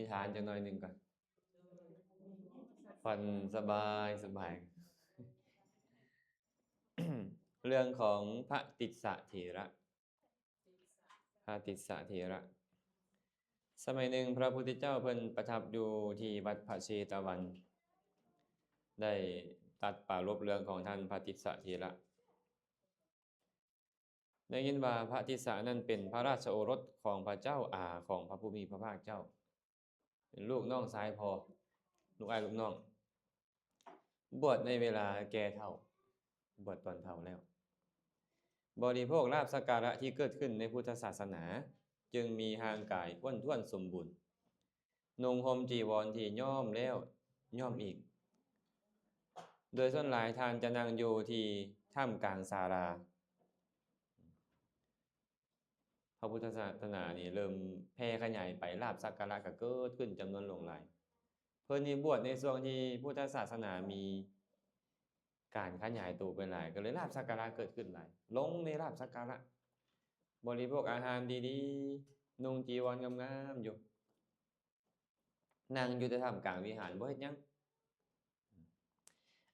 ທິຖານຈັກໜ້ອຍໜຶ່ງກ່ອນ. ຜ່ອນສະບາຍ, ສະບາຍ. ເລື່ອງຂອງພະຕິດສະເຖລະ. ພະຕິດສະເຖລະ. ສະໄໝໜຶ່ງ ພະພຸດທະເຈົ້າເພິ່ນປະທັບຢູ່ທີ່ວັດພະເຊຕະວັນ ໄດ້ຕັດປາລົບເລື່ອງຂອງທ່ານພະຕິດສະເຖລະ. ໄດ້ຍິນວ່າພະຕິດສະນັ້ນເປັນພະລາຊະໂອລົດຂອງພະເຈົ້າອາຂອງພະຜູ້ມີພະພາກເຈົ້າ. ເປັນລູກນ້ອງຊາຍພໍ່, ລູກອ້າຍລູກນ້ອງ, ບວດໃນເວລາແກ່ເຖົ້າ, ບວດຕອນເຖົ້າແລ້ວ. ບໍລິໂພກລາບສັກກາລະທີ່ເກີດຂຶ້ນໃນພຸດທະສາສະໜາ, ຈຶ່ງມີຮ່າງກາຍອ້ວນທ້ວນສົມບູນ, ນຸ່ງຫົ່ມຈີວອນທີ່ຍ້ອມແລ້ວຍ້ອມອີກ. ໂດຍສ່ວນຫຼາຍທ່ານຈະນັ່ງຢູ່ທີ່ຖ້ຳກາງສາລາ. ພະພຸດທະສາສະໜານີ້ເລີ່ມແຜ່ຂະຫຍາຍໄປ, ລາບສັກກາລະກໍເກີດຂຶ້ນຈຳນວນຫຼວງຫຼາຍ. ເພິ່ນນີ້ບວດໃນຊ່ວງທີ່ພຸດທະສາສະໜາມີການຂະຫຍາຍໂຕໄປຫຼາຍ, ກໍເລີຍລາບສັກກາລະເກີດຂຶ້ນຫຼາຍ, ຫຼົງໃນລາບສັກກາລະ. ບໍລິໂພກອາຫານດີໆ, ນຸ່ງຈີວອນງາມໆຢູ່, ນັ່ງຢູ່ແຕ່ຖ້ຳກາງວິຫານ, ບໍ່ເຮັດຫຍັງ.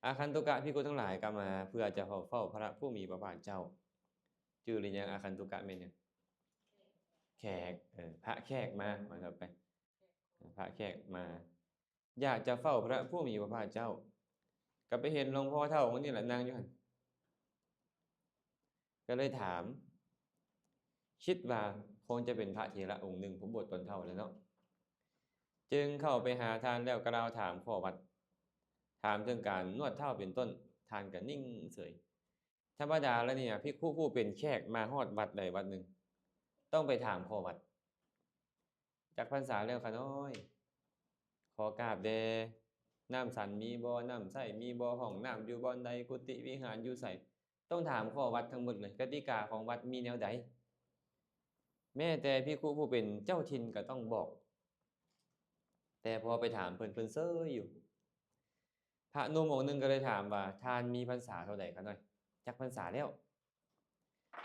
ອາຄັນຕຸກະພິກຂຸທັງຫຼາຍກໍມາເພື່ອຈະເຝົ້າ ເຝົ້າພະຜູ້ມີພະພາກເຈົ້າ. ຈື່ຫຼືຍັງ? ອາຄັນຕຸກະແມ່ນຫຍັງ? ແຂກ. ເອີ ພະແຂກມາ, ວ່າຕໍ່ໄປ. ພະແຂກມາ ຢາກຈະເຝົ້າພະຜູ້ມີພະພາກເຈົ້າ, ກໍໄປເຫັນຫຼວງພໍ່ເຖົ້າຄົນນີ້ລະນັ່ງຢູ່ຫັ້ນ. ກໍເລີຍຖາມ, ຄິດວ່າຄົງຈະເປັນພະເຖລະອົງໜຶ່ງ ຜູ້ບວດຕອນເຖົ້າແລ້ວເນາະ, ຈຶ່ງເຂົ້າໄປຫາທ່ານແລ້ວກ່າວຖາມຂໍ້ວັດ, ຖາມເຖິງການນວດເຖົ້າເປັນຕົ້ນ, ທ່ານກໍນິ່ງເສີຍ. ທຳມະດາແລ້ວນີ້ ພິກຂຸຜູ້ເປັນແຂກມາຮອດວັດໃດວັດໜຶ່ງ ຕ້ອງໄປຖາມຂໍ້ວັດ. ຈັກພັນສາແລ້ວຂະນ້ອຍ? ຂໍກາບແດ່. ນ້ຳສັນມີບໍ່? ນ້ຳໃສມີບໍ່? ຫ້ອງນ້ຳຢູ່ບ່ອນໃດ? ກຸຕິວິຫານຢູ່ໃສ? ຕ້ອງຖາມຂໍ້ວັດທັງໝົດເລີຍ, ກະຕິກາຂອງວັດມີແນວໃດ? ແມ້ແຕ່ພິກຂຸຜູ້ເປັນເຈົ້າຖິ່ນກໍຕ້ອງບອກ, ແຕ່ພໍໄປຖາມເພິ່ນ, ເພິ່ນເຊີຍຢູ່. ພະໜຸ່ມອົງໜຶ່ງກໍເລີຍຖາມວ່າ, ທ່ານມີພັນສາເທົ່າໃດຂະນ້ອຍ? ຈັກພັນສາແລ້ວ?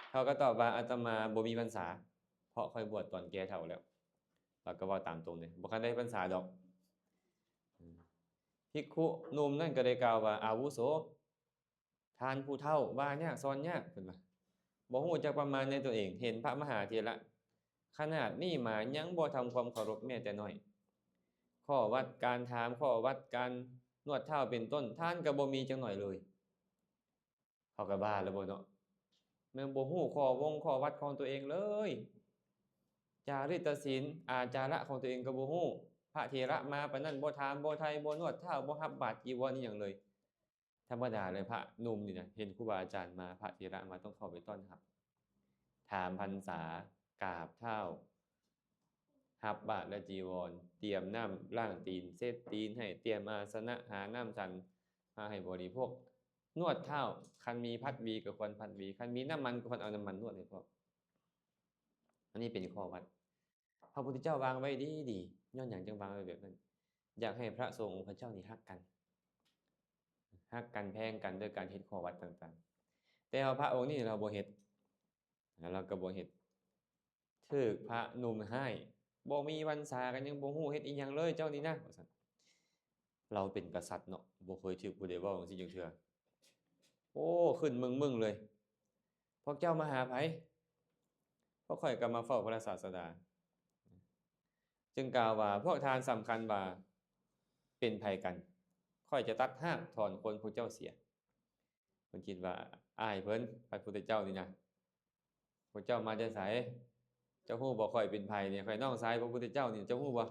ເຂົາກໍຕອບວ່າ, ອາດຕະມາບໍ່ມີພັນສາ, ເພາະຂ້ອຍບວດຕອນແກ່ເຖົ້າແລ້ວ. ລາວກໍເວົ້າຕາມຕົງເລີຍ, ບໍ່ທັນໄດ້ພັນສາດອກ. ພິກຂຸໜຸ່ມນັ້ນກໍໄດ້ກ່າວວ່າ, ອາວຸໂສ, ທ່ານຜູ້ເຖົ້າ, ວ່າຍາກສອນຍາກ, ເພິ່ນວ່າ ບໍ່ຮູ້ຈັກປະມານໃນຕົວເອງ, ເຫັນພະມະຫາເຖລະຂະໜາດນີ້ມາຍັງບໍ່ທຳຄວາມເຄົາລົບແມ້ແຕ່ໜ້ອຍ. ຂໍ້ວັດການຖາມ, ຂໍ້ວັດການນວດເທົ້າເປັນຕົ້ນ, ທ່ານກໍບໍ່ມີຈັກໜ້ອຍເລີຍ. ເຮົາກໍບ້າແລ້ວບໍ່ເນາະ, ແມ່ນບໍ່ຮູ້ຂໍ້ວົງຂໍ້ວັດຂອງຕົວເອງເລີຍ. ຈາລິດຕະສິນ, ອາຈາລະຂອງຕົວເອງກໍບໍ່ຮູ້. ພະເຖລະມາປານນັ້ນ ບໍ່ຖາມ, ບໍ່ໄຖ່, ບໍ່ນວດເທົ້າ, ບໍ່ຮັບບາດຈີວອນອີ່ຫຍັງເລີຍ. ທຳມະດາເລີຍ, ພະໜຸ່ມນີ້ນະ ເຫັນຄູບາອາຈານມາ, ພະເຖລະມາ ຕ້ອງເຂົ້າໄປຕ້ອນຮັບ, ຖາມພັນສາ, ກາບເທົ້າ, ຮັບບາດແລະຈີວອນ, ຕຽມນ້ຳລ້າງຕີນ, ເຊັດຕີນໃຫ້, ຕຽມອາສະນະ, ຫານ້ຳສັນມາໃຫ້ບໍລິໂພກ, ນວດເທົ້າ, ຄັນມີພັດຫວີກໍຄວນພັດຫວີ, ຄັນມີນ້ຳມັນກໍຄວນເອົານ້ຳມັນນວດໃຫ້ພວກ. ອັນນີ້ເປັນຂໍ້ວັດ. ພະພຸດທະເຈົ້າວາງໄວ້ດີໆ. ຍ້ອນຫຍັງຈຶ່ງວາງໄວ້ແບບນັ້ນ? ຢາກໃຫ້ພະສົງອົງພະເຈົ້ານີ້ຮັກກັນ, ຮັກກັນແພງກັນໂດຍການເຮັດຂໍ້ວັດຕ່າງໆ. ແຕ່ວ່າພະອົງນີ້ລາວບໍ່ເຮັດ, ລາວກໍບໍ່ເຮັດ, ຖືກພະໜຸ່ມຮ້າຍ, ບໍ່ມີວັນສາກໍຍັງບໍ່ຮູ້ເຮັດອີ່ຫຍັງເລີຍເຈົ້ານີ້ນະ, ວ່າຊັ້ນ. ລາວເປັນກະສັດເນາະ, ບໍ່ເຄີຍຖືກຜູ້ໃດເວົ້າຈັ່ງຊີ້ຈັກເທື່ອ. ໂອ້ ຂຶ້ນມຶ່ງໆເລີຍ. ພວກເຈົ້າມາຫາໃຜ? ພວກຂ້ອຍກໍມາເຝົ້າພະລາຊາສະດາ. ຈຶ່ງກ່າວວ່າ, ພວກທ່ານສຳຄັນວ່າເປັນໃຜກັນ? ຂ້ອຍຈະຕັດຮາກຖອນໂຄົນພວກເຈົ້າເສຍ. ເພິ່ນຄິດວ່າອ້າຍເພິ່ນ, ພະພຸດທະເຈົ້ານີ້ນະ. ພວກເຈົ້າມາແຕ່ໃສ? ເຈົ້າຮູ້ບໍ່ ຂ້ອຍເປັນໃຜນີ້? ຂ້ອຍນ້ອງຊາຍພະພຸດທະເຈົ້ານີ້, ເຈົ້າຮູ້ບໍ່?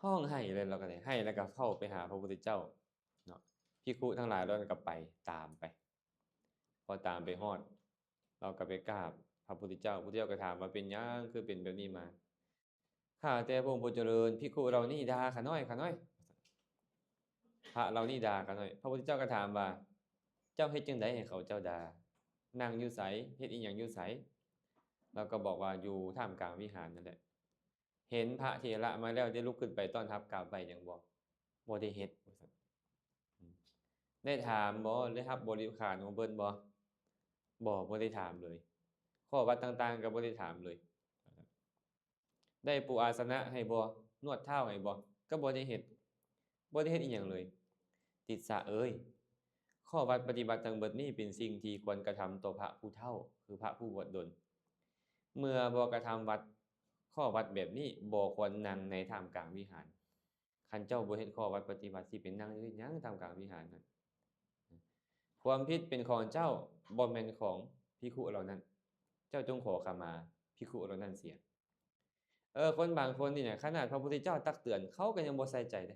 ຮ້ອງໄຫ້ເລີຍ, ລາວກໍໄດ້ໄຫ້ ແລ້ວກໍເຂົ້າໄປຫາພະພຸດທະເຈົ້າເນາະ. ພິກຂຸທັງຫຼາຍເຫຼົ່ານັ້ນກໍໄປ, ຕາມໄປ. ພໍຕາມໄປຮອດ, ລາວກໍໄປກາບພະພຸດທະເຈົ້າ. ພະພຸດທະເຈົ້າກໍຖາມວ່າ, ເປັນຫຍັງຄືເປັນແບບນີ້ມາ? ຂ້າແຕ່ພະອົງຜູ້ຈະເລີນ, ພິກຂຸເຫຼົ່ານີ້ດ່າຂ້ານ້ອຍ, ຂ້ານ້ອຍ. ພະເຫຼົ່ານີ້ດ່າຂ້ານ້ອຍ. ພະພຸດທະເຈົ້າກໍຖາມວ່າ, ເຈົ້າເຮັດຈັ່ງໃດໃຫ້ເຂົາເຈົ້າດ່າ? ນັ່ງຢູ່ໃສ? ເຮັດອີ່ຫຍັງຢູ່ໃສ? ລາວກໍບອກວ່າ, ຢູ່ທ່າມກາງວິຫານນັ້ນແຫຼະ. ເຫັນພະເຖລະມາແລ້ວ ໄດ້ລຸກຂຶ້ນໄປຕ້ອນຮັບ, ກາບໄຫວ້ຫຍັງບໍ່? ບໍ່ໄດ້ເຮັດ, ວ່າຊັ້ນ. ໄດ້ຖາມບໍ່? ໄດ້ຮັບບໍລິຂານຂອງເພິ່ນບໍ່? ບໍ່, ບໍ່ໄດ້ຖາມເລີຍ. ຂໍ້ວັດຕ່າງໆກໍບໍ່ໄດ້ຖາມເລີຍ. ໄດ້ປູອາສະນະໃຫ້ບໍ່? ນວດເທົ້າໃຫ້ບໍ່? ກໍບໍ່ໄດ້ເຮັດ. ບໍ່ໄດ້ເຮັດອີ່ຫຍັງເລີຍ. ຕິດສະເອີຍ, ຂໍ້ວັດປະຕິບັດທັງເບິດນີ້ເປັນສິ່ງທີ່ຄວນກະທຳຕໍ່ພະຜູ້ເຖົ້າ ຄືພະຜູ້ບວດດົນ. ເມື່ອບໍ່ກະທຳວັດ, ຂໍ້ວັດແບບນີ້ບໍ່ຄວນນັ່ງໃນທ່າມກາງວິຫານ. ຄັນເຈົ້າບໍ່ເຮັດຂໍ້ວັດປະຕິບັດ ຊິໄປນັ່ງຢູ່ເຮັດຫຍັງທ່າມກາງວິຫານນັ້ນ? ຄວາມຜິດເປັນຂອງເຈົ້າ, ບໍ່ແມ່ນຂອງພິກຂຸເຫຼົ່ານັ້ນ. ເຈົ້າຈົ່ງຂໍຂະມາພິກຂຸເຫຼົ່ານັ້ນເສຍ. ເອີ ຄົນບາງຄົນນີ້ນະ ຂະໜາດພະພຸດທະເຈົ້າຕັກເຕືອນ ເຂົາກໍຍັງບໍ່ໃສ່ໃຈເດ້.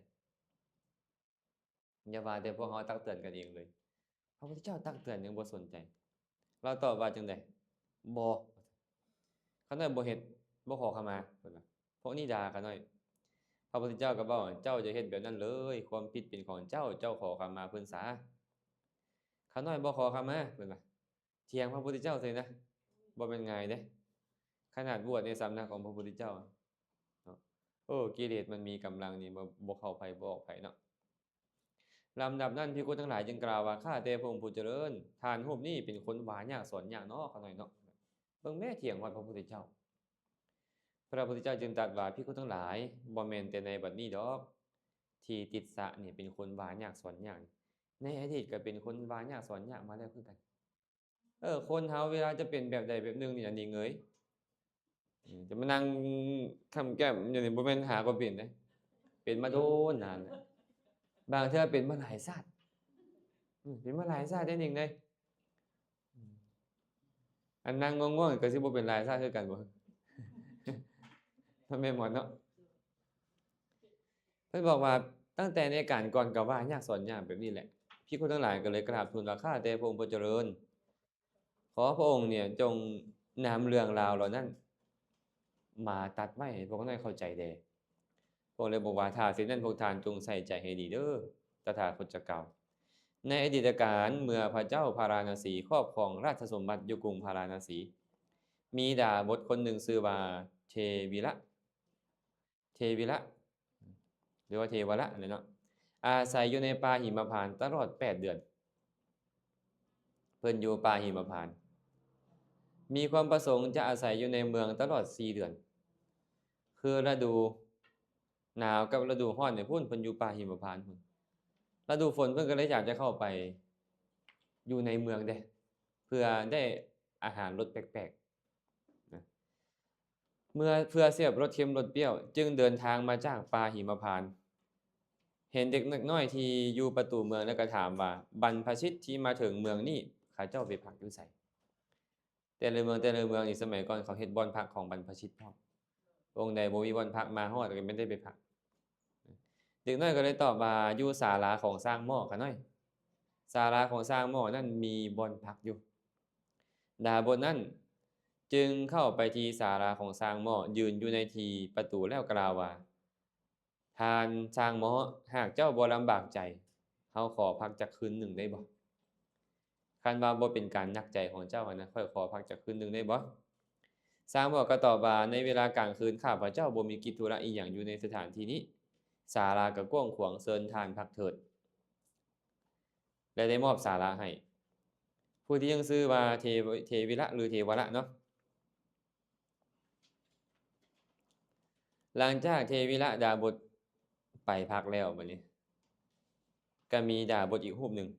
ຢ່າວ່າແຕ່ພວກເຮົາຕັກເຕືອນກັນເອງເລີຍ, ພະພຸດທະເຈົ້າຕັກເຕືອນຍັງບໍ່ສົນໃຈ. ລາວຕອບວ່າຈັ່ງໃດ? ບໍ່. ຂ້ານ້ອຍບໍ່ເຮັດ, ບໍ່ຂໍຂະມາ, ເພິ່ນວ່າ. ພວກນີ້ດ່າຂ້ານ້ອຍ. ພະພຸດທະເຈົ້າກໍເວົ້າ, ເຈົ້າຢ່າເຮັດແບບນັ້ນເລີຍ, ຄວາມຜິດເປັນຂອງເຈົ້າ, ເຈົ້າຂໍຂະມາເພິ່ນສາ. ຂ້ານ້ອຍບໍ່ຂໍຂະມາ, ເພິ່ນວ່າ. ຖຽງພະພຸດທະເຈົ້າເລີຍນະ, ບໍ່ແມ່ນງ່າຍເດ້. ຂະໜາດບວດໃນສຳນັກຂອງພະພຸດທະເຈົ້າເນາະ. ໂອ້ ກິເລດມັນມີກຳລັງນີ້ ບໍ່ ບໍ່ເຂົ້າໃຜບໍ່ອອກໃຜເນາະ. ລຳດັບນັ້ນ ພິກຂຸທັງຫຼາຍຈຶ່ງກ່າວວ່າ, ຂ້າແຕ່ພະອົງຜູ້ຈະເລີນ, ທ່ານຮູບນີ້ເປັນຄົນວ່າຍາກສອນຍາກເນາະ ຂ້ານ້ອຍເນາະ. ເບິ່ງແມ້ ຖຽງຮອດພະພຸດທະເຈົ້າ. ພະພຸດທະເຈົ້າຈຶ່ງຕັດວ່າ, ພິກຂຸທັງຫຼາຍ, ບໍ່ແມ່ນແຕ່ໃນບັດນີ້ດອກ ທີ່ຕິດສະນີ້ເປັນຄົນວ່າຍາກສອນຍາກ. ໃນອະດີດກໍເປັນຄົນວ່າຍາກສອນຍາກມາແລ້ວຄືກັນ. ເອີ ຄົນເຮົາເວລາຈະເປັນແບບໃດແບບໜຶ່ງນີ້ ອັນນີ້ເອີຍ ຈະມານັ່ງຄ້ຳແກ້ມຢູ່ນີ້ ບໍ່ແມ່ນຫາກໍເປັນເດ້, ເປັນມາໂດນນານແລ້ວ. ບາງເທື່ອເປັນມາຫຼາຍຊາດ, ເປັນມາຫຼາຍຊາດເດ້ ນີ້ເດ້. ອັນນັ່ງງ່ວງໆ ກໍຊິບໍ່ເປັນຫຼາຍຊາດຄືກັນບໍ? ແມ່ນໝົດເນາະ. ເພິ່ນບອກວ່າ, ຕັ້ງແຕ່ໃນການກ່ອນກໍວ່າຍາກສອນຍາກແບບນີ້ແຫຼະ. ພິກຂຸທັງຫຼາຍກໍເລີຍກາບທູນວ່າ, ຂ້າແຕ່ພະອົງຜູ້ຈະເລີນ, ຂໍພະອົງນີ້ຈົ່ງນຳເລື່ອງລາວເຫຼົ່ານັ້ນມາຕັດໄວ້ໃຫ້ພວກຂ້ານ້ອຍເຂົ້າໃຈແດ່. ພະອົງເລີຍບອກວ່າ, ຖ້າເຊັ່ນນັ້ນພວກທ່ານຈົ່ງໃສ່ໃຈໃຫ້ດີເດີ້, ຕະຖາຄົດຈະກ່າວ. ໃນອະດີດຕະການ ເມື່ອພະເຈົ້າພາລານະສີຄອບຄອງລາຊະສົມບັດຢູ່ກຸງພາລານະສີ, ມີດາບົດຄົນໜຶ່ງຊື່ວ່າ ເທວິລະ ເທວິລະ ຫຼືວ່າເທວະລະນັ້ນແຫຼະເນາະ, ອາໄສຢູ່ໃນປ່າຫິມະພານຕະຫຼອດແປດເດືອນ. ເພິ່ນຢູ່ປ່າຫິມະພານ, ມີຄວາມປະສົງຈະອາໄສຢູ່ໃນເມືອງຕະຫຼອດສີ່ເດືອນ, ຄືລະດູໜາວກັບລະດູຮ້ອນນີ້ພຸ້ນ ເພິ່ນຢູ່ປ່າຫິມະພານພຸ້ນ. ລະດູຝົນເພິ່ນກໍເລີຍຢາກຈະເຂົ້າໄປຢູ່ໃນເມືອງເດ້ ເພື່ອໄດ້ອາຫານລົດແປກໆ. ນະ ເມື່ອ ເພື່ອເສບລົດເຄັມລົດປຽວ ຈຶ່ງເດີນທາງມາຈາກປ່າຫິມະພານ. ເຫັນເດັກນ້ອຍທີ່ຢູ່ປະຕູເມືອງ ແລ້ວກໍຖາມວ່າ, ບັນພະຊິດທີ່ມາເຖິງເມືອງນີ້ ເຂົາເຈົ້າໄປພັກຢູ່ໃສ? ແຕ່ລະເມືອງ ແຕ່ລະເມືອງນີ້ ສະໄໝກ່ອນເຂົາເຮັດບ່ອນພັກຂອງບັນພະຊິດພ້ອມ. ອົງໃດບໍ່ມີບ່ອນພັກ ມາຮອດກໍແມ່ນໄດ້ໄປພັກ. ເດັກນ້ອຍກໍເລີຍຕອບວ່າ, ຢູ່ສາລາຂອງຊ່າງໝໍ້ຂ້ານ້ອຍ. ສາລາຂອງຊ່າງໝໍ້ນັ້ນມີບ່ອນພັກຢູ່. ດາບົດນັ້ນຈຶ່ງເຂົ້າໄປທີ່ສາລາຂອງຊ່າງໝໍ້, ຢືນຢູ່ໃນທີ່ປະຕູແລ້ວກ່າວວ່າ, ທ່ານຊ່າງໝໍ້, ຫາກເຈົ້າບໍ່ລຳບາກໃຈ, ເຮົາຂໍພັກຈັກຄືນໜຶ່ງໄດ້ບໍ່? ຄັນວ່າບໍ່ເປັນການໜັກໃຈຂອງເຈົ້າຫັ້ນນະ, ຂ້ອຍຂໍພັກຈັກຄືນໜຶ່ງໄດ້ບໍ່? ຊ່າງໝໍ້ກໍຕອບວ່າ, ໃນເວລາກາງຄືນ ຂ້າພະເຈົ້າບໍ່ມີກິດທຸລະອີ່ຫຍັງຢູ່ໃນສະຖານທີ່ນີ້, ສາລາກໍກວ້າງຂວາງ, ເຊີນທ່ານພັກເຖີດ. ແລະ ໄດ້ມອບສາລາໃຫ້. ຜູ້ທີ່ຍັງຊື່ວ່າເທ ເທວິລະ ຫຼື ເທວະລະເນາະ. ຫຼັງຈາກເທວິລະດາບົດໄປພັກແລ້ວ, ບັດນີ້ກໍມີດາບົດອີກຮູບໜຶ່ງ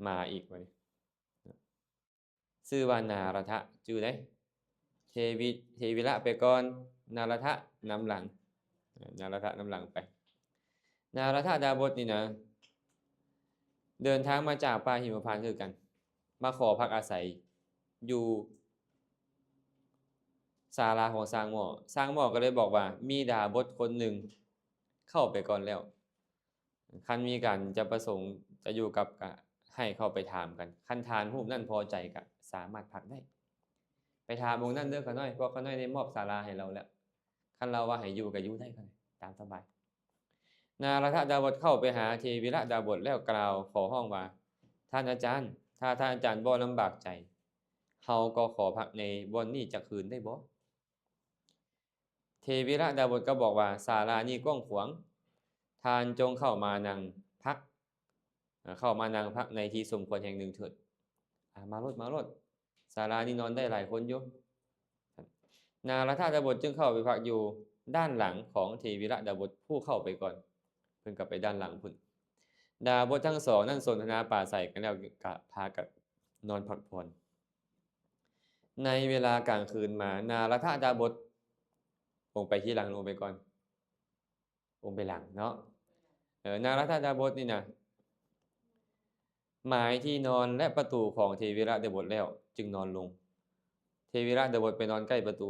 ມາອີກ, ບັດນີ້ ຊື່ວ່ານາລະທະ, ຈື່ໄດ໋? ເທວິ ເທວິລະໄປກ່ອນ, ນາລະທະນຳຫຼັງ, ນາລະທະນຳຫຼັງໄປ. ນາລະທະດາບົດນີ້ນະ ເດີນທາງມາຈາກປ່າຫິມະພານຄືກັນ, ມາຂໍພັກອາໄສຢູ່ສາລາຂອງຊ່າງໝໍ້. ຊ່າງໝໍ້ກໍເລີຍບອກວ່າ, ມີດາບົດຄົນໜຶ່ງເຂົ້າໄປກ່ອນແລ້ວ. ຄັນມີການຈະປະສົງຈະຢູ່ກັບ ກະໃຫ້ເຂົ້າໄປຖາມກັນ. ຄັນທ່ານຮູບນັ້ນພໍໃຈ ກະສາມາດພັກໄດ້. ໄປຖາມອົງນັ້ນເດີ້ຂ້ານ້ອຍ, ພວກຂ້ານ້ອຍໄດ້ມອບສາລາໃຫ້ລາວແລ້ວ. ຄັນລາວວ່າໃຫ້ຢູ່ ກະຢູ່ໄດ້, ຕາມສະບາຍ. ນາລະທະດາບົດເຂົ້າໄປຫາເທວິລະດາບົດແລ້ວກ່າວຂໍຮ້ອງວ່າ, ທ່ານອາຈານ, ຖ້າທ່ານອາຈານບໍ່ລຳບາກໃຈ, ເຮົາກໍຂໍພັກໃນບ່ອນນີ້ຈັກຄືນໄດ້ບໍ່? ເທວິລະດາບົດກໍບອກວ່າ, ສາລານີ້ກວ້າງຂວາງ, ທ່ານຈົ່ງເຂົ້າມານັ່ງພັກ, ເຂົ້າມານັ່ງພັກໃນທີ່ສົມຄວນແຫ່ງໜຶ່ງເຖີດ. ອາ, ມາໂລດ, ມາໂລດ, ສາລານີ້ນອນໄດ້ຫຼາຍຄົນຢູ່. ນາລະທະດາບົດຈຶ່ງເຂົ້າໄປພັກຢູ່ດ້ານຫຼັງຂອງເທວິລະດາບົດຜູ້ເຂົ້າໄປກ່ອນ. ເພິ່ນກໍໄປດ້ານຫຼັງພຸ້ນ. ດາບົດທັງສອງນັ້ນສົນທະນາປາໄສກັນແລ້ວ ກໍພາກັນນອນພັກຜ່ອນ. ໃນເວລາກາງຄືນມາ ນາລະທະດາບົດ ລົງໄປທີຫຼັງ ລົງໄປກ່ອນ ລົງໄປຫຼັງເນາະ. ເອີ ນາລະທະດາບົດນີ້ນະ ໝາຍທີ່ນອນ ແລະ ປະຕູຂອງເທວິລະດາບົດແລ້ວ ຈຶ່ງນອນລົງ. ເທວິລະດາບົດໄປນອນໃກ້ປະຕູ,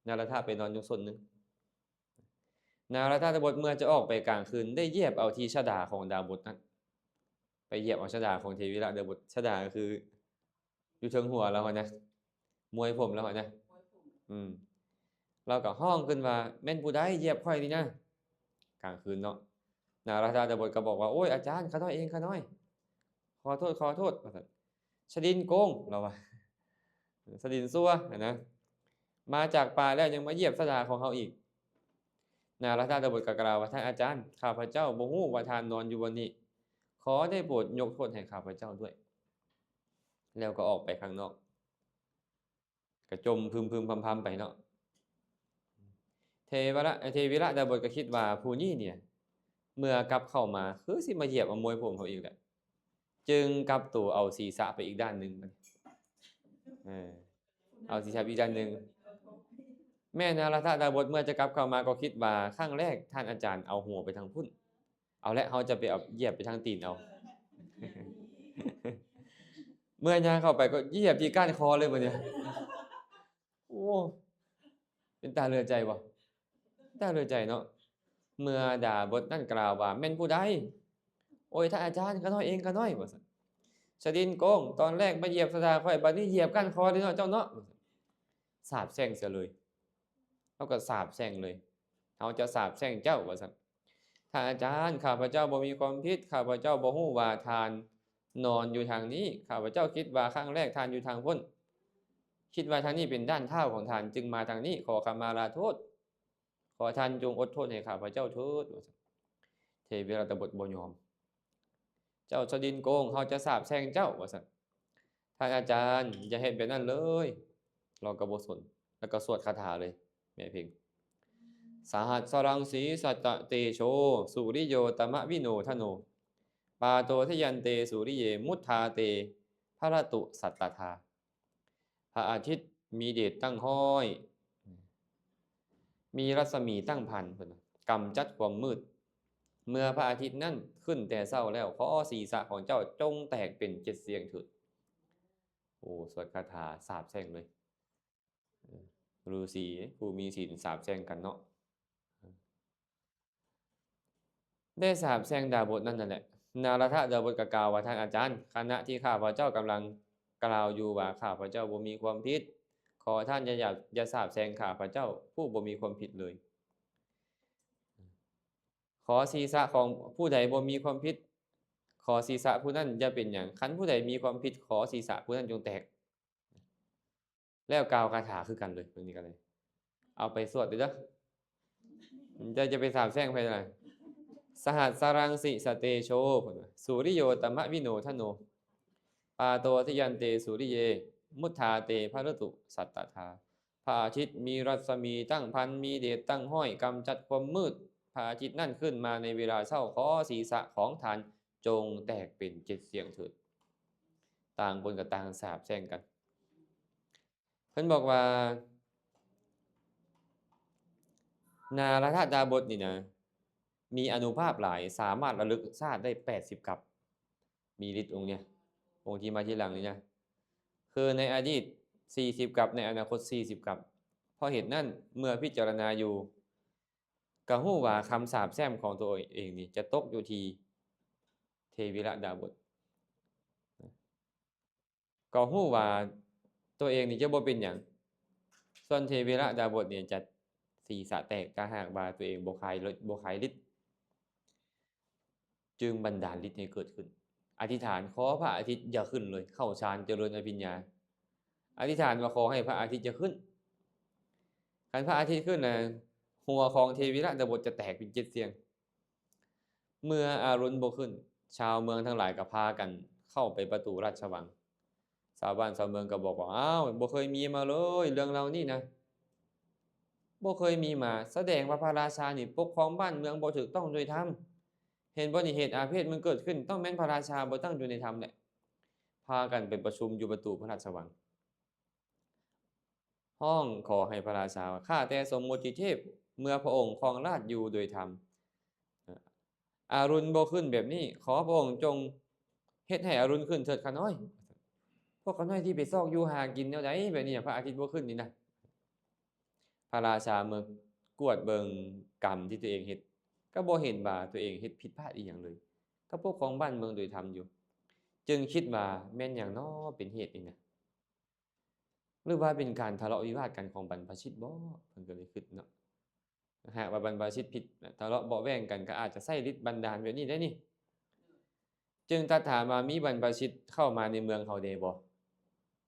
ນາລະທະໄປນອນຢູ່ສົ້ນໜຶ່ງ. ນາລະທະດາບົດເມື່ອຈະອອກໄປກາງຄືນ ໄດ້ຢຽບເອົາທີ່ຊະດາຂອງດາບົດນັ້ນ, ໄປຢຽບເອົາຊະດາຂອງເທວິລະດາບົດ. ຊະດາກໍຄືຢູ່ເທິງຫົວລາວຫັ້ນນະ, ມວຍຜົມລາວຫັ້ນນະ. ອືມ ລາວກໍຮ້ອງຂຶ້ນວ່າ ແມ່ນຜູ້ໃດຢຽບຂ້ອຍນີ້ນະ? ກາງຄືນເນາະ. ນາລະທະດາບົດກໍບອກວ່າ ໂອ້ຍ ອາຈານ ຂ້ານ້ອຍເອງ ຂ້ານ້ອຍ ຂໍໂທດ ຂໍໂທດ ວ່າຊັ້ນ. ສະດິນໂກງ ລາວວ່າ ສະດິນຊົ່ວຫັ້ນນະ ມາຈາກປ່າແລ້ວຍັງມາຢຽບຊະດາຂອງເຮົາອີກ. ນາລະທະດາບົດກໍກ່າວວ່າ ທ່ານອາຈານ ຂ້າພະເຈົ້າບໍ່ຮູ້ວ່າທ່ານນອນຢູ່ບ່ອນນີ້, ຂໍໄດ້ໂປດຍົກໂທດໃຫ້ຂ້າພະເຈົ້າດ້ວຍ. ແລ້ວກໍອອກໄປຂ້າງນອກ ກະຈົ່ມພຶມໆພຳໆໄປເນາະ. ເທວະລະ ເທວິລະດາບົດກໍຄິດວ່າ ຜູ້ນີ້ນີ້ ເມື່ອກັບເຂົ້າມາ ຄືຊິມາຢຽບເອົາມວຍຜົມເຮົາອີກແຫຼະ, ຈຶ່ງກັບໂຕເອົາສີສະໄປອີກດ້ານໜຶ່ງ. ເອີ ເອົາສີສະໄປອີກດ້ານໜຶ່ງ. ແມ່ນາລະທະດາບົດເມື່ອຈະກັບເຂົ້າມາກໍຄິດວ່າ ຄັ້ງແລກທ່ານອາຈານເອົາຫົວໄປທາງພຸ້ນ, ເອົາແຫຼະ ເຮົາຈະໄປເອົາ ຢຽບໄປທາງຕີນເອົາ. ເມື່ອຍ່າງເຂົ້າໄປກໍຢຽບທີ່ກ້ານຄໍເລີຍບັດນີ້. ໂອ້ ເປັນຕາເຫຼືອໃຈບໍ່? ຕາເຫຼືອໃຈເນາະ. ເມື່ອດາບົດນັ້ນກ່າວວ່າ ແມ່ນຜູ້ໃດ? ໂອ້ຍ ທ່ານອາຈານ ຂ້ານ້ອຍເອງ ຂ້ານ້ອຍ ວ່າຊັ້ນ. ສະດິນໂກງ ຕອນແລກມາຢຽບຊະດາຂ້ອຍ ບັດນີ້ຢຽບກ້ານຄໍເລີຍເນາະ ເຈົ້າເນາະ. ສາບແຊ່ງເສຍເລີຍ. ເຮົາກໍສາບແຊ່ງເລີຍ, ເຮົາຈະສາບແຊ່ງເຈົ້າ ວ່າຊັ້ນ. ທ່ານອາຈານ ຂ້າພະເຈົ້າບໍ່ມີຄວາມຜິດ, ຂ້າພະເຈົ້າບໍ່ຮູ້ວ່າທ່ານນອນຢູ່ທາງນີ້, ຂ້າພະເຈົ້າຄິດວ່າຄັ້ງແລກທ່ານຢູ່ທາງພຸ້ນ, ຄິດວ່າທາງນີ້ເປັນດ້ານເທົ້າຂອງທ່ານ ຈຶ່ງມາທາງນີ້, ຂໍຂະມາລາໂທດ, ຂໍທ່ານຈົ່ງອົດໂທດໃຫ້ຂ້າພະເຈົ້າເຖີດ ວ່າຊັ້ນ. ເທວິລະດາບົດບໍ່ຍອມ. ເຈົ້າສະດິນໂກງ, ເຮົາຈະສາບແຊ່ງເຈົ້າ ວ່າຊັ້ນ. ທ່ານອາຈານ ຢ່າເຮັດແບບນັ້ນເລີຍ. ລາວກໍບໍ່ສົນ ແລ້ວກໍສວດຄາຖາເລີຍ ແມ່ເພັງ. ສະຫັດສະລັງສີສັດຕະເຕໂຊ ສຸລິໂຍຕະມະວິໂນທະໂນ ປາໂຕທະຍັນເຕສຸລິເຍ ມຸດທາເຕ ພະລະຕຸສັດຕະທາ. ພະອາທິດມີເດດຕັ້ງຮ້ອຍ ມີລັດສະໝີຕັ້ງພັນ ເພິ່ນວ່າ ກຳຈັດຄວາມມືດ. ເມື່ອພະອາທິດນັ້ນຂຶ້ນແຕ່ເຊົ້າແລ້ວ ຂໍສີສະຂອງເຈົ້າຈົ່ງແຕກເປັນເຈັດສ່ຽງເຖີດ. ໂອ້ ສວດຄາຖາສາບແຊ່ງເລີຍ. ເອີ ລືສີຜູ້ມີສິນສາບແຊ່ງກັນເນາະ. ໄດ້ສາບແຊ່ງດາບົດນັ້ນນັ້ນແຫຼະ. ນາລະທະດາບົດກໍກ່າວວ່າ ທ່ານອາຈານ, ຂະນະທີ່ຂ້າພະເຈົ້າກຳລັງກ່າວຢູ່ວ່າ ຂ້າພະເຈົ້າບໍ່ມີຄວາມຜິດ, ຂໍທ່ານຢ່າ ຢ່າ ຢ່າສາບແຊ່ງຂ້າພະເຈົ້າຜູ້ບໍ່ມີຄວາມຜິດເລີຍ. ຂໍສີສະຂອງຜູ້ໃດບໍ່ມີຄວາມຜິດ, ຂໍສີສະຜູ້ນັ້ນຢ່າເປັນຫຍັງ. ຄັນຜູ້ໃດມີຄວາມຜິດ, ຂໍສີສະຜູ້ນັ້ນຈົ່ງແຕກ. ແລ້ວກ່າວຄາຖາຄືກັນເລີຍ ເບິ່ງນີ້ກັນເລີຍ. ເອົາໄປສວດເດີ ເຈົ້າຈະໄປສາບແຊ່ງໃຜລະ. ສະຫັດສະລັງສີສັດຕະເຕໂຊ ເພິ່ນວ່າ ສຸລິໂຍຕະມະວິໂນທະໂນ ປາໂຕທະຍັນເຕສຸລິເຍ ມຸດທາເຕພະລະຕຸສັດຕະທາ. ພະອາທິດມີລັດສະໝີຕັ້ງພັນ ມີເດດຕັ້ງຮ້ອຍ ກຳຈັດຄວາມມືດ. ພະອາທິດນັ້ນຂຶ້ນມາໃນເວລາເຊົ້າ, ຂໍສີສະຂອງທ່ານຈົ່ງແຕກເປັນເຈັດສ່ຽງເຖີດ. ຕ່າງຄົນກໍຕ່າງສາບແຊ່ງກັນ. ເພິ່ນບອກວ່າ ນາລະທະດາບົດນີ້ນະ ມີອານຸພາບຫຼາຍ, ສາມາດລະລຶກຊາດໄດ້ແປດສິບກັບ. ມີລິດອົງນີ້ ອົງທີ່ມາທີຫຼັງນີ້ນະ ຄືໃນອະດີດສີ່ສິບກັບ, ໃນອະນາຄົດສີ່ສິບກັບ. ເພາະເຫດນັ້ນ ເມື່ອພິຈາລະນາຢູ່ ກໍຮູ້ວ່າຄຳສາບແຊ່ງຂອງຕົວເອງນີ້ຈະຕົກຢູ່ທີ່ເທວິລະດາບົດ. ກໍຮູ້ວ່າຕົວເອງນີ້ຈະບໍ່ເປັນຫຍັງ, ສ່ວນເທວິລະດາບົດນີ້ຈະສີສະແຕກ ຖ້າຫາກວ່າຕົວເອງບໍ່ຄາຍ ບໍ່ຄາຍລິດ. ຈຶ່ງບັນດານລິດໃຫ້ເກີດຂຶ້ນ. ອະທິຖານຂໍພະອາທິດຢ່າຂຶ້ນເລີຍ, ເຂົ້າຊານຈະເລີນອະພິນຍາ. ອະທິຖານວ່າຂໍໃຫ້ພະອາທິດຢ່າຂຶ້ນ. ຄັນພະອາທິດຂຶ້ນນະ, ຫົວຂອງເທວິລະດາບົດຈະແຕກເປັນເຈັດສ່ຽງ. ເມື່ອອາລຸນບໍ່ຂຶ້ນ, ຊາວເມືອງທັງຫຼາຍກໍພາກັນເຂົ້າໄປປະຕູລາຊະວັງ. ຊາວບ້ານຊາວເມືອງກໍບອກວ່າ, ອ້າວ, ບໍ່ເຄີຍມີມາເລີຍເລື່ອງເລົ່ານີ້ນະ. ບໍ່ເຄີຍມີມາ, ສະແດງວ່າພະລາຊານີ້ປົກຄອງບ້ານເມືອງບໍ່ຖືກຕ້ອງໂດຍທຳ. ເຫັນບໍ່ນີ້? ເຫດອາເພດມັນເກີດຂຶ້ນ, ຕ້ອງແມ່ນພະລາຊາບໍ່ຕັ້ງຢູ່ໃນທຳແຫຼະ. ພາກັນໄປປະຊຸມຢູ່ປະຕູພະລາຊະວັງ. ຮ້ອງຂໍໃຫ້ພະລາຊາວ່າ ຂ້າແຕ່ສົມມຸດທິເທບ ເມື່ອພະອົງຄອງລາດຢູ່ໂດຍທຳ ອາລຸນບໍ່ຂຶ້ນແບບນີ້ ຂໍພະອົງຈົ່ງເຮັດໃຫ້ອາລຸນຂຶ້ນເຖີດຂ້ານ້ອຍ. ພວກຂ້ານ້ອຍທີ່ໄປຊອກຢູ່ຫາກິນແນວໃດແບບນີ້ ພະອາທິດບໍ່ຂຶ້ນນີ້ນະ. ພະລາຊາເມື່ອກວດເບິ່ງກຳທີ່ຕົວເອງເຮັດ ກໍບໍ່ເຫັນວ່າຕົວເອງເຮັດຜິດພາດອີ່ຫຍັງເລີຍ ກໍປົກຄອງບ້ານເມືອງໂດຍທຳຢູ່ ຈຶ່ງຄິດວ່າແມ່ນຫຍັງນໍເປັນເຫດນີ້ນະ. ຫຼືວ່າເປັນການທະເລາະວິວາດກັນຂອງບັນພະຊິດບໍ? ເພິ່ນກໍເລີຍຄິດເນາະ. ຫາກວ່າບັນພະຊິດຜິດ ທະເລາະເບາະແວ້ງກັນ ກໍອາດຈະໃຊ້ລິດບັນດານແບບນີ້ໄດ້ນີ້. ຈຶ່ງຕັດຖາມວ່າ ມີບັນພະຊິດເຂົ້າມາໃນເມືອງເຮົາແດ່ບໍ່?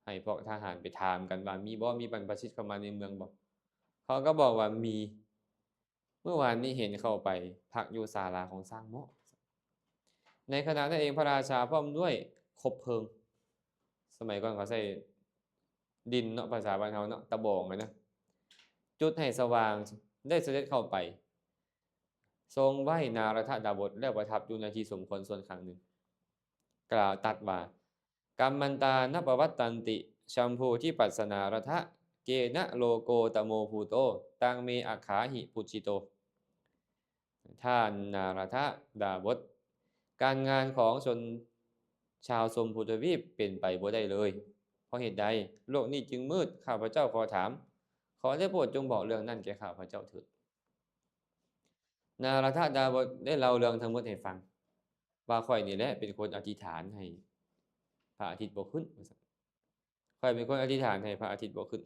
ໃຫ້ພວກທະຫານໄປຖາມກັນວ່າ ມີບໍ່? ມີບັນພະຊິດເຂົ້າມາໃນເມືອງບໍ່? ເຂົາກໍບອກວ່າ ມີ. ເມື່ອວານນີ້ເຫັນເຂົ້າໄປພັກຢູ່ສາລາຂອງຊ້າງເມາະ. ໃນຂະນະນັ້ນເອງ ພະລາຊາພ້ອມດ້ວຍຄົບເພີງ, ສະໄໝກ່ອນເຂົາໃຊ້ດິນເນາະ, ພາສາບ້ານເຮົາເນາະ, ຕະບອງຫັ້ນນະ, ຈຸດໃຫ້ສະຫວ່າງ, ໄດ້ສະເດັດເຂົ້າໄປ ຊົງໄຫວ້ນາລະທະດາບົດ ແລ້ວປະທັບຢູ່ໃນທີ່ສົມຄວນສ່ວນຂ້າງໜຶ່ງ, ກ່າວຕັດວ່າ ກັມມັນຕານະປະວັດຕັນຕິ ຊຳພູທິປັດສະນາລະທະ ເກນະໂລໂກຕະໂມພູໂຕ ຕັງເມອັກຂາຫິພູຈິໂຕ. ທ່ານນາລະທະດາບົດ, ການງານຂອງຊົນຊາວຊົມພູທະວີບເປັນໄປບໍ່ໄດ້ເລີຍ. ເພາະເຫດໃດໂລກນີ້ຈຶ່ງມືດ? ຂ້າພະເຈົ້າຂໍຖາມ, ຂໍໄດ້ໂປດຈົ່ງບອກເລື່ອງນັ້ນແກ່ຂ້າພະເຈົ້າເຖີດ. ນາລະທະດາບົດໄດ້ເລົ່າເລື່ອງທັງໝົດໃຫ້ຟັງ ວ່າຂ້ອຍນີ້ແຫຼະເປັນຄົນອະທິຖານໃຫ້ພະອາທິດບໍ່ຂຶ້ນ ວ່າຊັ້ນ. ຂ້ອຍເປັນຄົນອະທິຖານໃຫ້ພະອາທິດບໍ່ຂຶ້ນ.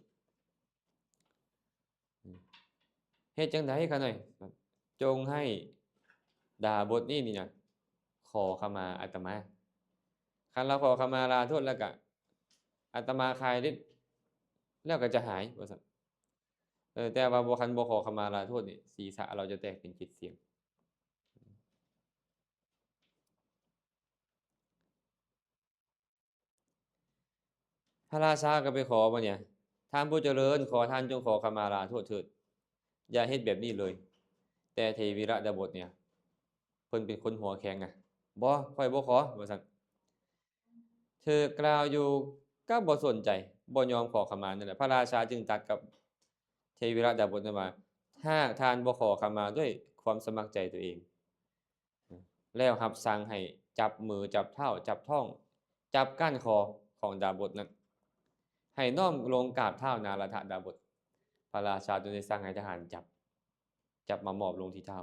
ເຮັດຈັ່ງໃດຂ້ານ້ອຍ? ຈົ່ງໃຫ້ດາບົດນີ້ນີ້ນະ ຂໍຂະມາອາດຕະມາ. ຄັນລາວຂໍຂະມາລາໂທດແລ້ວກະ ອາດຕະມາຄາຍລິດແລ້ວກໍຈະຫາຍ ວ່າຊັ້ນ. ເອີ ແຕ່ວ່າບໍ່ ຄັນບໍ່ຂໍຂະມາລາໂທດນີ້ ສີສະລາວຈະແຕກເປັນເຈັດສ່ຽງ. ພະລາຊາກໍໄປຂໍບັດນີ້, ທ່ານຜູ້ຈະເລີນ, ຂໍທ່ານຈົ່ງຂໍຂະມາລາໂທດເຖີດ, ຢ່າເຮັດແບບນີ້ເລີຍ. ແຕ່ເທວິລະດາບົດນີ້ ເພິ່ນເປັນຄົນຫົວແຂງນະ, ບໍ່, ຂ້ອຍບໍ່ຂໍ ວ່າຊັ້ນ. ຖືກກ່າວຢູ່ກໍບໍ່ສົນໃຈ, ບໍ່ຍອມຂໍຂະມານັ້ນແຫຼະ. ພະລາຊາຈຶ່ງຕັດກັບເທວິລະດາບົດນັ້ນວ່າ ຫາກທ່ານບໍ່ຂໍຂະມາດ້ວຍຄວາມສະໝັກໃຈຕົວເອງ ແລ້ວຮັບສັ່ງໃຫ້ຈັບມື, ຈັບເທົ້າ, ຈັບທ້ອງ, ຈັບກ້ານຄໍຂອງດາບົດນັ້ນ, ໃຫ້ນ້ອມລົງກາບເທົ້ານາລະທະດາບົດ. ພະລາຊາຈຶ່ງໄດ້ສັ່ງໃຫ້ທະຫານຈັບ, ຈັບມາມອບລົງທີ່ເທົ້າ.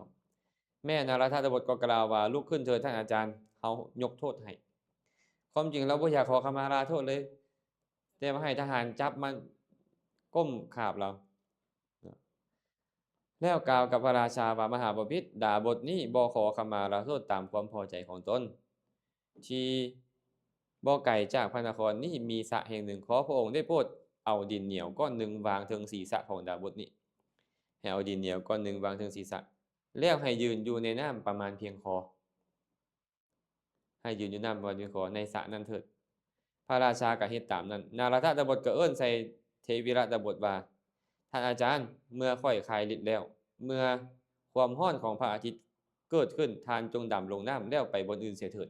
ແມ່ນາລະທະດາບົດກໍກ່າວວ່າ ລຸກຂຶ້ນເຖີດທ່ານອາຈານ, ເຮົາຍົກໂທດໃຫ້. ຄວາມຈິງລາວບໍ່ຢາກຂໍຂະມາລາໂທດເລີຍ, ແຕ່ວ່າໃຫ້ທະຫານຈັບມາກົ້ມກາບລາວ. ແລ້ວກ່າວກັບພະລາຊາວ່າ ມະຫາບໍພິດ, ດາບົດນີ້ບໍ່ຂໍຂະມາລາໂທດຕາມຄວາມພໍໃຈຂອງຕົນ. ທີ່ບໍ່ໄກຈາກພະນະຄອນນີ້ມີສະແຫ່ງໜຶ່ງ, ຂໍພະອົງໄດ້ໂປດເອົາດິນໜຽວກ້ອນໜຶ່ງວາງເທິງສີສະຂອງດາບົດນີ້, ໃຫ້ເອົາດິນໜຽວກ້ອນໜຶ່ງວາງເທິງສີສະ, ແລ້ວໃຫ້ຢືນຢູ່ໃນນ້ຳປະມານພຽງຄໍ. ໃຫ້ຢືນຢູ່ນ້ຳປະມານພຽງຄໍໃນສະນັ້ນເຖີດ. ພະລາຊາກໍເຮັດຕາມນັ້ນ. ນາລະທະດາບົດກໍເອີ້ນໃສ່ເທວິລະດາບົດວ່າ ທ່ານອາຈານ, ເມື່ອຂ້ອຍຄາຍລິດແລ້ວ, ເມື່ອຄວາມຮ້ອນຂອງພະອາທິດເກີດຂຶ້ນ, ທ່ານຈົ່ງດຳລົງນ້ຳແລ້ວໄປບ່ອນອື່ນເສຍເຖີດ.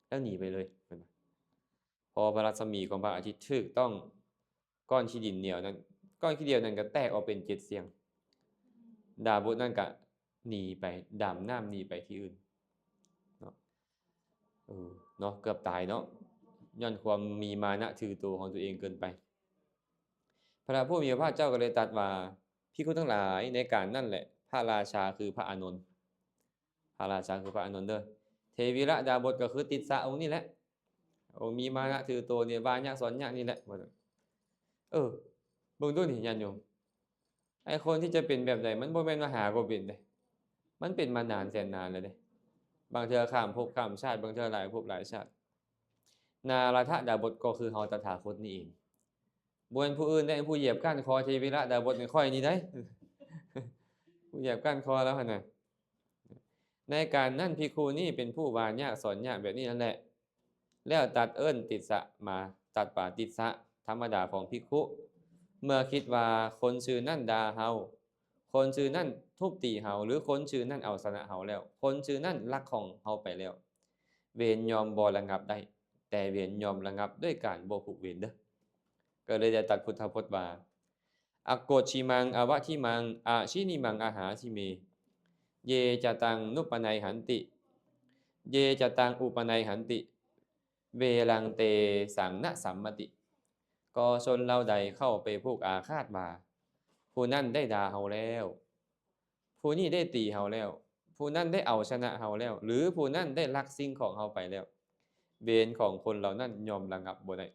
ແລ້ວໜີໄປເລີຍ. ພໍພະລັດສະໝີຂອງພະອາທິດຖືກຕ້ອງ ກ້ອນຂີ້ດິນໜຽວນັ້ນ, ກ້ອນຂີ້ດຽວນັ້ນກໍແຕກອອກເປັນເຈັດສ່ຽງ. ດາບົດນັ້ນກໍໜີໄປ, ດຳນ້ຳໜີໄປທີ່ອື່ນເນາະ. ເອີ ເນາະ, ເກືອບຕາຍເນາະ, ຍ້ອນຄວາມມີມານະຖືໂຕຂອງຕົວເອງເກີນໄປ. ພະຜູ້ມີພະພາກເຈົ້າກໍເລີຍຕັດວ່າ, ພິກຂຸທັງຫຼາຍ, ໃນການນັ້ນແຫຼະ ພະລາຊາຄືພະອານົນ, ພະລາຊາຄືພະອານົນເດີ. ເທວິລະດາບົດກໍຄືຕິດສະອົງນີ້ແຫຼະ. ໂອ້ ມີມານະຖືໂຕນີ້ ວ່າຍາກສອນຍາກນີ້ແຫຼະ ວ່າຊັ້ນ. ເອີ ເບິ່ງດູນີ້ ຍາດໂຍມ, ໄອ້ຄົນທີ່ຈະເປັນແບບໃດ ມັນບໍ່ແມ່ນວ່າຫາກໍເປັນເດ້, ມັນເປັນມານານແສນນານແລ້ວເດ້, ບາງເທື່ອຂ້າມພົບຂ້າມຊາດ, ບາງເທື່ອຫຼາຍພົບຫຼາຍຊາດ. ນາລະທະດາບົດກໍຄືເຮົາຕະຖາຄົດນີ້ເອງ, ບໍ່ແມ່ນຜູ້ອື່ນໃດ, ຜູ້ຢຽບກ້ານຄໍເທວິລະດາບົດແມ່ນຂ້ອຍນີ້ໃດ, ຜູ້ຢຽບກ້ານຄໍລາວຫັ້ນນະ. ໃນການນັ້ນ ພິກຂຸນີ້ເປັນຜູ້ວ່າຍາກສອນຍາກແບບນີ້ນັ້ນແຫຼະ. ແລ້ວຕັດເອີ້ນຕິດສະມາ, ຕັດປາຕິດສະທຳມະດາຂອງພິກຂຸ. ເມື່ອຄິດວ່າຄົນຊື່ນັ້ນດ່າເຮົາ, ຄົນຊື່ນັ້ນທຸບຕີເຮົາ ຫຼື ຄົນຊື່ນັ້ນເອົາຊະນະເຮົາແລ້ວ, ຄົນຊື່ນັ້ນລັກຂອງເຮົາໄປແລ້ວ, ເວນຍ່ອມບໍ່ລະງັບໄດ້, ແຕ່ເວນຍ່ອມລະງັບດ້ວຍການບໍ່ຜູກເວນເດີ້. ກໍເລີຍໄດ້ຕັດພຸດທະພົດວ່າ ອະໂກດຊິມັງ ອະວະທິມັງ ອະຊິນິມັງ ອະຫາຊິເມ ເຢຈະຕັງ ນຸປະໄນຫັນຕິ ເຢຈະຕັງ ອຸປະໄນຫັນຕິ ເວລັງເຕສັງ ນະສັມມະຕິ. ກໍຊົນເຫຼົ່າໃດເຂົ້າໄປຜູກອາຄາດວ່າ ຜູ້ນັ້ນໄດ້ດ່າເຮົາແລ້ວ, ຜູ້ນີ້ໄດ້ຕີເຮົາແລ້ວ, ຜູ້ນັ້ນໄດ້ເອົາຊະນະເຮົາແລ້ວ ຫຼື ຜູ້ນັ້ນໄດ້ລັກສິ່ງຂອງເຮົາໄປແລ້ວ, ເວນຂອງຄົນເຫຼົ່ານັ້ນຍ່ອມລະງັບບໍ່ໄດ້.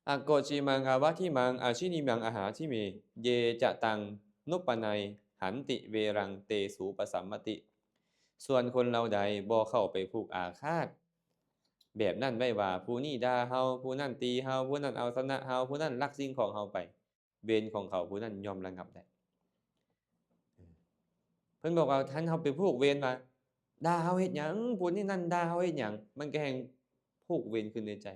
ອະໂກດຊິມັງ ອະວະທິມັງ ອະຊິນິມັງ ອະຫາຊິເມ ເຢຈະຕັງ ນຸປະໄນຫັນຕິ ເວລັງເຕສຸປະສັມມະຕິ. ສ່ວນຄົນເຫຼົ່າໃດບໍ່ເຂົ້າໄປຜູກອາຄາດແບບນັ້ນໄວ້ວ່າ ຜູ້ນີ້ດ່າເຮົາ, ຜູ້ນັ້ນຕີເຮົາ, ຜູ້ນັ້ນເອົາຊະນະເຮົາ, ຜູ້ນັ້ນລັກສິ່ງຂອງເຮົາໄປ, ເວນຂອງເຂົາຜູ້ນັ້ນຍ່ອມລະງັບໄດ້. ເອີ ເພິ່ນບອກວ່າ ຄັນເຮົາໄປຜູກເວນວ່າ ດ່າເຮົາເຮັດຫຍັງ? ຜູ້ນີ້ນັ້ນດ່າເຮົາເຮັດຫຍັງ? ມັນກໍແຮ່ງຜູກເວນຂຶ້ນໃນໃຈ.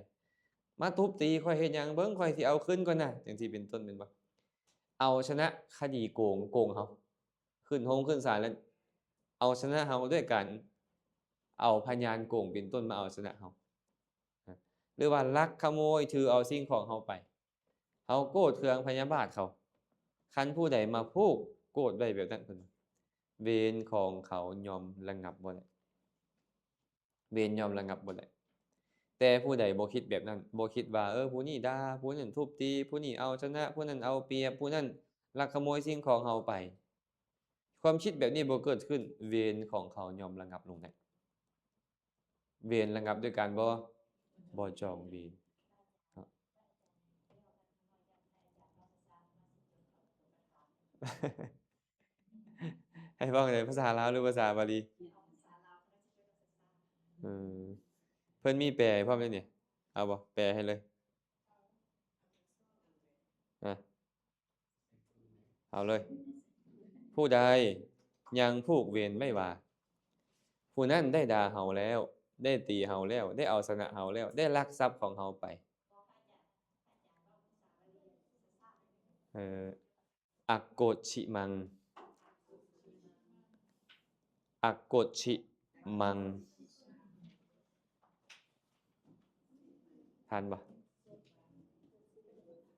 ມາທຸບຕີຂ້ອຍເຮັດຫຍັງ? ເບິ່ງຂ້ອຍຊິເອົາຄືນກ່ອນນະ, ຈັ່ງຊີ້ເປັນຕົ້ນ ແມ່ນບໍ່? ເອົາຊະນະຄະດີໂກງ, ໂກງເຮົາ, ຂຶ້ນໂຮງຂຶ້ນສານແລ້ວ ເອົາຊະນະເຮົາດ້ວຍການເອົາພະຍານໂກງເປັນຕົ້ນມາເອົາຊະນະເຮົາ, ນະ ຫຼືວ່າລັກຂະໂມຍຖືເອົາສິ່ງຂອງເຮົາໄປ. ເຮົາໂກດເຄືອງພະຍາບາດເຂົາ. ຄັນຜູ້ໃດມາຜູກໂກດໄວ້ແບບນັ້ນ ເພິ່ນວ່າ ເວນຂອງເຂົາຍ່ອມລະງັບບໍ່ໄດ້, ເວນຍ່ອມລະງັບບໍ່ໄດ້. ແຕ່ຜູ້ໃດບໍ່ຄິດແບບນັ້ນ, ບໍ່ຄິດວ່າ ເອີ ຜູ້ນີ້ດ່າ, ຜູ້ນັ້ນທຸບຕີ, ຜູ້ນີ້ເອົາຊະນະ, ຜູ້ນັ້ນເອົາປຽບ, ຜູ້ນັ້ນລັກຂະໂມຍສິ່ງຂອງເຮົາໄປ, ຄວາມຄິດແບບນີ້ບໍ່ເກີດຂຶ້ນ, ເວນຂອງເຂົາຍ່ອມລະງັບລົງໄດ້. ເວນລະງັບດ້ວຍການບໍ່, ບໍ່ຈອງເວນ. ໃຫ້ເວົ້າໃນພາສາລາວ ຫຼື ພາສາບາລີ? ເອີ ເພິ່ນມີແປໃຫ້ພ້ອມເດ້ນີ້. ເອົາບໍ່? ແປໃຫ້ເລີຍ. ອະ ເອົາເລີຍ. ຜູ້ໃດຍັງຜູກເວນໄວ້ວ່າ ຜູ້ນັ້ນໄດ້ດ່າເຮົາແລ້ວ, ໄດ້ຕີເຮົາແລ້ວ, ໄດ້ເອົາຊະນະເຮົາແລ້ວ, ໄດ້ລັກຊັບຂອງເຮົາໄປ. ເອີ ອະໂກດຊິມັງ, ອະໂກດຊິມັງ. ທັນບໍ່?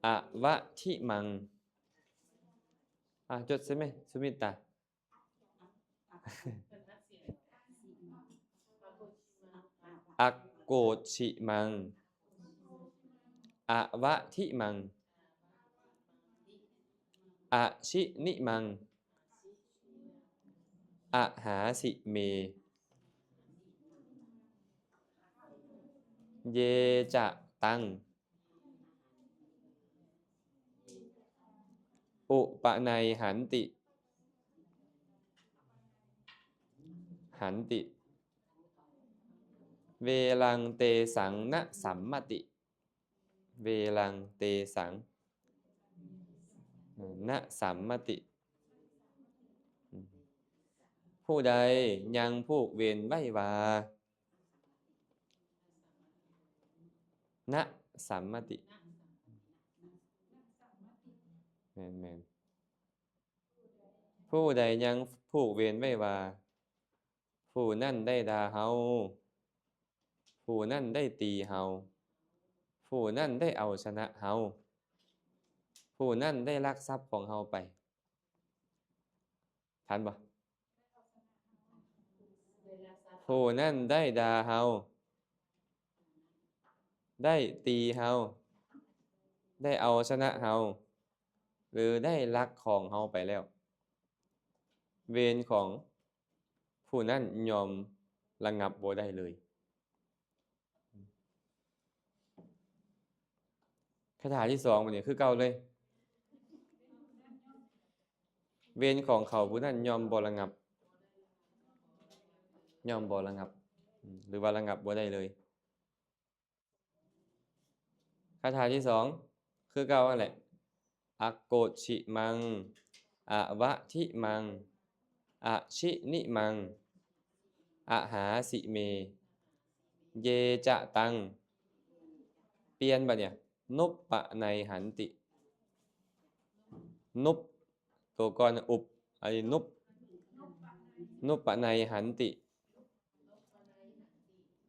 ອະວະທິມັງ. ອ່າ ຈົດໃສ່ແມະ ສຸມິດຕາ. ອະໂກດຊິມັງ, ອະວະທິມັງ, ອະຊິນິມັງ, ອະຫາສິເມ, ເຢຈະຕັງ ອຸປະໄນຫັນຕິ, ຫັນຕິ, ເວລັງເຕສັງ ນະສັມມະຕິ, ເວລັງເຕສັງ ນະສັມມະຕິ. ຜູ້ໃດຍັງຜູກເວນໄວ້ວ່າ ນະສັມມະຕິ. ແມ່ນໆ. ຜູ້ໃດຍັງຜູກເວນໄວ້ວ່າ ຜູ້ນັ້ນໄດ້ດ່າເຮົາ, ຜູ້ນັ້ນໄດ້ຕີເຮົາ, ຜູ້ນັ້ນໄດ້ເອົາຊະນະເຮົາ, ຜູ້ນັ້ນໄດ້ລັກຊັບຂອງເຮົາໄປ. ທັນບໍ່? ຜູ້ນັ້ນໄດ້ດ່າເຮົາ, ໄດ້ຕີເຮົາ, ໄດ້ເອົາຊະນະເຮົາ ຫຼື ໄດ້ລັກຂອງເຮົາໄປແລ້ວ, ເວນຂອງຜູ້ນັ້ນຍ່ອມລະງັບບໍ່ໄດ້ເລີຍ. ຄາຖາທີສອງ ບັດນີ້ຄືເກົ່າເລີຍ. ເວນຂອງເຂົາຜູ້ນັ້ນຍ່ອມບໍ່ລະງັບ, ຍ່ອມບໍ່ລະງັບ ຫຼືວ່າລະງັບບໍ່ໄດ້ເລີຍ. ຄາຖາທີສອງ ຄືເກົ່າຫັ້ນແຫຼະ. ອະໂກດຊິມັງ ອະວະທິມັງ ອະຊິນິມັງ ອະຫາສິເມ ເຢຈະຕັງ. ປ່ຽນບັດນີ້ ນຸບປະໄນຫັນຕິ, ນຸບ ຕົວກ່ອນ ອຸບ ອັນນີ້ ນຸບ ນຸບປະໄນຫັນຕິ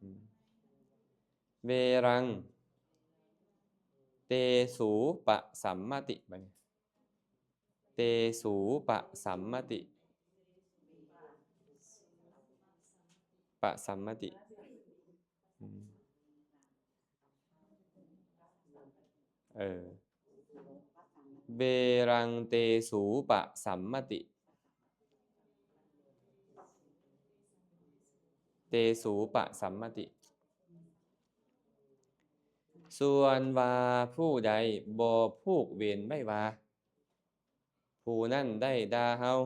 ອືມ ເວລັງເຕສູປະສຳມະຕິ ບາດນີ້ ເຕສູປະສຳມະຕິ ປະສຳມະຕິ ອືມ ເອີ ເວລັງເຕສູປະສຳມະຕິ ເຕສູປະສຳມະຕິ ສ່ວນວ່າຜູ້ໃດບໍ່ຜູກເວນໄວ້ວ່າ ຜູ້ນັ້ນໄດ້ດ່າເຮົາ,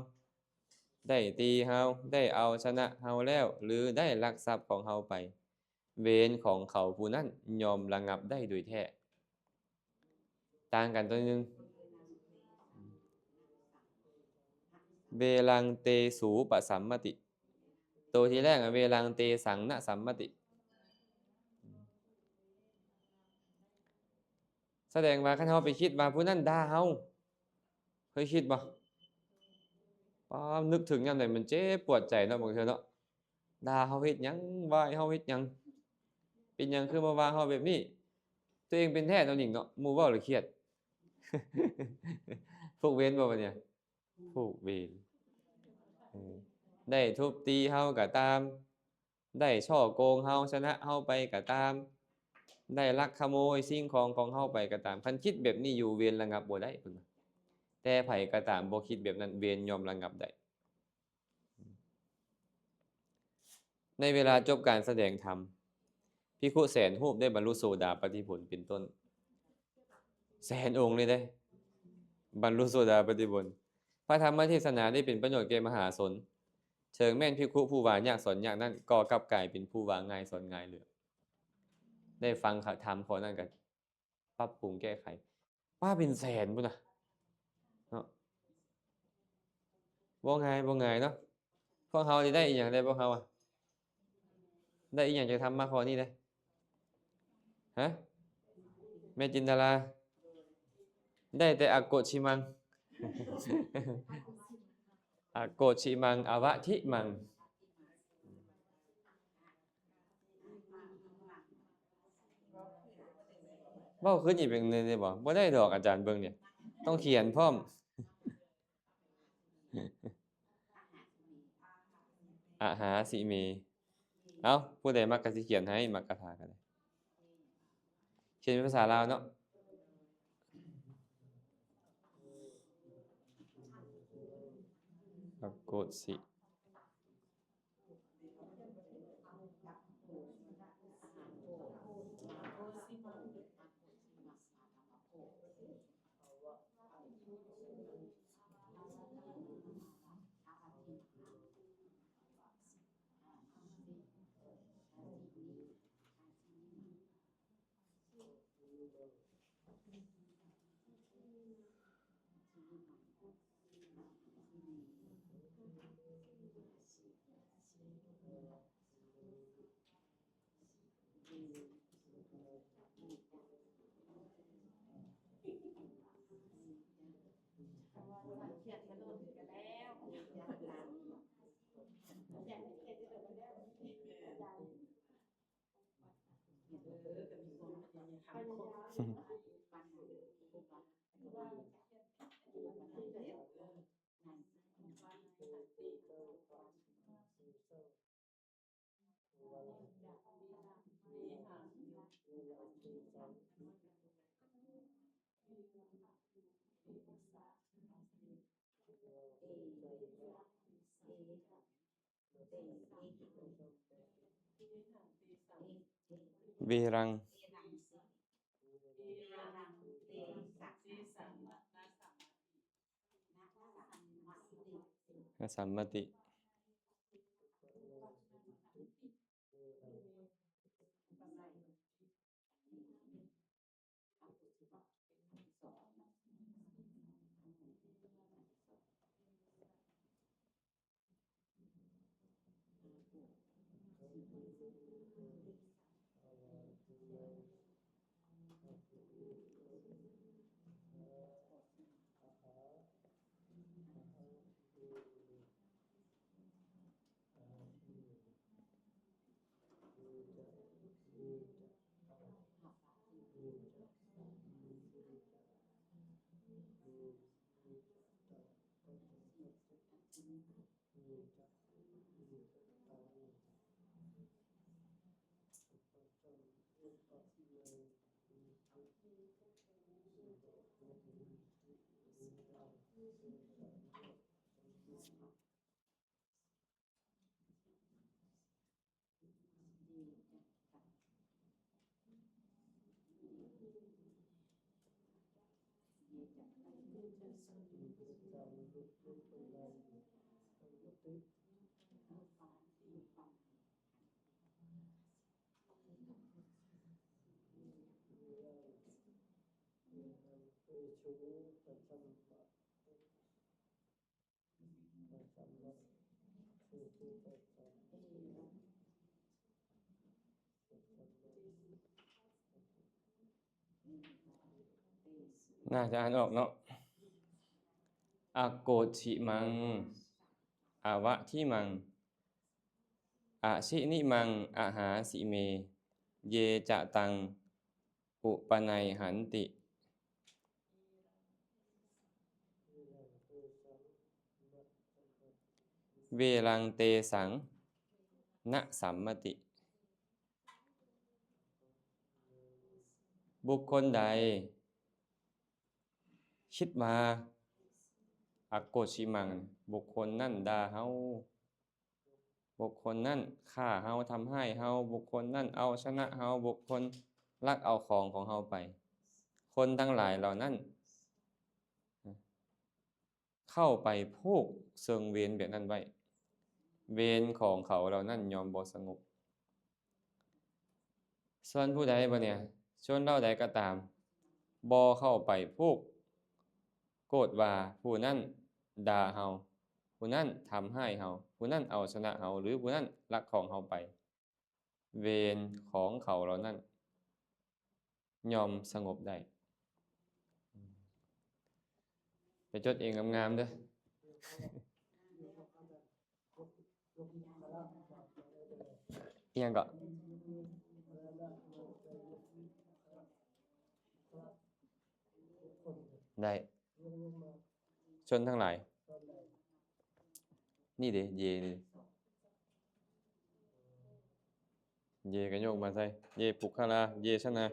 ໄດ້ຕີເຮົາ, ໄດ້ເອົາຊະນະເຮົາແລ້ວ ຫຼື ໄດ້ລັກຊັບຂອງເຮົາໄປ, ເວນຂອງເຂົາຜູ້ນັ້ນຍ່ອມລະງັບໄດ້ໂດຍແທ້. ຕ່າງກັນຕົວໜຶ່ງ ເວລັງເຕສູປະສຳມະຕິ. ໂຕທີແລກ ເວລັງເຕສັງນະສຳມະຕິ. ສະແດງວ່າຄັນເຮົາໄປຄິດວ່າຜູ້ນັ້ນດ່າເຮົາ, ເຄີຍຄິດບໍ່? ປ້າ ນຶກເຖິງຍາມໃດມັນເຈັບປວດໃຈເນາະ ບາງເທື່ອເນາະ. ດ່າເຮົາເຮັດຫຍັງ? ວ່າໃຫ້ເຮົາເຮັດຫຍັງ? ເປັນຫຍັງຄືມາວ່າເຮົາແບບນີ້? ຕົວເອງເປັນແທ້ເນາະ ໜິງເນາະ, ໝູ່ເວົ້າແລ້ວຄຽດ. ຜູກເວນບໍ່ບັດນີ້? ຜູກເວນ. ເອີ ໄດ້ທຸບຕີເຮົາກໍຕາມ, ໄດ້ສໍ້ໂກງເຮົາ, ຊະນະເຮົາໄປກໍຕາມ, ໄດ້ລັກຂະໂມຍສິ່ງຂອງຂອງເຮົາໄປກໍຕາມ, ຄັນຄິດແບບນີ້ຢູ່ ເວນລະງັບບໍ່ໄດ້ ເພິ່ນວ່າ. ແຕ່ໃຜກໍຕາມບໍ່ຄິດແບບນັ້ນ ເວນຍ່ອມລະງັບໄດ້. ໃນເວລາຈົບການສະແດງທຳ, ພິກຂຸແສນຮູບໄດ້ບັນລຸໂສດາປັດຕິຜົນເປັນຕົ້ນ ແສນອົງເລີຍເດ້ ບັນລຸໂສດາປັດຕິຜົນ. ພະທຳມະເທດສະນາໄດ້ເປັນປະໂຫຍດແກ່ມະຫາຊົນ, ເຖິງແມ່ນພິກຂຸຜູ້ວ່າຍາກສອນຍາກນັ້ນ ກໍກັບກາຍເປັນຜູ້ວ່າງ່າຍສອນງ່າຍເລີຍ. ໄດ້ຟັງທຳຂໍ້ນັ້ນກໍ ປັບປຸງແກ້ໄຂ ປ້າ ເປັນແສນພຸ້ນນະເນາະ. ບໍ່ງ່າຍ ບໍ່ງ່າຍເນາະ. ພວກເຮົານີ້ໄດ້ອີ່ຫຍັງແດ່ ພວກເຮົາອະ? ໄດ້ອີ່ຫຍັງຈາກທຳມະຂໍ້ນີ້ແດ່? ຮະ? ແມ່ຈິນດາລາ ໄດ້ແຕ່ອະໂກຊິມັງ ອະໂກຊິມັງ ອະວະທິມັງ. ເວົ້າຄືອີກເປັນໜຶ່ງໄດ້ບໍ່? ບໍ່ໄດ້ດອກ ອາຈານເບິ່ງນີ້ ຕ້ອງຂຽນພ້ອມ. ອະຫາຊິເມ. ເອົ້າ ຜູ້ໃດມັກກໍຊິຂຽນໃຫ້ ມັກຄາຖາກໍໄດ້ ຂຽນເປັນພາສາລາວເນາະ. ອະໂກຊິ. ເວລັງ ນະສຳມະຕິ. ໜ້າຈະອ່ານອອກເນາະ. ອະໂກດຊິມັງ ອະວະທິມັງ ອະຊິນິມັງ ອະຫາສິເມ ເຢຈະຕັງ ອຸປະໄນຫັນຕິ. ເວລັງເຕສັງ ນະສັມມະຕິ. ບຸກຄົນໃດຄິດວ່າ ອະໂກດຊິມັງ ບຸກຄົນນັ້ນດ່າເຮົາ, ບຸກຄົນນັ້ນຂ້າເຮົາ, ທຳຮ້າຍເຮົາ, ບຸກຄົນນັ້ນເອົາຊະນະເຮົາ, ບຸກຄົນລັກເອົາຂອງຂອງເຮົາໄປ, ຄົນທັງຫຼາຍເຫຼົ່ານັ້ນເຂົ້າໄປຜູກເຊິ່ງເວນແບບນັ້ນໄວ້, ເວນຂອງເຂົາເຫຼົ່ານັ້ນຍ່ອມບໍ່ສະຫງົບ. ສ່ວນຜູ້ໃດ ບັດນີ້ ຊົນເຜົ່າໃດກໍຕາມ ບໍ່ເຂົ້າໄປຜູກໂກດວ່າ ຜູ້ນັ້ນດ່າເຮົາ, ຜູ້ນັ້ນທຳຮ້າຍເຮົາ, ຜູ້ນັ້ນເອົາຊະນະເຮົາ ຫຼື ຜູ້ນັ້ນລັກຂອງເຮົາໄປ, ເວນຂອງເຂົາເຫຼົ່ານັ້ນ ຍ່ອມສະຫງົບໄດ້. ໄປຈົດເອງງາມໆເດີ້. ອີ່ຫຍັງເກາະ? ໄດ້. ຊົນທັງຫຼາຍ. ນີ້ເດ ເຢນີ້. ເຢກະຍົກມາໃສ່ ເຢປຸກຄະລາ ເຢຊະນາ.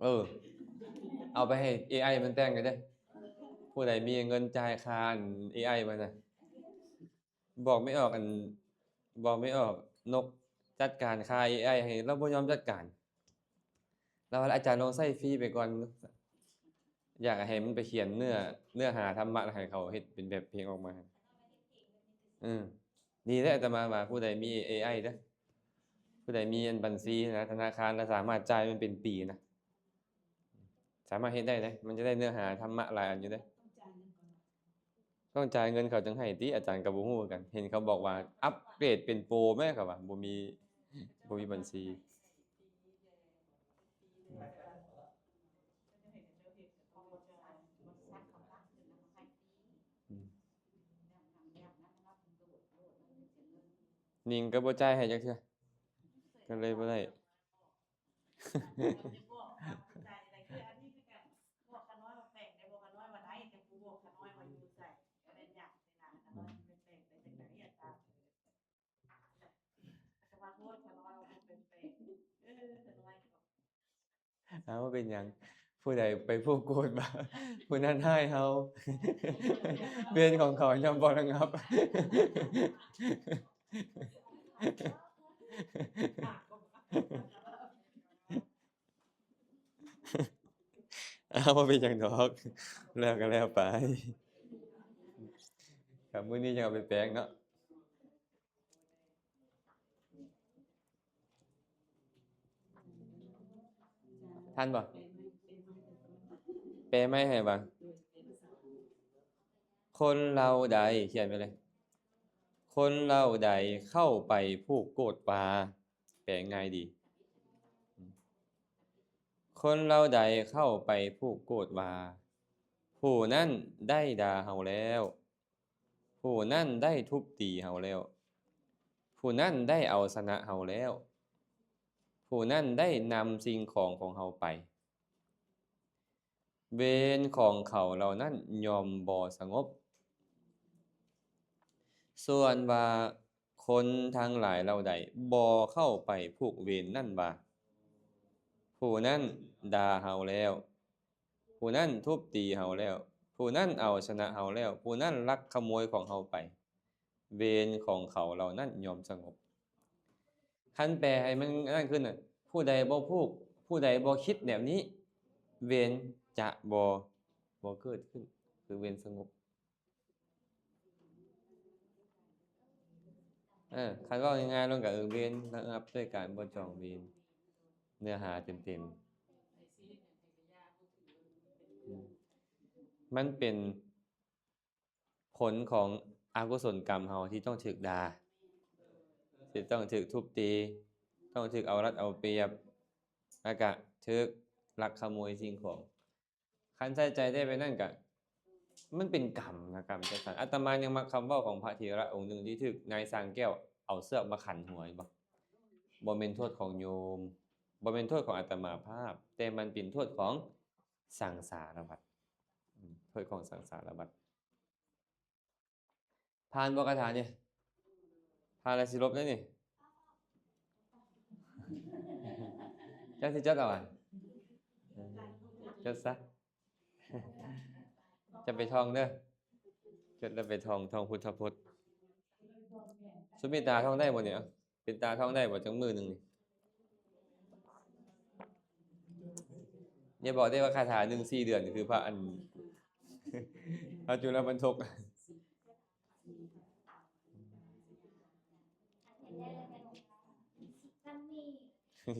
ເອີ ເອົາໄປໃຫ້ເອໄອມັນແຕ່ງກໍໄດ້. ຜູ້ໃດມີເງິນຈ່າຍຄ່າເອໄອມັນນະ. ບອກໄມ່ອອກ ອັນ ບອກໄມ່ອອກນົກຈັດການຄ່າເອໄອໃຫ້ ລາວບໍ່ຍອມຈັດການ. ລາວວ່າ ອາຈານລອງໃຊ້ຟຣີໄປກ່ອນ, ຢາກໃຫ້ມັນໄປຂຽນເນື້ອ ເນື້ອຫາທຳມະ ແລ້ວໃຫ້ເຂົາເຮັດເປັນແບບເພງອອກມາ. ເອີ ນີ້ແຫຼະອາດຕະມາວ່າ ຜູ້ໃດມີເອໄອເດີ້ ຜູ້ໃດມີອັນບັນຊີນະ ທະນາຄານ ແລ້ວສາມາດຈ່າຍມັນເປັນປີນະ. ສາມາດເຮັດໄດ້ເດ້ ມັນຈະໄດ້ເນື້ອຫາທຳມະຫຼາຍອັນຢູ່ເດ້. ຕ້ອງຈ່າຍເງິນເຂົາຈຶ່ງໃຫ້ຕິ ອາຈານກໍບໍ່ຮູ້ຄືກັນ. ເຫັນເຂົາບອກວ່າອັບເກຣດເປັນໂປແມ້ ເຂົາວ່າບໍ່ມີ ບໍ່ມີບັນຊີ. ອືມ ນິງກໍບໍ່ຈ່າຍໃຫ້ຈັກເທື່ອ ກໍເລີຍບໍ່ໄດ້. ເອົາ ເປັນຫຍັງ? ຜູ້ໃດໄປຜູກໂກດວ່າ ຜູ້ນັ້ນຮ້າຍເຮົາ, ເວນຂອງເຂົາຍ່ອມບໍ່ລະງັບ. ອ້າວ ບໍ່ເປັນຫຍັງດອກ ແລ້ວກໍແລ້ວໄປ. ກໍມື້ນີ້ຍັງເອົາໄປແປງເນາະ. ທັນບໍ່? ແປໃໝ່ໃຫ້ວ່າ ຄົນເຫຼົ່າໃດ ຂຽນໄປເລີຍ ຄົນເຫຼົ່າໃດເຂົ້າໄປຜູກໂກດວ່າ ແປງ່າຍດີ ຄົນເຫຼົ່າໃດເຂົ້າໄປຜູກໂກດວ່າ ຜູ້ນັ້ນໄດ້ດ່າເຮົາແລ້ວ, ຜູ້ນັ້ນໄດ້ທຸບຕີເຮົາແລ້ວ, ຜູ້ນັ້ນໄດ້ເອົາຊະນະເຮົາແລ້ວ, ຜູ້ນັ້ນໄດ້ນຳສິ່ງຂອງຂອງເຮົາໄປ. ເວນຂອງເຂົາເຫຼົ່ານັ້ນຍ່ອມບໍ່ສະຫງົບ. ສ່ວນວ່າຄົນທັງຫຼາຍເຫຼົ່າໃດບໍ່ເຂົ້າໄປຜູກເວນນັ້ນວ່າ ຜູ້ນັ້ນດ່າເຮົາແລ້ວ, ຜູ້ນັ້ນທຸບຕີເຮົາແລ້ວ, ຜູ້ນັ້ນເອົາຊະນະເຮົາແລ້ວ, ຜູ້ນັ້ນລັກຂະໂມຍຂອງເຮົາໄປ, ເວນຂອງເຂົາເຫຼົ່ານັ້ນຍ່ອມສະຫງົບ. ຄັນແປໃຫ້ມັນນັ້ນຂຶ້ນນະ, ຜູ້ໃດບໍ່ຜູກ, ຜູ້ໃດບໍ່ຄິດແບບນີ້, ເວນຈະບໍ່, ບໍ່ເກີດຂຶ້ນ, ຄືເວນສະຫງົບ. ເອີ ຄັນເວົ້າງ່າຍໆລົງກໍ ເອີ ເວນລະງັບດ້ວຍການບໍ່ຈອງເວນ, ເນື້ອຫາເຕັມໆ. ອືມ ມັນເປັນຜົນຂອງອະກຸສົນກຳເຮົາທີ່ຕ້ອງຖືກດ່າ, ທີ່ຕ້ອງຖືກທຸບຕີ, ຕ້ອງຖືກເອົາລັດເອົາປຽບ, ແລ້ວກະຖືກລັກຂະໂມຍສິ່ງຂອງ. ຄັນໃສ່ໃຈໄດ້ແບບນັ້ນກະ ມັນເປັນກຳນະ ກຳຈັດສັນ. ອາດຕະມາຍັງມັກຄຳເວົ້າຂອງພະເຖລະອົງໜຶ່ງທີ່ຖືກນາຍຊ່າງແກ້ວເອົາເຊືອກມາຂັນຫົວ ເຫັນບໍ່? ບໍ່ແມ່ນໂທດຂອງໂຍມ, ບໍ່ແມ່ນໂທດຂອງອາດຕະມາພາບ, ແຕ່ມັນເປັນໂທດຂອງສັງສາລະວັດ. ອືມ ໂທດຂອງສັງສາລະວັດ. ຜ່ານບໍ່ຄາຖານີ້? ຜ່ານແລ້ວຊິລົບເດ້ນີ້. ຈັກຊິຈົດເອົາຫວາ? ຈົດຊະ. ຈະໄປທ່ອງເດີ. ຈົດແລ້ວໄປທ່ອງ, ທ່ອງພຸດທະພົດ. ສຸມິຕາທ່ອງໄດ້ບໍ່ນີ້? ເອົາ. ເປັນຕາທ່ອງໄດ້ບໍ່ຈັກມື້ໜຶ່ງນີ້? ຢ່າບອກເດ້ວ່າຄາຖາໜຶ່ງສີ່ເດືອນ ຄືພະອັນ ພະຈຸລະບັນທົກ.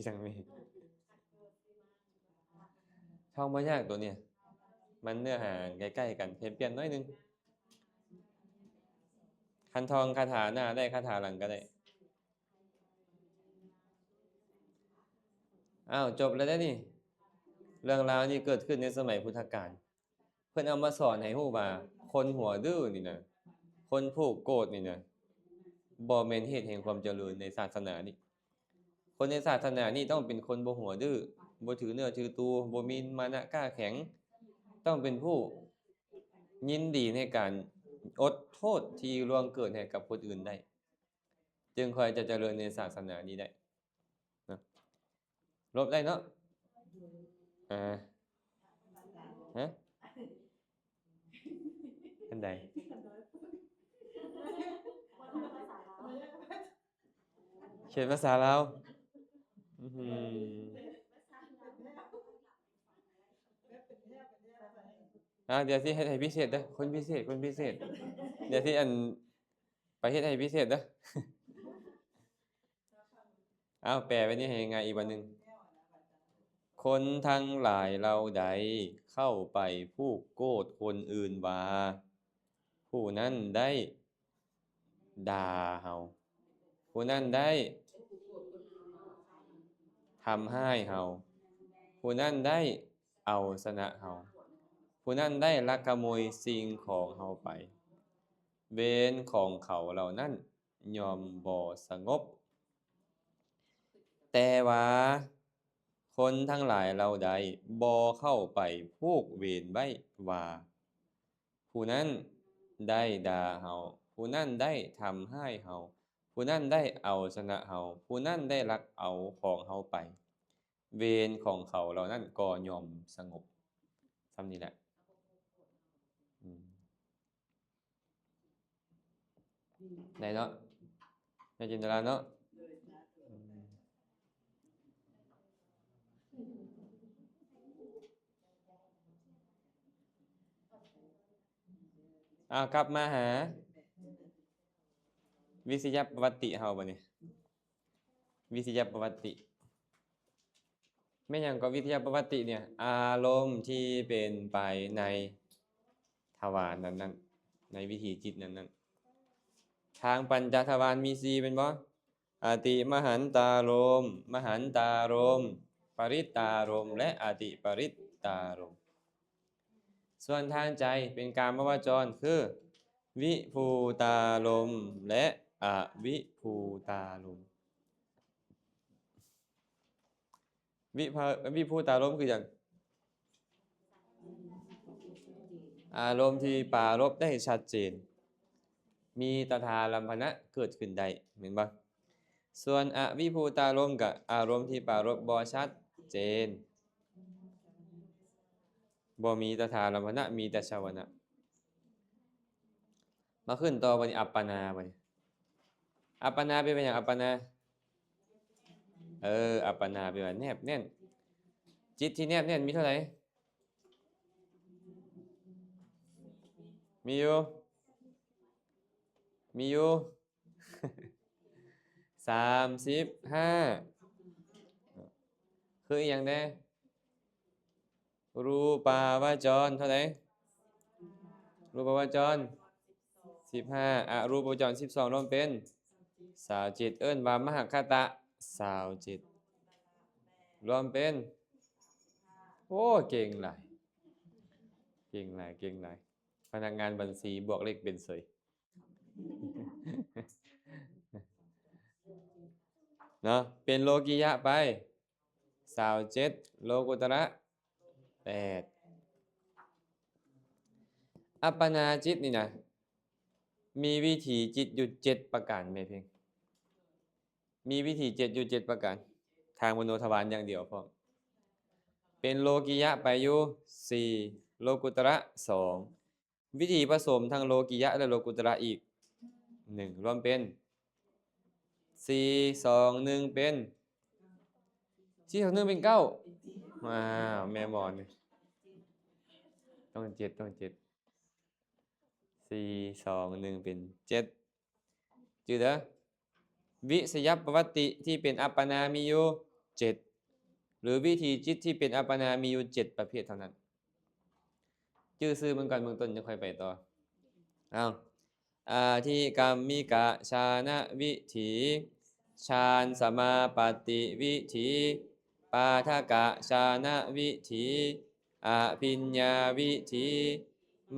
ຍັງມີ ທ່ອງບໍ່ຍາກໂຕນີ້ ມັນເນື້ອຫາໃກ້ໆກັນ ແຄ່ປ່ຽນໜ້ອຍໜຶ່ງ. ຄັນທ່ອງຄາຖາໜ້າໄດ້ ຄາຖາຫຼັງກໍໄດ້. ອ້າວ ຈົບແລ້ວເດ້ນີ້. ເລື່ອງລາວນີ້ເກີດຂຶ້ນໃນສະໄໝພຸດທະການ. ເພິ່ນເອົາມາສອນໃຫ້ຮູ້ວ່າ ຄົນຫົວດື້ນີ້ນະ, ຄົນຜູກໂກດນີ້ນະ, ບໍ່ແມ່ນເຫດແຫ່ງຄວາມຈະເລີນໃນສາສະໜານີ້. ຄົນໃນສາສະໜານີ້ຕ້ອງເປັນຄົນບໍ່ຫົວດື້, ບໍ່ຖືເນື້ອຖືໂຕ, ບໍ່ມີມານະກ້າແຂງ, ຕ້ອງເປັນຜູ້ຍິນດີໃນການອົດໂທດທີ່ລ່ວງເກີດໃຫ້ກັບຄົນອື່ນໄດ້. ຈຶ່ງຄ່ອຍຈະຈະເລີນໃນສາສະໜານີ້ໄດ້ເນາະ. ລົບໄດ້ເນາະ. ອ່າ ຮະ? ອັນໃດ? ຂຽນພາສາລາວ. ອືມ ອ່າ ດຽວຊິເຮັດໃຫ້ພິເສດເດີ ຄົນພິເສດ ຄົນພິເສດ. ດຽວຊິ ອັນ ໄປເຮັດໃຫ້ພິເສດເດີ. ອ້າວ ແປໄວ້ນີ້ໃຫ້ງ່າຍອີກບາດໜຶ່ງ. ຄົນທັງຫຼາຍເຫຼົ່າໃດເຂົ້າໄປຜູກໂກດຄົນອື່ນວ່າ ຜູ້ນັ້ນໄດ້ດ່າເຮົາ, ຜູ້ນັ້ນໄດ້ທຳຮ້າຍເຮົາ, ຜູ້ນັ້ນໄດ້ເອົາຊະນະເຮົາ, ຜູ້ນັ້ນໄດ້ລັກຂະໂມຍສິ່ງຂອງເຮົາໄປ. ເວນຂອງເຂົາເຫຼົ່ານັ້ນ ຍ່ອມບໍ່ສະຫງົບ. ແຕ່ວ່າຄົນທັງຫຼາຍເຫຼົ່າໃດບໍ່ເຂົ້າໄປຜູກເວນໄວ້ວ່າ ຜູ້ນັ້ນໄດ້ດ່າເຮົາ, ຜູ້ນັ້ນໄດ້ທຳຮ້າຍເຮົາ, ຜູ້ນັ້ນໄດ້ເອົາຊະນະເຮົາ, ຜູ້ນັ້ນໄດ້ລັກເອົາຂອງເຮົາໄປ, ເວນຂອງເຂົາເຫຼົ່ານັ້ນກໍຍ່ອມສະຫງົບ. ສ່ຳນີ້ແຫຼະ. ອືມ. ໄດ້ເນາະ ແມ່ຈິນດາລາເນາະ. ເອົາ ກັບມາຫາວິທະຍາປະຫວັດຕິເຮົາບາດນີ້. ວິທະຍາປະຫວັດຕິ ແມ່ນຫຍັງກໍ ວິທະຍາປະຫວັດຕິນີ້? ອາລົມທີ່ເປັນໄປໃນທະວານນັ້ນໆ ໃນວິຖີຈິດນັ້ນໆ. ທາງປັນຈະທະວານມີສີ່ແມ່ນບໍ່? ອະຕິມະຫັນຕາລົມ, ມະຫັນຕາລົມ, ປະລິດຕາລົມ ແລະ ອະຕິປະລິດຕາລົມ. ສ່ວນທາງໃຈເປັນກາມະວະຈອນ ຄື ວິພູຕາລົມ ແລະ ອະວິພູຕາລົມ. ວິພະ ວິພູຕາລົມຄືຫຍັງ? ອາລົມທີ່ປາລົບໄດ້ຊັດເຈນ ມີຕະຖາລຳພັນະເກີດຂຶ້ນໄດ້ ແມ່ນບໍ່? ສ່ວນອະວິພູຕາລົມກະອາລົມທີ່ປາລົບບໍ່ຊັດເຈນ ບໍ່ມີຕະຖາລຳພັນະ ມີແຕ່ຊະວະນະ. ມາຂຶ້ນຕໍ່ບັດນີ້ ອັບປະນາບັດນີ້ ອັບປະນາແປວ່າຫຍັງ? ອັບປະນາ ເອີ ອັບປະນາແປວ່າແນບແໜ້ນ. ຈິດທີ່ແນບແໜ້ນມີເທົ່າໃດ? ມີຢູ່ ມີຢູ່ ສາມສິບຫ້າ ຄືອີ່ຫຍັງແດ່? ຮູປາວະຈອນເທົ່າໃດ? ຮູປາວະຈອນສິບຫ້າ ອະຮູປາວະຈອນສິບສອງ ລວມເປັນຊາວເຈັດ ເອີ້ນວ່າມະຫະຄະຕະຊາວເຈັດ ລວມເປັນ ໂອ້ ເກັ່ງຫຼາຍ ເກັ່ງຫຼາຍ ເກັ່ງຫຼາຍ. ພະນັກງານບັນຊີບວກເລກເປັນເສີຍ ເນາະ ເປັນໂລກິຍະໄປຊາວເຈັດ ໂລກຸດຕະລະແປດ. ອັບປະນາຈິດນີ້ນະ ມີວິຖີຈິດຢູ່ເຈັດປະການແມ່ເພັງ ມີວິຖີເຈັດຢູ່ເຈັດປະການ ທາງມະໂນທະວານຢ່າງດຽວພ້ອມ ເປັນໂລກິຍະໄປຢູ່ສີ່ ໂລກຸດຕະລະສອງ ວິຖີປະສົມທັງໂລກິຍະ ແລະ ໂລກຸດຕະລະອີກໜຶ່ງ ລວມເປັນສີ່ ສອງ ໜຶ່ງ ເປັນ ສີ່ ສອງ ໜຶ່ງ ເປັນເກົ້າ. ວ້າວ ແມ່ໝໍນີ້ ຕ້ອງເຈັດ ຕ້ອງເຈັດ ສີ່ ສອງ ໜຶ່ງ ເປັນເຈັດ. ຈື່ເດີ ວິຊະຍະປະວັດຕິທີ່ເປັນອັບປະນາມີຢູ່ເຈັດ ຫຼື ວິຖີຈິດທີ່ເປັນອັບປະນາມີຢູ່ເຈັດປະເພດເທົ່ານັ້ນ. ຈື່ຊື່ມັນກ່ອນເບື້ອງຕົ້ນ ຈັ່ງຄ່ອຍໄປຕໍ່. ເອົາ ອະທິກຳມິກະຊານະວິຖີ ຊານສະມາປັດຕິວິຖີ ປາທະກະຊານະວິຖີ ອະພິນຍາວິຖີ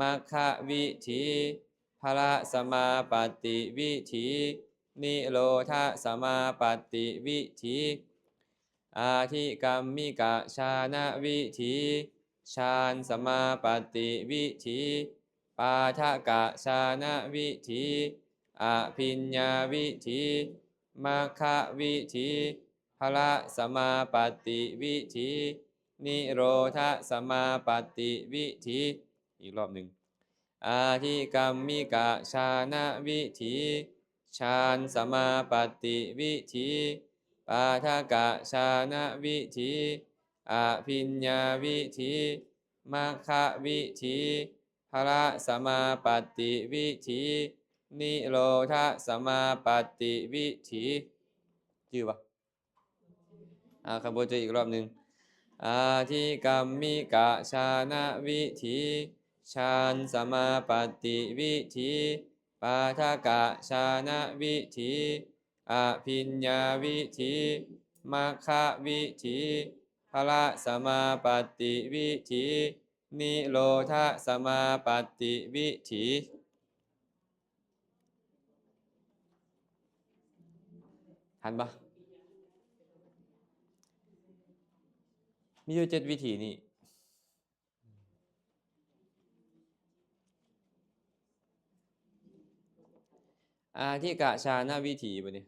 ມັກຂະວິຖີ ຜະລະສະມາປັດຕິວິຖີ ນິໂຣທະສະມາປັດຕິວິຖີ ອະທິກຳມິກະຊານະວິຖີ ຊານສະມາປັດຕິວິຖີ ປາທະກະຊານະວິຖີ ອະພິນຍາວິຖີ ມັກຂະວິຖີ ຜະລະສະມາປັດຕິວິຖີ ນິໂຣທະສະມາປັດຕິວິຖີ. ອີກລອບໜຶ່ງ ອະທິກຳມິກະຊານະວິຖີ ຊານສະມາປັດຕິວິຖີ ປາທະກະຊານະວິຖີ ອະພິນຍາວິຖີ ມັກຂະວິຖີ ຜະລະສະມາປັດຕິວິຖີ ນິໂຣທະສະມາປັດຕິວິຖີ. ຈື່ບໍ່? ອາ ຄັນບໍ່ຈື່ ອີກລອບໜຶ່ງ ອະທິກຳມິກະຊານະວິຖີ ຊານສະມາປັດຕິວິຖີ ປາທະກະຊານະວິຖີ ອະພິນຍາວິຖີ ມັກຂະວິຖີ ຜະລະສະມາປັດຕິວິຖີ ນິໂຣທະສະມາປັດຕິວິຖີ. ທັນບໍ່? ມີຢູ່ເຈັດວິທີນີ້. ອະທິກະຊານະວິທີ ບັດນີ້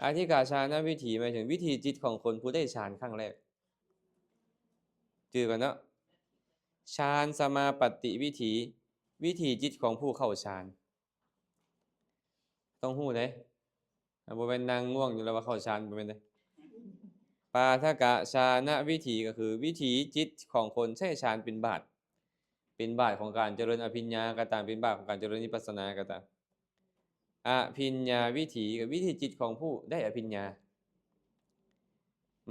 ອະທິກະຊານະວິທີ ໝາຍເຖິງວິທີຈິດຂອງຄົນຜູ້ໄດ້ຊານຄັ້ງແລກ. ຈື່ກ່ອນເນາະ ຊານສະມາປັດຕິວິທີ ວິທີຈິດຂອງຜູ້ເຂົ້າຊານ ຕ້ອງຮູ້ເດ້. ອາ ບໍ່ແມ່ນນັ່ງງ່ວງຢູ່ແລ້ວວ່າເຂົ້າຊານ ບໍ່ແມ່ນເດ້. ປາທະກະຊານະວິທີ ກໍຄືວິທີຈິດຂອງຄົນໃຊ້ຊານເປັນບາດ ເປັນບາດຂອງການຈະເລີນອະພິນຍາກໍຕາມ ເປັນບາດຂອງການຈະເລີນວິປັດສະນາກໍຕາມ. ອະພິນຍາວິທີ ກໍວິທີຈິດຂອງຜູ້ໄດ້ອະພິນຍາ.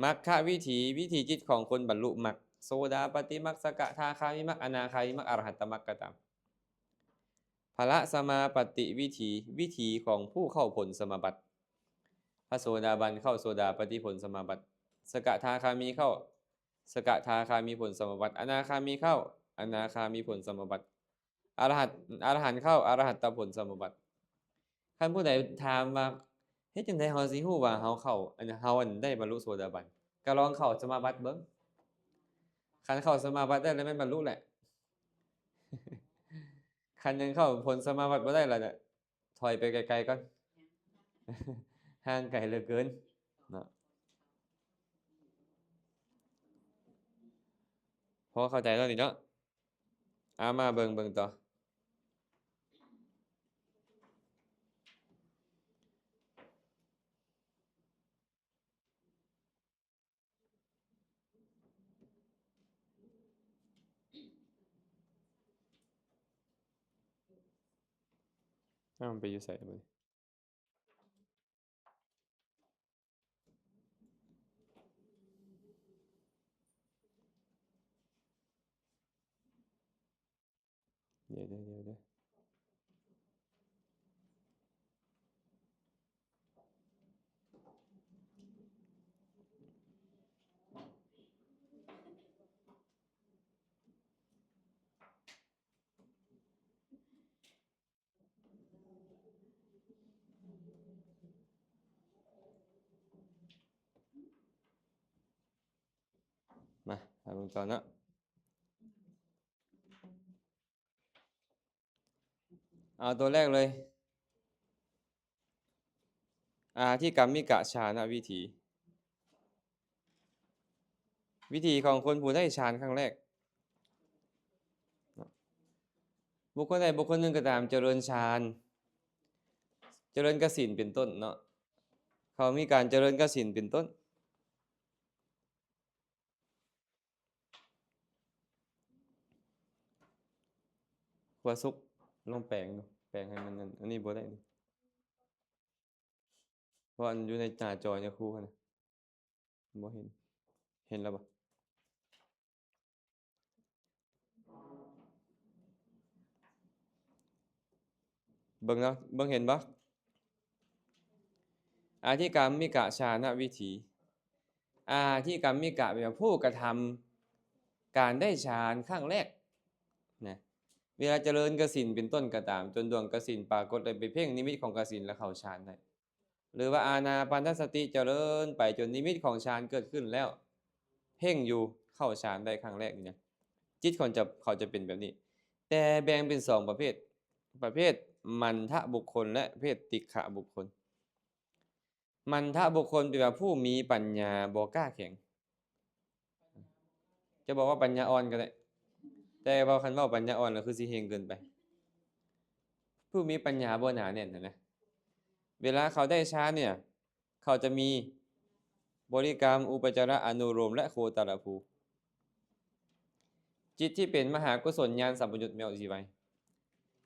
ມັກຂະວິທີ ວິທີຈິດຂອງຄົນບັນລຸມັກ ໂສດາປະຕິມັກ ສະກະທາຄາມີມັກ ອະນາຄາມີມັກ ອະລະຫັດຕະມັກກໍຕາມ. ຜະລະສະມາປັດຕິວິທີ ວິທີຂອງຜູ້ເຂົ້າຜົນສະມາບັດ ພະໂສດາບັນເຂົ້າໂສດາປະຕິຜົນສະມາບັດ ສະກະທາຄາມີເຂົ້າສະກະທາຄາມີຜົນສະມາບັດ ອະນາຄາມີເຂົ້າອະນາຄາມີຜົນສະມາບັດ ອະລະຫັດ ອະລະຫັນເຂົ້າອະລະຫັດຕະຜົນສະມາບັດ. ຄັນຜູ້ໃດຖາມວ່າ ເຮັດຈັ່ງໃດເຮົາຊິຮູ້ວ່າເຮົາເຂົ້າ ອັນ ເຮົາ ອັນ ໄດ້ບັນລຸໂສດາບັນ? ກໍລອງເຂົ້າສະມາບັດເບິ່ງ. ຄັນເຂົ້າສະມາບັດໄດ້ແລ້ວແມ່ນບັນລຸແຫຼະ. ຄັນຍັງເຂົ້າຜົນສະມາວັດບໍ່ໄດ້ລະ ຖອຍໄປໄກໆກ່ອນ ຫ່າງໄກເຫຼືອເກີນເນາະ. ພໍເຂົ້າໃຈເນາະນີ້ເນາະ. ເອົາ ມາເບິ່ງ ເບິ່ງຕໍ່. ອ້າວ ມັນໄປຢູ່ໃສບາດນີ້? ດຽວເດີ ດຽວເດີ. ມາ ເອົາເບິ່ງຕໍ່ເນາະ. ເອົາຕົວແລກເລີຍ ອາທິກຳມິກະຊານະວິທີ. ວິທີຂອງຄົນຜູ້ໄດ້ຊານຄັ້ງແລກ. ບຸກຄົນໃດບຸກຄົນໜຶ່ງກໍຕາມຈະເລີນຊານ ຈະເລີນກະສິນເປັນຕົ້ນເນາະ. ເຂົາມີການຈະເລີນກະສິນເປັນຕົ້ນ. ຄວາສຸກ ລອງແປງດູ ແປງໃຫ້ມັນອັນ ອັນນີ້ບໍ່ໄດ້ນີ້ ເພາະອັນຢູ່ໃນໜ້າຈໍຍາຄູຫັ້ນນະ ບໍ່ເຫັນ ເຫັນແລ້ວບໍ່? ເບິ່ງເນາະ ເບິ່ງເຫັນບໍ່? ອາທິກຳມິກະຊານະວິທີ. ອາທິກຳມິກະ ແປວ່າຜູ້ກະທຳການໄດ້ຊານຄັ້ງແລກນະ. ເວລາຈະເລີນກະສິນເປັນຕົ້ນກໍຕາມ ຈົນດວງກະສິນປາກົດ ແລະ ໄປເພັ່ງນິມິດຂອງກະສິນ ແລ້ວເຂົ້າຊານໄດ້. ຫຼືວ່າອານາປານະສະຕິຈະເລີນໄປຈົນນິມິດຂອງຊານເກີດຂຶ້ນແລ້ວ ເພັ່ງຢູ່ເຂົ້າຊານໄດ້ຄັ້ງແລກນີ້ນະ ຈິດຂອງເຂົາຈະ ເຂົາຈະເປັນແບບນີ້. ແຕ່ແບ່ງເປັນສອງປະເພດ ປະເພດມັນທະບຸກຄົນ ແລະ ປະເພດຕິກຂະບຸກຄົນ. ມັນທະບຸກຄົນແປວ່າຜູ້ມີປັນຍາບໍ່ກ້າແຂງ. ຈະບອກວ່າປັນຍາອ່ອນກໍໄດ້ ແຕ່ວ່າຄັນເວົ້າປັນຍາອ່ອນລະຄືຊິເຮັງເກີນໄປ. ຜູ້ມີປັນຍາບໍ່ໜາແໜ້ນຫັ້ນນະ. ເວລາເຂົາໄດ້ຊານນີ້ ເຂົາຈະມີບໍລິກຳ ອຸປະຈາລະ ອະນຸໂລມ ແລະ ໂຄຕະລະພູ. ຈິດທີ່ເປັນມະຫາກຸສົນຍານສຳປະຍຸດແມ່ນຊິໄວ.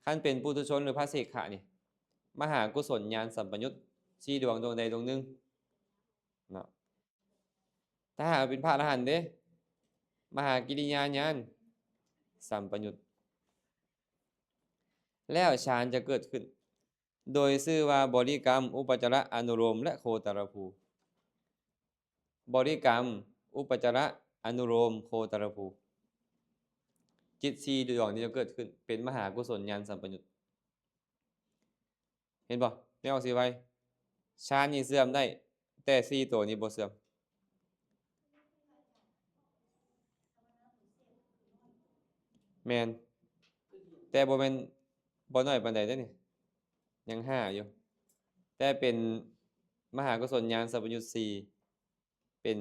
ຄັນເປັນປຸຖຸຊົນ ຫຼື ພະເສກຂະນີ້ ມະຫາກຸສົນຍານສຳປະຍຸດ ສີ່ດວງ ດວງໃດດວງໜຶ່ງເນາະ. ຖ້າຫາກເປັນພະອະລະຫັນເດ້ ມະຫາກິລິຍາຍານສຳປະຍຸດ ແລ້ວຊານຈະເກີດຂຶ້ນ ໂດຍຊື່ວ່າບໍລິກຳ ອຸປະຈາລະ ອະນຸໂລມ ແລະ ໂຄຕະລະພູ. ບໍລິກຳ ອຸປະຈາລະ ອະນຸໂລມ ໂຄຕະລະພູ. ຈິດສີ່ດວງນີ້ຈະເກີດຂຶ້ນເປັນມະຫາກຸສົນຍານສຳປະຍຸດ. ເຫັນບໍ່? ແມ່ອອກຊິໄວ. ຊານນີ້ເຊື່ອມໄດ້ ແຕ່ສີ່ໂຕນີ້ບໍ່ເຊື່ອມ. ແມ່ນ. ແຕ່ບໍ່ແມ່ນ ບໍ່ນ້ອຍປານໃດເດ້ນີ້. ຍັງຫ້າຢູ່. ແຕ່ເປັນມະຫາກຸສົນຍານສຳປະຍຸດສີ່. ເປັນ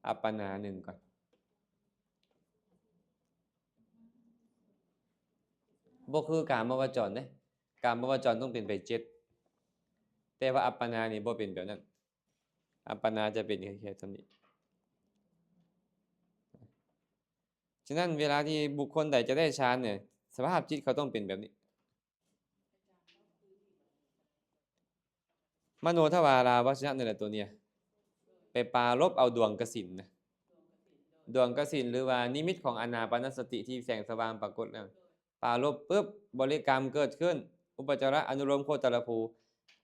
ອັບປະນາໜຶ່ງກ່ອນ. ບໍ່ຄືກາມະວະຈອນເດ້. ກາມະວະຈອນຕ້ອງເປັນໄປເຈັດ. ແຕ່ວ່າອັບປະນານີ້ບໍ່ເປັນແບບນັ້ນ. ອັບປະນາຈະເປັນແຄ່ ແຄ່ສ່ຳນີ້. ສະນັ້ນ ເວລາທີ່ບຸກຄົນໃດຈະໄດ້ຊານນີ້ ສະພາບຈິດເຂົາຕ້ອງເປັນແບບນີ້. ມະໂນທະວາລາວະຊະນະນີ້ແຫຼະ ໂຕນີ້ ໄປປາລົບເອົາດວງກະສິນນະ. ດວງກະສິນ ຫຼືວ່ານິມິດຂອງອານາປານະສະຕິທີ່ແສງສະຫວ່າງປາກົດນະ ປາລົບປຶບ ບໍລິກຳເກີດຂຶ້ນ ອຸປະຈາລະ ອະນຸໂລມ ໂຄຕະລະພູ.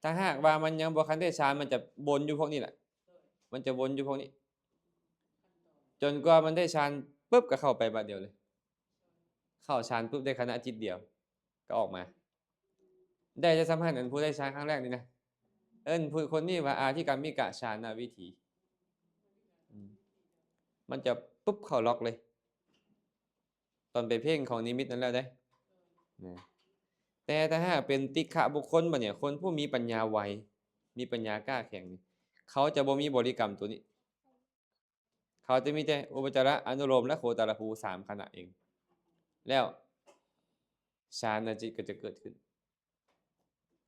ຖ້າຫາກວ່າມັນຍັງບໍ່ທັນໄດ້ຊານ ມັນຈະວົນຢູ່ພວກນີ້ແຫຼະ. ມັນຈະວົນຢູ່ພວກນີ້ ຈົນກວ່າມັນໄດ້ຊານປຶບ ກໍເຂົ້າໄປບາດດຽວເລີຍ. ເຂົ້າຊານປຶບ ໄດ້ຂະນະຈິດດຽວ ກໍອອກມາ. ໄດ້ແຕ່ສ່ຳຫັ້ນ ອັນຜູ້ໄດ້ຊານຄັ້ງແລກນີ້ນະ ເອີ້ນຜູ້ຄົນນີ້ວ່າອາທິກຳມິກະຊານະວິທີ. ອືມ ມັນຈະປຶບເຂົ້າລັອກເລີຍ. ຕອນໄປເພງຂອງນິມິດນັ້ນແລ້ວເດ້. ນະ ແຕ່ຖ້າຫາກເປັນຕິກຂະບຸກຄົນບັດນີ້ ຄົນຜູ້ມີປັນຍາໄວ ມີປັນຍາກ້າແຂງນີ້ ເຂົາຈະບໍ່ມີບໍລິກຳໂຕນີ້. ເຂົາຈະມີແຕ່ອຸປະຈາລະ ອະນຸໂລມ ແລະ ໂຄຕາລະພູ ສາມຂະນະເອງ ແລ້ວ ຊານະຈິດກໍຈະເກີດຂຶ້ນ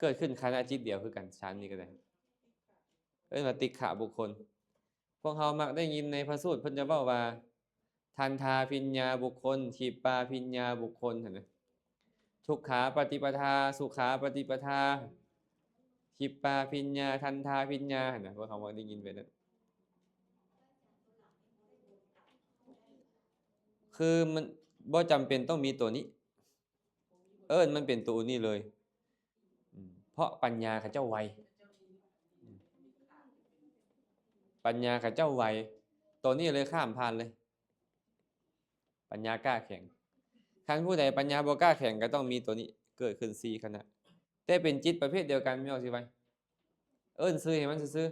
ເກີດຂຶ້ນຂະນະຈິດດຽວຄືກັນ ຊານນີ້ກໍໄດ້ ເອີ້ນວ່າຕິກຂະບຸກຄົນ. ພວກເຮົາມັກໄດ້ຍິນໃນພະສູດເພິ່ນຈະເວົ້າວ່າ ທັນທາພິນຍາບຸກຄົນ ທິບປາພິນຍາບຸກຄົນຫັ້ນນະ ທຸກຂາປະຕິປະທາ ສຸຂາປະຕິປະທາ ທິບປາພິນຍາ ທັນທາພິນຍາຫັ້ນນະ ພວກເຮົາມັກໄດ້ຍິນແບບນັ້ນ. ຄືມັນບໍ່ຈຳເປັນຕ້ອງມີໂຕນີ້ ເອີ້ນມັນເປັນໂຕນີ້ເລີຍ ອືມ ເພາະປັນຍາເຂົາເຈົ້າໄວ ອືມ ປັນຍາເຂົາເຈົ້າໄວ ໂຕນີ້ເລີຍຂ້າມຜ່ານເລີຍ ປັນຍາກ້າແຂງ. ຄັນຜູ້ໃດປັນຍາບໍ່ກ້າແຂງ ກໍຕ້ອງມີໂຕນີ້ເກີດຂຶ້ນສີ່ຂະນະ ແຕ່ເປັນຈິດປະເພດດຽວກັນ ແມ່ນອອກຊິໄວ. ເອີ້ນຊື່ໃຫ້ມັນຊື່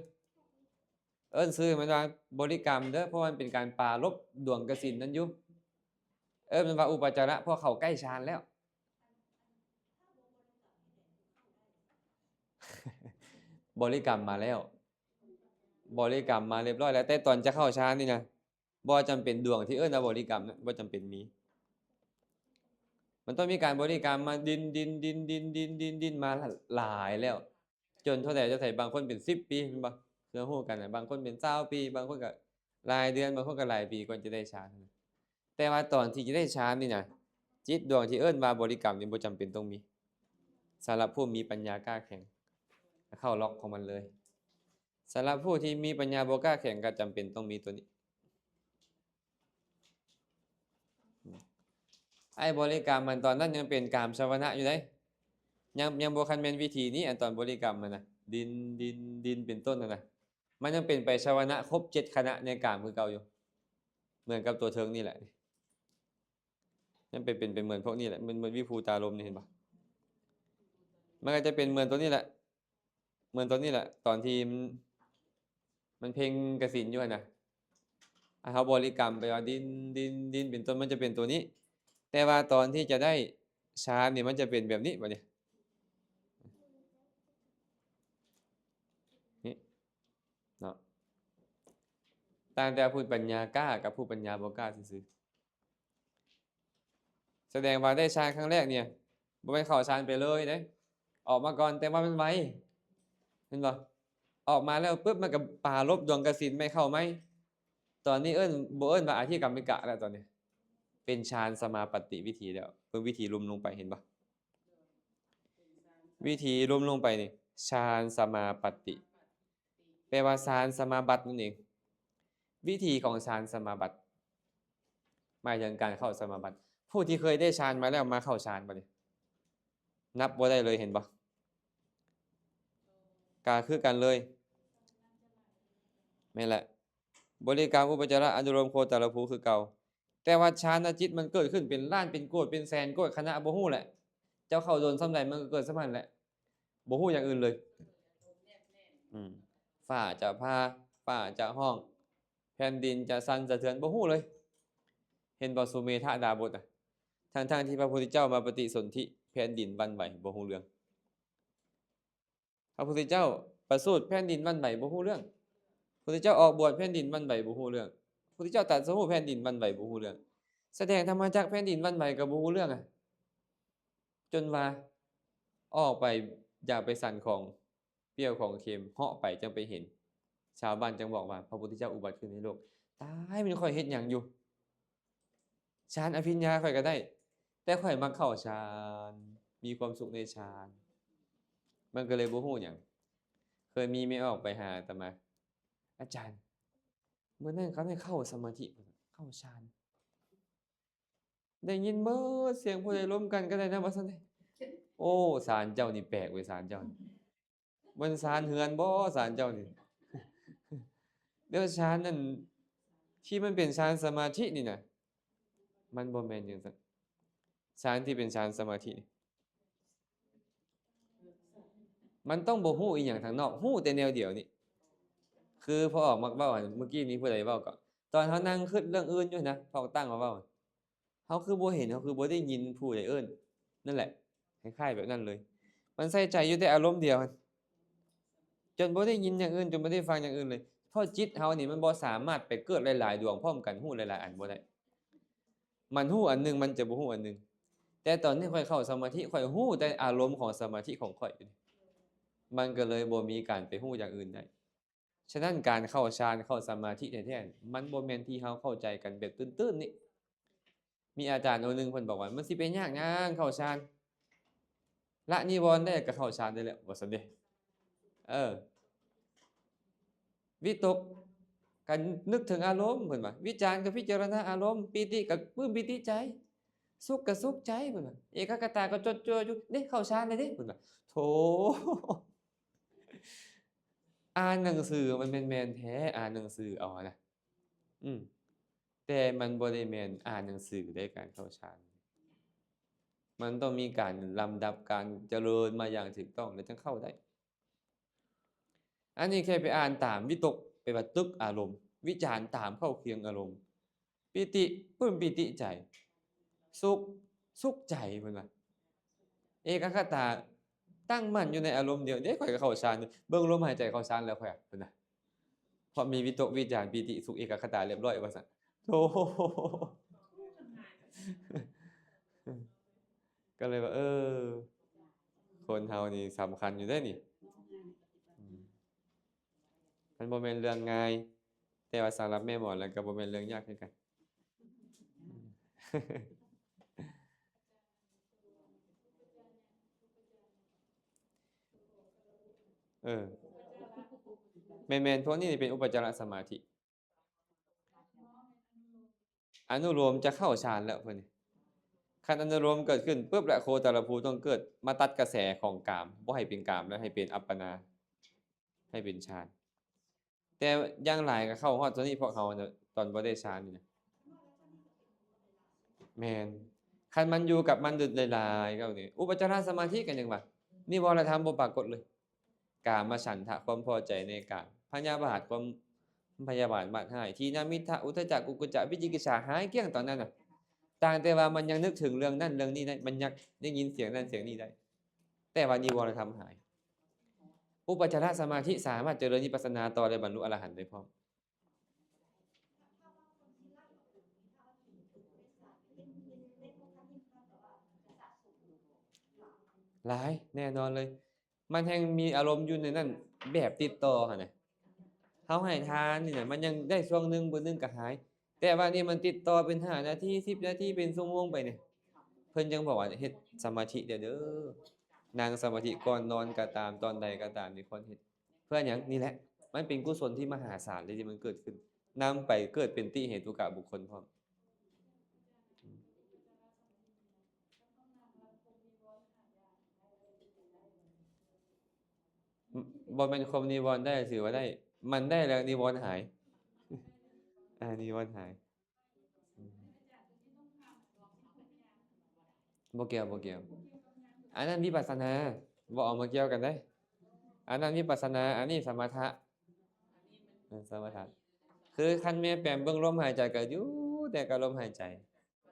ໆ ເອີ້ນຊື່ໃຫ້ມັນວ່າບໍລິກຳເດີ້ ເພາະມັນເປັນການປາລົບດວງກະສິນນັ້ນຢູ່. ເອີ້ນມັນວ່າອຸປະຈາລະ ເພາະເຂົ້າໃກ້ຊານແລ້ວ ບໍລິກຳມາແລ້ວ ບໍລິກຳມາຮຽບຮ້ອຍແລ້ວ ແຕ່ຕອນຈະເຂົ້າຊານນີ້ນະ ບໍ່ຈຳເປັນດວງທີ່ເອີ້ນວ່າບໍລິກຳນະ ບໍ່ຈຳເປັນມີ ມັນຕ້ອງມີການບໍລິກຳມາດິນໆໆໆໆມາຫຼາຍແລ້ວ ຈົນເທົ່າໃດເທົ່າໃດ ບາງຄົນເປັນສິບປີ ແມ່ນບໍ່? ເພື່ອຮູ້ກັນນະ ບາງຄົນເປັນຊາວປີ ບາງຄົນກໍຫຼາຍເດືອນ ບາງຄົນກໍຫຼາຍປີກ່ອນຈະໄດ້ຊານ. ແຕ່ວ່າຕອນທີ່ຈະໄດ້ຊານນີ້ນະ ຈິດດວງທີ່ເອີ້ນວ່າບໍລິກຳນີ້ບໍ່ຈຳເປັນຕ້ອງມີ ສຳລັບຜູ້ມີປັນຍາກ້າແຂງ ເຂົ້າລັອກຂອງມັນເລີຍ. ສຳລັບຜູ້ທີ່ມີປັນຍາບໍ່ກ້າແຂງກໍຈຳເປັນຕ້ອງມີຕົວນີ້. ໄອ້ບໍລິກຳມັນຕອນນັ້ນຍັງເປັນກາມຊະວະນະຢູ່ເດ້ ຍັງ ຍັງບໍ່ທັນແມ່ນວິທີນີ້ ອັນຕອນບໍລິກຳມັນນະ ດິນ ດິນ ດິນ ເປັນຕົ້ນຫັ້ນນະ ມັນຍັງເປັນໄປຊະວະນະຄົບເຈັດຂະນະໃນກາມຄືເກົ່າຢູ່ ເໝືອນກັບຕົວເທິງນີ້ແຫຼະ ຍັງເປັນ ເປັນ ເປັນເໝືອນພວກນີ້ແຫຼະ ເໝືອນ ເໝືອນວິພູຕາລົມນີ້ ເຫັນບໍ່? ມັນກໍຈະເປັນເໝືອນຕົວນີ້ແຫຼະ ເໝືອນຕົວນີ້ແຫຼະ ຕອນທີ່ມັນ ມັນເພັ່ງກະສິນຢູ່ຫັ້ນນະ ເຮົາບໍລິກຳໄປວ່າດິນ ດິນ ດິນ ເປັນຕົ້ນ ມັນຈະເປັນຕົວນີ້ ແຕ່ວ່າຕອນທີ່ຈະໄດ້ຊານນີ້ ມັນຈະເປັນແບບນີ້ ບາດນີ້ ນີ້ເນາະ ຕ່າງແຕ່ຜູ້ປັນຍາກ້າກັບຜູ້ປັນຍາບໍ່ກ້າຊື່ໆ. ສະແດງວ່າໄດ້ຊານຄັ້ງແລກນີ້ ບໍ່ແມ່ນເຂົ້າຊານໄປເລີຍເດ້ ອອກມາກ່ອນ ແຕ່ວ່າມັນໄວ ເຫັນບໍ່? ອອກມາແລ້ວປຶບ ມັນກໍປາລົບດວງກະສິນໃໝ່ເຂົ້າໃໝ່ ຕອນນີ້ເອີ້ນ ບໍ່ເອີ້ນວ່າອະທິກຳມິກະແລ້ວ ຕອນນີ້ເປັນຊານສະມາປັດຕິວິທີແລ້ວ ເບິ່ງວິທີລຸ່ມລົງໄປ ເຫັນບໍ່? ວິທີລຸ່ມລົງໄປນີ້ ຊານສະມາປັດຕິ ແປວ່າຊານສະມາບັດນັ້ນເອງ. ວິທີຂອງຊານສະມາບັດ ໝາຍເຖິງການເຂົ້າສະມາບັດ. ຜູ້ທີ່ເຄີຍໄດ້ຊານມາແລ້ວມາເຂົ້າຊານບາດນີ້ ນັບບໍ່ໄດ້ເລີຍ ເຫັນບໍ່? ກະຄືກັນເລີຍ ແມ່ນແຫຼະ ບໍລິກຳ ອຸປະຈາລະ ອະນຸໂລມ ໂຄຕາລະພູຄືເກົ່າ. ແຕ່ວ່າຊານະຈິດມັນເກີດຂຶ້ນເປັນລ້ານເປັນໂກດເປັນແສນໂກດຂະນະ ບໍ່ຮູ້ແຫຼະ ເຈົ້າເຂົ້າດົນສ່ຳໃດມັນກໍເກີດສ່ຳນັ້ນແຫຼະ ບໍ່ຮູ້ຢ່າງອື່ນເລີຍ. ອືມ ຟ້າຈະຜ່າ ຟ້າຈະຮ້ອງ ແຜ່ນດິນຈະສັ່ນສະເທືອນ ບໍ່ຮູ້ເລີຍ. ເຫັນບໍ່ ສຸເມທະດາບົດນະ ທັງໆທີ່ພະພຸດທະເຈົ້າມາປະຕິສົນທິ ແຜ່ນດິນຫວັ່ນໄຫວ ບໍ່ຮູ້ເລື່ອງ. ພະພຸດທະເຈົ້າປະສູດ ແຜ່ນດິນຫວັ່ນໄຫວ ບໍ່ຮູ້ເລື່ອງ. ພຸດທະເຈົ້າອອກບວດ ແຜ່ນດິນຫວັ່ນໄຫວ ບໍ່ຮູ້ເລື່ອງ. ພຸດທະເຈົ້າຕັດສະຮູ້ ແຜ່ນດິນຫວັ່ນໄຫວ ບໍ່ຮູ້ເລື່ອງ. ສະແດງທຳມະຈັກ ແຜ່ນດິນຫວັ່ນໄຫວ ກໍບໍ່ຮູ້ເລື່ອງອະ. ຈົນວ່າອອກໄປ ຢາກໄປສັນຂອງປ່ຽວຂອງເຄັມ ເຫາະໄປຈັ່ງໄປເຫັນ. ຊາວບ້ານຈຶ່ງບອກວ່າ ພະພຸດທະເຈົ້າອຸບັດຂຶ້ນໃນໂລກ. ຕາຍ ແມ່ນຂ້ອຍເຮັດຫຍັງຢູ່? ຊານອະພິນຍາຂ້ອຍກໍໄດ້ ແຕ່ຂ້ອຍມັກເຂົ້າຊານ ມີຄວາມສຸກໃນຊານ ມັນກໍເລີຍບໍ່ຮູ້ຫຍັງ. ເຄີຍມີແມ່ອອກໄປຫາອາດຕະມາ ອາຈານ ມື້ນັ້ນເຂົາໄດ້ເຂົ້າສະມາທິ ເຂົ້າຊານ ໄດ້ຍິນເບິດສຽງຜູ້ໃດລົມກັນກໍໄດ້ນະ ວ່າຊັ້ນເດ. ໂອ້ ຊານເຈົ້ານີ້ແປກເວີຍ ຊານເຈົ້ານີ້ ແມ່ນຊານເຮືອນບໍ່ ຊານເຈົ້ານີ້? ແລ້ວຊານນັ້ນທີ່ມັນເປັນຊານສະມາທິນີ້ນະ ມັນບໍ່ແມ່ນຈັ່ງຊັ້ນ. ຊານທີ່ເປັນຊານສະມາທິນີ້ ມັນຕ້ອງບໍ່ຮູ້ອີ່ຫຍັງທາງນອກ ຮູ້ແຕ່ແນວດຽວນີ້. ຄືພໍ່ອອກມັກເວົ້າ ອັນເມື່ອກີ້ນີ້ຜູ້ໃດເວົ້າກໍ ຕອນເຮົານັ່ງຄິດເລື່ອງອື່ນຢູ່ນະ ພວກຕັ້ງມາເວົ້າ ເຮົາຄືບໍ່ເຫັນ ເຮົາຄືບໍ່ໄດ້ຍິນຜູ້ໃດເອີ້ນ. ນັ້ນແຫຼະ ຄ້າຍໆແບບນັ້ນເລີຍ. ມັນໃສ່ໃຈຢູ່ແຕ່ອາລົມດຽວ ຈົນບໍ່ໄດ້ຍິນຢ່າງອື່ນ ຈົນບໍ່ໄດ້ຟັງຢ່າງອື່ນເລີຍ. ເພາະຈິດເຮົານີ້ມັນບໍ່ສາມາດໄປເກີດຫຼາຍໆດວງພ້ອມກັນ ຮູ້ຫຼາຍໆອັນບໍ່ໄດ້. ມັນຮູ້ອັນໜຶ່ງ ມັນຈະບໍ່ຮູ້ອັນໜຶ່ງ. ແຕ່ຕອນນີ້ຂ້ອຍເຂົ້າສະມາທິ ຂ້ອຍຮູ້ແຕ່ອາລົມຂອງສະມາທິຂອງຂ້ອຍຢູ່ນີ້ ມັນກໍເລີຍບໍ່ມີການໄປຮູ້ຢ່າງອື່ນໄດ້. ສະນັ້ນ ການເຂົ້າฌານ ເຂົ້າສະມາທິແທ້ໆ ມັນບໍ່ແມ່ນທີ່ເຮົາເຂົ້າໃຈກັນແບບຕື້ນໆນີ້. ມີອາຈານອົງໜຶ່ງເພິ່ນບອກວ່າ ມັນຊິໄປຍາກຫຍັງເຂົ້າฌານ ລະນິວອນໄດ້ກໍເຂົ້າฌານໄດ້ແລ້ວ ວ່າຊັ້ນເດ້. ເອີ ວິຕົກກໍນຶກເຖິງອາລົມ ເພິ່ນວ່າ ວິຈານກໍພິຈາລະນາອາລົມ ປີຕິກໍປຶ້ມປີຕິໃຈ ສຸກກໍສຸກໃຈ ເພິ່ນວ່າ ເອກະກະຕາກໍຈົດຈ່ອຢູ່ເດ້ ເຂົ້າฌານແລ້ວເດ້ ເພິ່ນວ່າ. ໂຖ ອ່ານໜັງສືມັນແມ່ນໆແທ້ ອ່ານໜັງສືເອົາຫັ້ນນະ ອືມ ແຕ່ມັນບໍ່ໄດ້ແມ່ນອ່ານໜັງສືເດ້ ການເຂົ້າฌານ ມັນຕ້ອງມີການລຳດັບການຈະເລີນມາຢ່າງຖືກຕ້ອງ ແລ້ວຈຶ່ງເຂົ້າໄດ້. ອັນນີ້ແຄ່ໄປອ່ານຕາມວິຕົກ ໄປບັດຕຶກອາລົມ, ວິຈານຕາມເຂົ້າຄຽງອາລົມ, ປີຕິ ປຶ້ມປີຕິໃຈ, ສຸກ ສຸກໃຈ ເພິ່ນວ່າ ເອກະຄະຕາ ຕັ້ງໝັ້ນຢູ່ໃນອາລົມດຽວ. ເດ້ ຂ້ອຍກໍເຂົ້າຊານ ເບິ່ງລົມຫາຍໃຈເຂົ້າຊານແລ້ວຂ້ອຍ ເພິ່ນນະ ເພາະມີວິຕົກ ວິຈານ ປີຕິ ສຸກ ເອກະຄະຕາລຽບຮ້ອຍວ່າຊັ້ນ. ໂອ້ ກໍເລີຍວ່າ ເອີ ຄົນເຮົານີ້ສຳຄັນຢູ່ເດ້ນີ້ ອືມ ມັນບໍ່ແມ່ນເລື່ອງງ່າຍ ແຕ່ວ່າສຳລັບແມ່ໝໍແລ້ວກໍບໍ່ແມ່ນເລື່ອງຍາກຄືກັນ. ເອີ ແມ່ນໆ ພວກນີ້ເປັນອຸປະຈາລະສະມາທິ. ອະນຸໂລມຈະເຂົ້າຊານແລ້ວເພິ່ນນີ້. ຄັນອະນຸໂລມເກີດຂຶ້ນປຶບແລ້ວ ໂຄຕະລະພູຕ້ອງເກີດມາຕັດກະແສຂອງກາມ ບໍ່ໃຫ້ເປັນກາມ ແລ້ວໃຫ້ເປັນອັບປະນາ ໃຫ້ເປັນຊານ. ແຕ່ຢ່າງຫຼາຍກໍເຂົ້າຮອດຕົວນີ້ ພວກເຮົານະ ຕອນບໍ່ໄດ້ຊານນີ້ນະ. ແມ່ນ ຄັນມັນຢູ່ກັບມັນຫຼາຍໆ ກໍນີ້ ອຸປະຈາລະສະມາທິກໍຍັງວ່າ ນິວອນທຳບໍ່ປາກົດເລີຍ. ກາມະສັນທະ ຄວາມພໍໃຈໃນກາມ, ພະຍາບາດ ຄວາມພະຍາບາດມາດຮ້າຍ, ທີນະມິດທະ ອຸດທະຈັກ ກຸກຸຈຈະ ວິຈິກິດສາ ຫາຍກ້ຽງຕອນນັ້ນນະ. ຕ່າງແຕ່ວ່າມັນຍັງນຶກເຖິງເລື່ອງນັ້ນເລື່ອງນີ້ໄດ້, ມັນຍັງໄດ້ຍິນສຽງນັ້ນສຽງນີ້ໄດ້, ແຕ່ວ່ານິວອນທຳຫາຍ. ອຸປະຈາລະສະມາທິສາມາດຈະເລີນວິປັດສະນາຕໍ່ ແລະ ບັນລຸອະລະຫັນໄດ້ພ້ອມ. ຫຼາຍ ແນ່ນອນເລີຍ. ມັນແຮ່ງມີອາລົມຢູ່ໃນນັ້ນແບບຕິດຕໍ່ຫັ້ນນະ. ເຮົາໃຫ້ທານນີ້ນະ ມັນຍັງໄດ້ຊ່ວງໜຶ່ງ ມື້ໜຶ່ງກໍຫາຍ. ແຕ່ວ່ານີ້ມັນຕິດຕໍ່ເປັນຫ້ານາທີ ສິບນາທີ ເປັນຊົ່ວໂມງໄປນີ້ ເພິ່ນຈັ່ງບອກວ່າເຮັດສະມາທິເດີ. ນັ່ງສະມາທິກ່ອນນອນກໍຕາມ ຕອນໃດກໍຕາມ ນີ້ຄວນເຮັດ. ເພື່ອຫຍັງ? ນີ້ແຫຼະ ມັນເປັນກຸສົນທີ່ມະຫາສານເລີຍ ທີ່ມັນເກີດຂຶ້ນ ນຳໄປເກີດເປັນຕິເຫຕຸກະບຸກຄົນພ້ອມ. ບໍ່ແມ່ນຄົມນິວອນໄດ້ ຖືວ່າໄດ້ ມັນໄດ້ແລ້ວນິວອນຫາຍ ອາ ນິວອນຫາຍ. ບໍ່ກ່ຽວ ບໍ່ກ່ຽວ ອັນນັ້ນວິປັດສະນາ ບໍ່ເອົາມາກ່ຽວກັນເດ້. ອັນນັ້ນວິປັດສະນາ ອັນນີ້ສະມະຖະ ເອີ ສະມະຖະ. ຄືຄັນແມ່ແປມເບິ່ງລົມຫາຍໃຈກໍຢູ່ແຕ່ກັບລົມຫາຍໃຈ,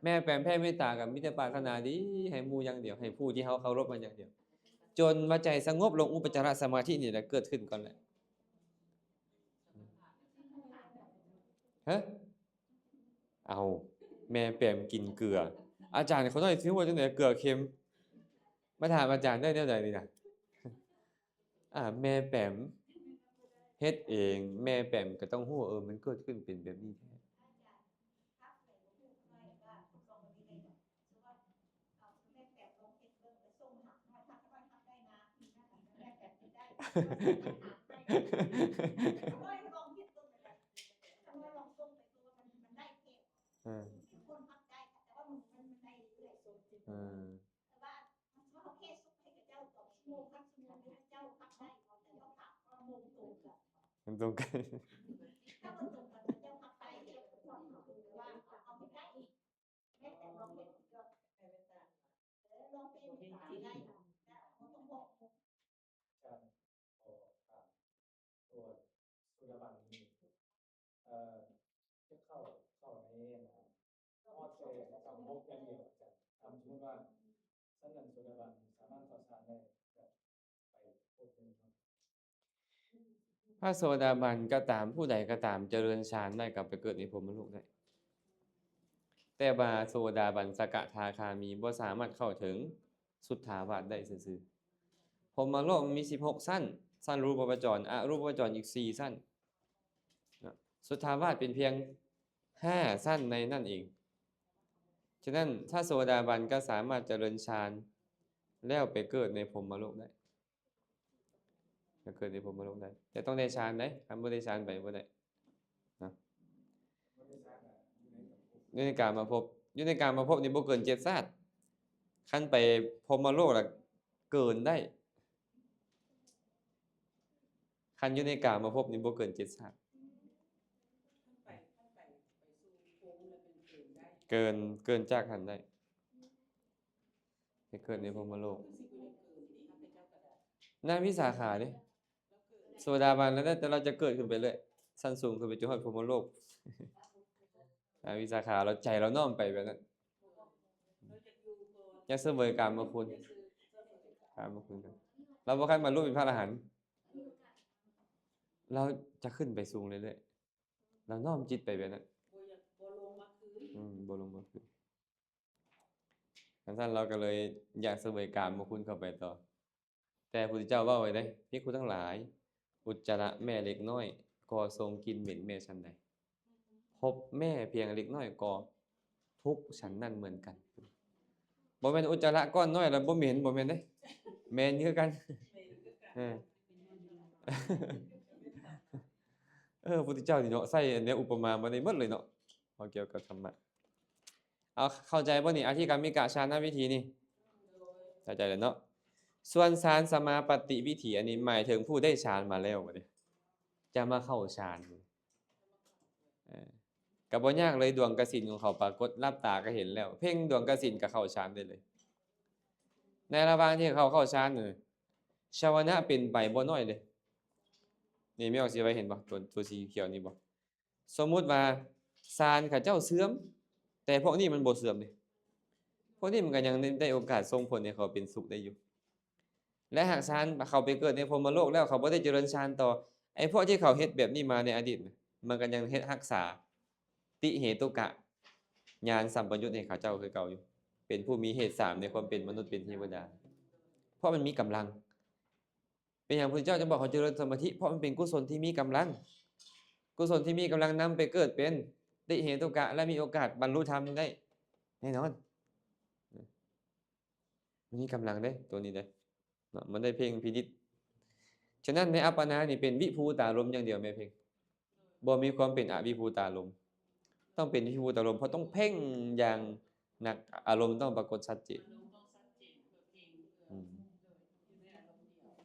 ແມ່ແປມແຜ່ເມດຕາກໍມີແຕ່ປາດຖະໜາດີໃຫ້ໝູ່ຢ່າງດຽວ ໃຫ້ຜູ້ທີ່ເຮົາເຄົາລົບມັນຢ່າງດຽວ ຈົນວ່າໃຈສະຫງົບລົງ. ອຸປະຈາລະສະມາທິນີ້ແຫຼະເກີດຂຶ້ນກ່ອນແຫຼະ. ຮະ? ເອົາ ແມ່ແປມກິນເກືອ ອາຈານເຂົານ້ອຍຊິຮູ້ວ່າຈັ່ງໃດ ເກືອເຄັມ ມາຖາມອາຈານໄດ້ແນວໃດນີ້ນະ. ອາ ແມ່ແປມເຮັດເອງ ແມ່ແປມກໍຕ້ອງຮູ້ວ່າ ເອີ ມັນເກີດຂຶ້ນເປັນແບບນີ້ແທ້. ເອີ ເອີ ມັນຕົງກັນ ເອີ ເຂົ້າ ເຂົ້າໃນ ຮອດໃນ ແຕ່ກະເຂົ້າຫົກຢ່າງດຽວ. ຖ້າສົມມຸດວ່າຊັ້ນນັ້ນໂສດາບັນສາມາດເຂົ້າສານໄດ້ ກະໄປພົບເລີຍເນາະ. ພະໂສດາບັນກໍຕາມ ຜູ້ໃດກໍຕາມ ຈະເລີນຊານໄດ້ ກໍໄປເກີດໃນພົມມະໂລກໄດ້. ແຕ່ວ່າໂສດາບັນ ສະກະທາຄາມີ ບໍ່ສາມາດເຂົ້າເຖິງສຸດທາວາດໄດ້ຊື່ໆ. ພົມມະໂລກມີສິບຫົກຊັ້ນ, ຊັ້ນຮູບະພະບາດ ອະຮູບະພະບາດອີກສີ່ຊັ້ນ. ນະ ສຸດທາວາດເປັນພຽງຫ້າຊັ້ນໃນນັ້ນເອງ. ສະນັ້ນ ພະໂສດາບັນກໍສາມາດຈະເລີນຊານ ແລ້ວໄປເກີດໃນພົມມະໂລກໄດ້, ໄປເກີດໃນພົມມະໂລກໄດ້, ແຕ່ຕ້ອງໄດ້ຊານເດ້, ຄັນບໍ່ໄດ້ຊານໄປບໍ່ໄດ້ນະ. ຢູ່ໃນກາມະພົບ, ຢູ່ໃນກາມະພົບນີ້ບໍ່ເກີນເຈັດຊາດ, ຄັນໄປພົມມະໂລກລະເກີນໄດ້. ຄັນຢູ່ໃນກາມະພົບນີ້ບໍ່ເກີນເຈັດຊາດ. ເກີນ, ເກີນຈາກຫັ້ນໄດ້. ໄປເກີດໃນພົມມະໂລກ. ນາງວິສາຂາເດ້ ໂສດາບັນແລ້ວ ແຕ່ລາວຈະເກີດຂຶ້ນໄປເລື້ອຍ, ຊັ້ນສູງຂຶ້ນໄປຈົນຮອດພົມມະໂລກ. ນາງວິສາຂາ ລາວໃຈລາວນ້ອມໄປແບບນັ້ນ. ຢາກສະເຫວີຍກາມະຄຸນ, ກາມະຄຸນ. ລາວບໍ່ຄັນບັນລຸເປັນພະອະລະຫັນ, ລາວຈະຂຶ້ນໄປສູງເລື້ອຍໆ. ລາວນ້ອມຈິດໄປແບບນັ້ນ. ບໍ່ຢາກ ບໍ່ລົງມາຄືນ. ອືມ ບໍ່ລົງມາຄືນ. ຄັນຊັ້ນລາວກໍເລີຍຢາກສະເຫວີຍກາມະຄຸນເຂົ້າໄປຕໍ່. ແຕ່ພະພຸດທະເຈົ້າເວົ້າໄວ້ເດ້, ພິກຂຸທັງຫຼາຍ, ອຸດຈະລະແມ່ເລັກນ້ອຍກໍຊົງກິ່ນເໝັນແມ່ຊັ້ນໃດ, ພົບແມ່ພຽງເລັກນ້ອຍກໍທຸກຊັ້ນນັ້ນເໝືອນກັນ. ບໍ່ແມ່ນອຸດຈະລະກ້ອນນ້ອຍແລ້ວບໍ່ເໝັນ, ບໍ່ແມ່ນເດ້, ເໝັນຄືກັນ. ເອີ ເອີ ພຸດທະເຈົ້ານີ້ເນາະ ໃຊ້ອັນແນວອຸປະມາມາໄດ້ໝົດເລີຍເນາະ, ເວົ້າກ່ຽວກັບທຳມະ. ເອົາ ເຂົ້າໃຈບໍ່ນີ້ ອະທິກຳມິກະຊານະວິທີນີ້? ເຂົ້າໃຈແລ້ວເນາະ. ສ່ວນຊານສະມາປັດຕິວິທີ ອັນນີ້ໝາຍເຖິງຜູ້ໄດ້ຊານມາແລ້ວບັດນີ້ ຈະມາເຂົ້າຊານ. ເອີ ກໍບໍ່ຍາກເລີຍ, ດວງກະສິນຂອງເຂົາປາກົດ, ຫຼັບຕາກໍເຫັນແລ້ວ, ເພັ່ງດວງກະສິນກໍເຂົ້າຊານໄດ້ເລີຍ. ໃນລະຫວ່າງທີ່ເຂົາເຂົ້າຊານນັ້ນ ຊາວະນະເປັນໄປບໍ່ນ້ອຍເດ້. ນີ້ແມ່ອອກຊິໄວ້ເຫັນບໍ່? ຕົວ ຕົວສີຂຽວນີ້ບໍ່? ສົມມຸດວ່າຊານເຂົາເຈົ້າເສື່ອມ, ແຕ່ພວກນີ້ມັນບໍ່ເສື່ອມເດ້. ພວກນີ້ມັນກໍຍັງໄດ້ ໄດ້ໂອກາດສົ່ງຜົນໃຫ້ເຂົາເປັນສຸກໄດ້ຢູ່. ແລະ ຫາກຊານເຂົາໄປເກີດໃນພົມມະໂລກແລ້ວ ເຂົາບໍ່ໄດ້ຈະເລີນຊານຕໍ່, ໄອ້ພວກທີ່ເຂົາເຮັດແບບນີ້ມາໃນອະດີດນະ ມັນກໍຍັງເຮັດຮັກສາຕິເຫຕຸກະ ຍານສຳປະຍຸດໃຫ້ເຂົາເຈົ້າຄືເກົ່າຢູ່, ເປັນຜູ້ມີເຫດສາມໃນຄວາມເປັນມະນຸດ ເປັນເທວະດາ, ເພາະມັນມີກຳລັງ. ເປັນຫຍັງພະພຸດທະເຈົ້າຈຶ່ງບອກເຮົາຈະເລີນສະມາທິ? ເພາະມັນເປັນກຸສົນທີ່ມີກຳລັງ. ກຸສົນທີ່ມີກຳລັງນຳໄປເກີດເປັນຕິເຫຕຸກະ ແລະ ມີໂອກາດບັນລຸທຳໄດ້ແນ່ນອນ. ມັນມີກຳລັງເດ້ ໂຕນີ້ເດ້ເນາະ, ມັນໄດ້ເພັ່ງພິນິດ. ສະນັ້ນໃນອັບປະນານີ້ເປັນວິພູຕາລົມຢ່າງດຽວແມ່ເພັ່ງ. ບໍ່ມີຄວາມເປັນອະວິພູຕາລົມ. ຕ້ອງເປັນວິພູຕາລົມ ເພາະຕ້ອງເພັ່ງຢ່າງໜັກ, ອາລົມຕ້ອງປາກົດຊັດເຈນ. ອາລົມຕ້ອງຊັດເຈນ ເພື່ອເພັ່ງ ອືມ ຢູ່ໃນອາລົມດຽວ.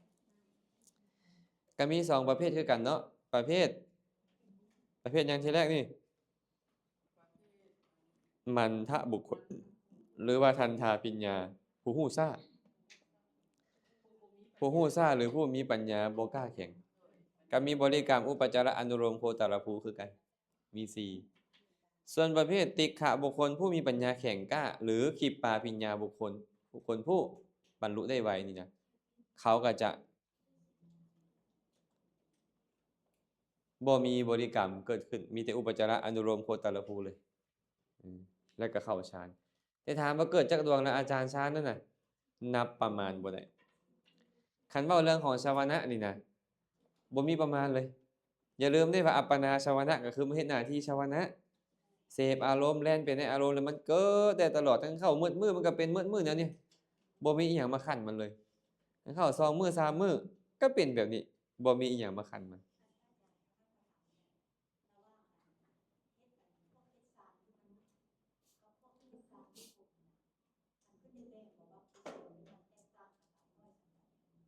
ກໍມີສອງປະເພດຄືກັນເນາະ, ປະເພດ ປະເພດຫຍັງ? ທີແລກນີ້ ມັນທະບຸກຄົນ ຫຼືວ່າທັນທາພິນຍາ, ຜູ້ຮູ້ຊ້າ, ຜູ້ຮູ້ຊ້າ ຫຼື ຜູ້ມີປັນຍາບໍ່ກ້າແຂງ, ກໍມີບໍລິກຳ ອຸປະຈາລະ ອະນຸໂລມ ໂຄຕະລະພູຄືກັນ, ມີສີ່. ສ່ວນປະເພດຕິກຂະບຸກຄົນ ຜູ້ມີປັນຍາແຂງກ້າ ຫຼື ຂິບປາພິນຍາບຸກຄົນ, ບຸກຄົນຜູ້ບັນລຸໄດ້ໄວນີ້ນະ, ເຂົາກໍຈະ ບໍ່ມີບໍລິກຳເກີດຂຶ້ນ, ມີແຕ່ອຸປະຈາລະ ອະນຸໂລມ ໂຄຕະລະພູເລີຍ, ອືມ ແລ້ວກໍເຂົ້າຊານ. ແຕ່ຖາມວ່າເກີດຈັກດວງລະອາຈານຊານນັ້ນນະ? ນັບປະມານບໍ່ໄດ້. ຄັນເວົ້າເລື່ອງຂອງຊາວະນະນີ້ນະ ບໍ່ມີປະມານເລີຍ. ຢ່າລືມເດ້ວ່າ ອັບປະນາຊາວະນະ ກໍຄືມາເຮັດໜ້າທີ່ຊາວະນະ, ເສບອາລົມ, ແລ່ນໄປໃນອາລົມ ແລ້ວມັນເກີດໄດ້ຕະຫຼອດ, ທັງເຂົ້າມືດມື້ ມັນກໍເປັນມືດມື້ແນວນີ້, ບໍ່ມີອີ່ຫຍັງມາຂັນມັນເລີຍ. ເຂົ້າສອງມື້ສາມມື້ກໍເປັນແບບນີ້, ບໍ່ມີອີ່ຫຍັງມາຂັນມັນ.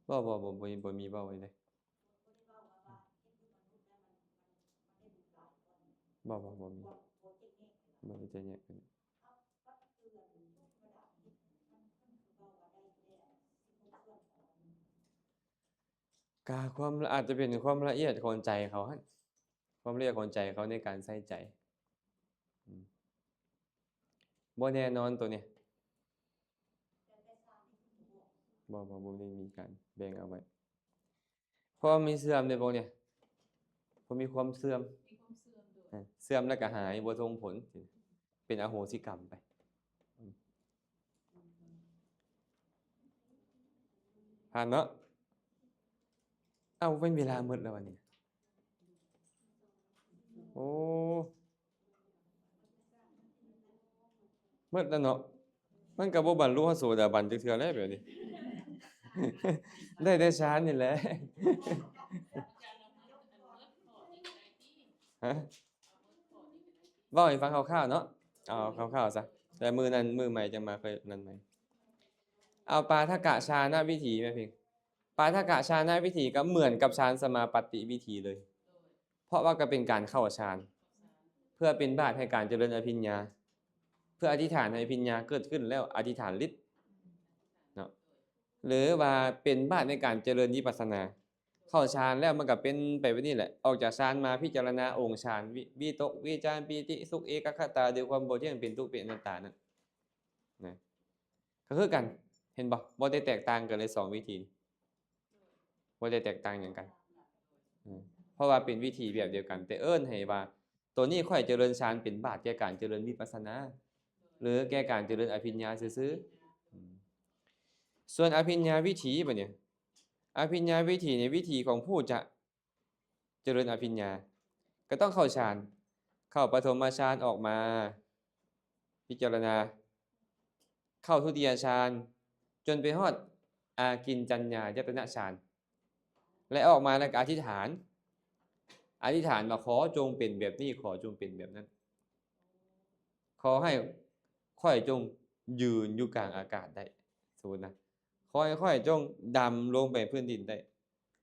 ບໍ່ ບໍ່ ບໍ່ ບໍ່ມີ ບໍ່ມີເວົ້າໄວ້ເດ້. ບໍ່ ບໍ່ ບໍ່ມີ. ບໍ່ໄດ້ແຍກກັນ. ກະຄວາມ ອາດຈະເປັນຄວາມລະອຽດຂອງໃຈເຂົາຫັ້ນ, ຄວາມລະອຽດຂອງໃຈເຂົາໃນການໃສ່ໃຈ. ອືມ. ບໍ່ແນ່ນອນໂຕນີ້. ບໍ່ ບໍ່ ບໍ່ໄດ້ມີການແບ່ງເອົາໄວ້. ເພາະວ່າມັນເສື່ອມເດ້ພວກນີ້ ເພາະມີຄວາມເສື່ອມ ມີຄວາມເສື່ອມໂດຍ ເອີ ເສື່ອມແລ້ວກໍຫາຍ ບໍ່ສົ່ງຜົນ ເປັນອະໂຫສິກຳໄປ. ຜ່ານເນາະ. ເອົ້າ ເປັນເວລາໝົດແລ້ວບັດນີ້. ໂອ້ ໝົດແລ້ວເນາະ. ມັນກໍບໍ່ບັນລຸຮອດໂສດາບັນຈັກເທື່ອແຫຼະແບບນີ້. ໄດ້ແຕ່ຊານນີ້ແຫຼະ. ຮະ? ເວົ້າໃຫ້ຟັງຄ່າວໆເນາະ. ເອົາຄ່າວໆຊະ. ແຕ່ມື້ນັ້ນ ມື້ໃໝ່ຈັ່ງມາຄ່ອຍນັ້ນໃໝ່. ເອົາປາທະກະຊານະວິຖີແມ່ເພັງ. ປາທະກະຊານະວິຖີກໍເໝືອນກັບຊານສະມາປັດຕິວິຖີເລີຍ. ເພາະວ່າກໍເປັນການເຂົ້າຊານ ເພື່ອເປັນບາດໃຫ້ການຈະເລີນອະພິນຍາ ເພື່ອອະທິຖານໃຫ້ອະພິນຍາເກີດຂຶ້ນ ແລ້ວອະທິຖານລິດເນາະ ຫຼືວ່າເປັນບາດໃນການຈະເລີນວິປັດສະນາ. ເຂົ້າຊານແລ້ວມັນກໍເປັນໄປແບບນີ້ແຫຼະ ອອກຈາກຊານມາພິຈາລະນາອົງຊານ ວິ ວິຕົກ ວິຈານ ປີຕິ ສຸກ ເອກະຄະຕາ ດ້ວຍຄວາມບໍ່ທ່ຽງ ເປັນທຸກ ເປັນອະນັດຕານັ້ນນະ. ກໍຄືກັນ ເຫັນບໍ່? ບໍ່ໄດ້ແຕກຕ່າງກັນເລີຍສອງວິທີນີ້ ບໍ່ໄດ້ແຕກຕ່າງຫຍັງກັນ. ເອີ ເພາະວ່າເປັນວິທີແບບດຽວກັນ ແຕ່ເອີ້ນໃຫ້ວ່າ ໂຕນີ້ຂ້ອຍຈະເລີນຊານເປັນບາດແກ່ການຈະເລີນວິປັດສະນາ ຫຼືແກ່ການຈະເລີນອະພິນຍາຊື່ໆ. ອືມ ສ່ວນອະພິນຍາວິທີບັດນີ້ ອະພິນຍາວິທີນີ້ ວິທີຂອງຜູ້ຈະ ຈະເລີນອະພິນຍາ ກໍຕ້ອງເຂົ້າຊານ ເຂົ້າປະຖົມມະຊານ ອອກມາພິຈາລະນາ ເຂົ້າທຸຕິຍະຊານ ຈົນໄປຮອດອາກິນຈັນຍາຍະຕະນະຊານ ແລະ ອອກມາແລ້ວກໍອະທິຖານ ອະທິຖານວ່າ ຂໍຈົ່ງເປັນແບບນີ້ ຂໍຈົ່ງເປັນແບບນັ້ນ ຂໍໃຫ້ຂ້ອຍຈົ່ງຢືນຢູ່ກາງອາກາດໄດ້ ສົມມຸດນະ ຂໍໃຫ້ຂ້ອຍຈົ່ງດຳລົງໄປພື້ນດິນໄດ້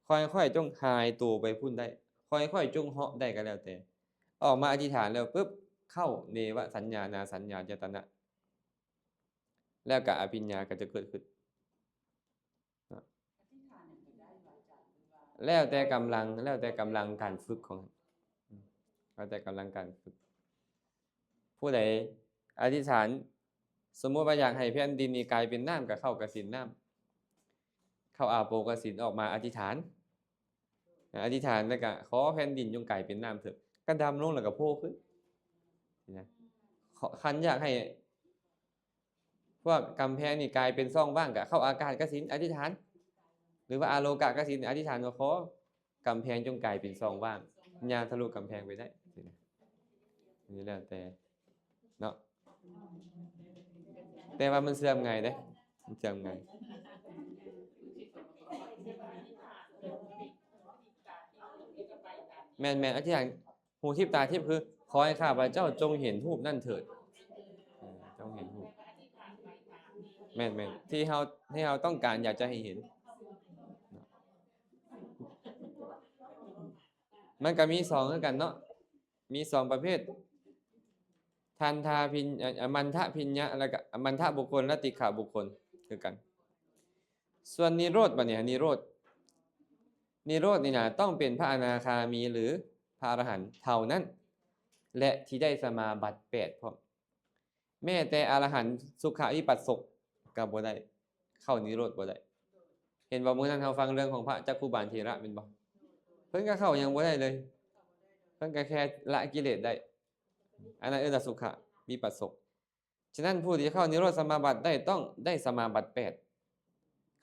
ຂໍໃຫ້ຂ້ອຍຈົ່ງຫາຍໂຕໄປພຸ້ນໄດ້ ຂໍໃຫ້ຂ້ອຍຈົ່ງເຫາະໄດ້ກໍແລ້ວແຕ່. ອອກມາອະທິຖານແລ້ວປຶບ ເຂົ້າເນວະສັນຍານາສັນຍາຍະຕະນະ ແລ້ວກໍອະພິນຍາກໍຈະເກີດຂຶ້ນເນາະ. ແລ້ວແຕ່ກຳລັງ ແລ້ວແຕ່ກຳລັງການຝຶກຂອງ ແລ້ວແຕ່ກຳລັງການຝຶກ. ຜູ້ໃດອະທິຖານ ສົມມຸດວ່າຢາກໃຫ້ແຜ່ນດິນນີ້ກາຍເປັນນ້ຳ ກໍເຂົ້າກະສິນນ້ຳ ເຂົ້າອາໂປກະສິນ ອອກມາອະທິຖານ ອະທິຖານແລ້ວກໍຂໍແຜ່ນດິນຈົ່ງກາຍເປັນນ້ຳເຖີດ ກໍດຳລົງແລ້ວກໍໂພຂຶ້ນນະ. ຄັນຢາກໃຫ້ພວກກຳແພງນີ້ກາຍເປັນຊ່ອງວ່າງ ກໍເຂົ້າອາກາດກະສິນ ອະທິຖານ ຫຼືວ່າອາໂລກະກະສິນ ອະທິຖານວ່າຂໍ ກຳແພງຈົ່ງກາຍເປັນຊ່ອງວ່າງ ຍ່າງທະລຸກຳແພງໄປໄດ້ ນີ້ແລ້ວແຕ່ເນາະ. ແຕ່ວ່າມັນເສື່ອມງ່າຍເດ້ ມັນເສື່ອມງ່າຍ. ແມ່ນໆ ອະທິຖານ ຫູທິບຕາທິບ ຄື ຂໍໃຫ້ຂ້າພະເຈົ້າຈົ່ງເຫັນຮູບນັ້ນເຖີດ ເອີ ຈົ່ງເຫັນຮູບ ແມ່ນໆ ທີ່ເຮົາ ທີ່ເຮົາຕ້ອງການຢາກຈະໃຫ້ເຫັນ. ມັນກໍມີສອງຄືກັນເນາະ ມີສອງປະເພດ ທັນທະພິນ ອາ ອາ ມັນທະພິນຍະ ແລ້ວກໍອາ ມັນທະບຸກຄົນ ແລະ ຕິກຂະບຸກຄົນຄືກັນ. ສ່ວນນິໂຣດບັດນີ້ ນິໂຣດ ນິໂຣດນີ້ນະ ຕ້ອງເປັນພະອະນາຄາມີ ຫຼື ພະອະລະຫັນເທົ່ານັ້ນ ແລະ ທີ່ໄດ້ສະມາບັດແປດພ້ອມ. ແມ້ແຕ່ອະລະຫັນສຸຂະວິປັດສົກກໍບໍ່ໄດ້ ເຂົ້ານິໂຣດບໍ່ໄດ້. ເຫັນບໍ່ ມື້ນັ້ນເຮົາຟັງເລື່ອງຂອງພະຈັກຂຸບານເຖລະແມ່ນບໍ່? ເພິ່ນກໍເຂົ້າຫຍັງບໍ່ໄດ້ເລີຍ ເພິ່ນກໍແຄ່ລະກິເລດໄດ້ ອັນນັ້ນເອີ້ນວ່າສຸຂະວິປັດສົກ. ສະນັ້ນ ຜູ້ທີ່ເຂົ້ານິໂຣດສະມາບັດໄດ້ ຕ້ອງໄດ້ສະມາບັດແປດ.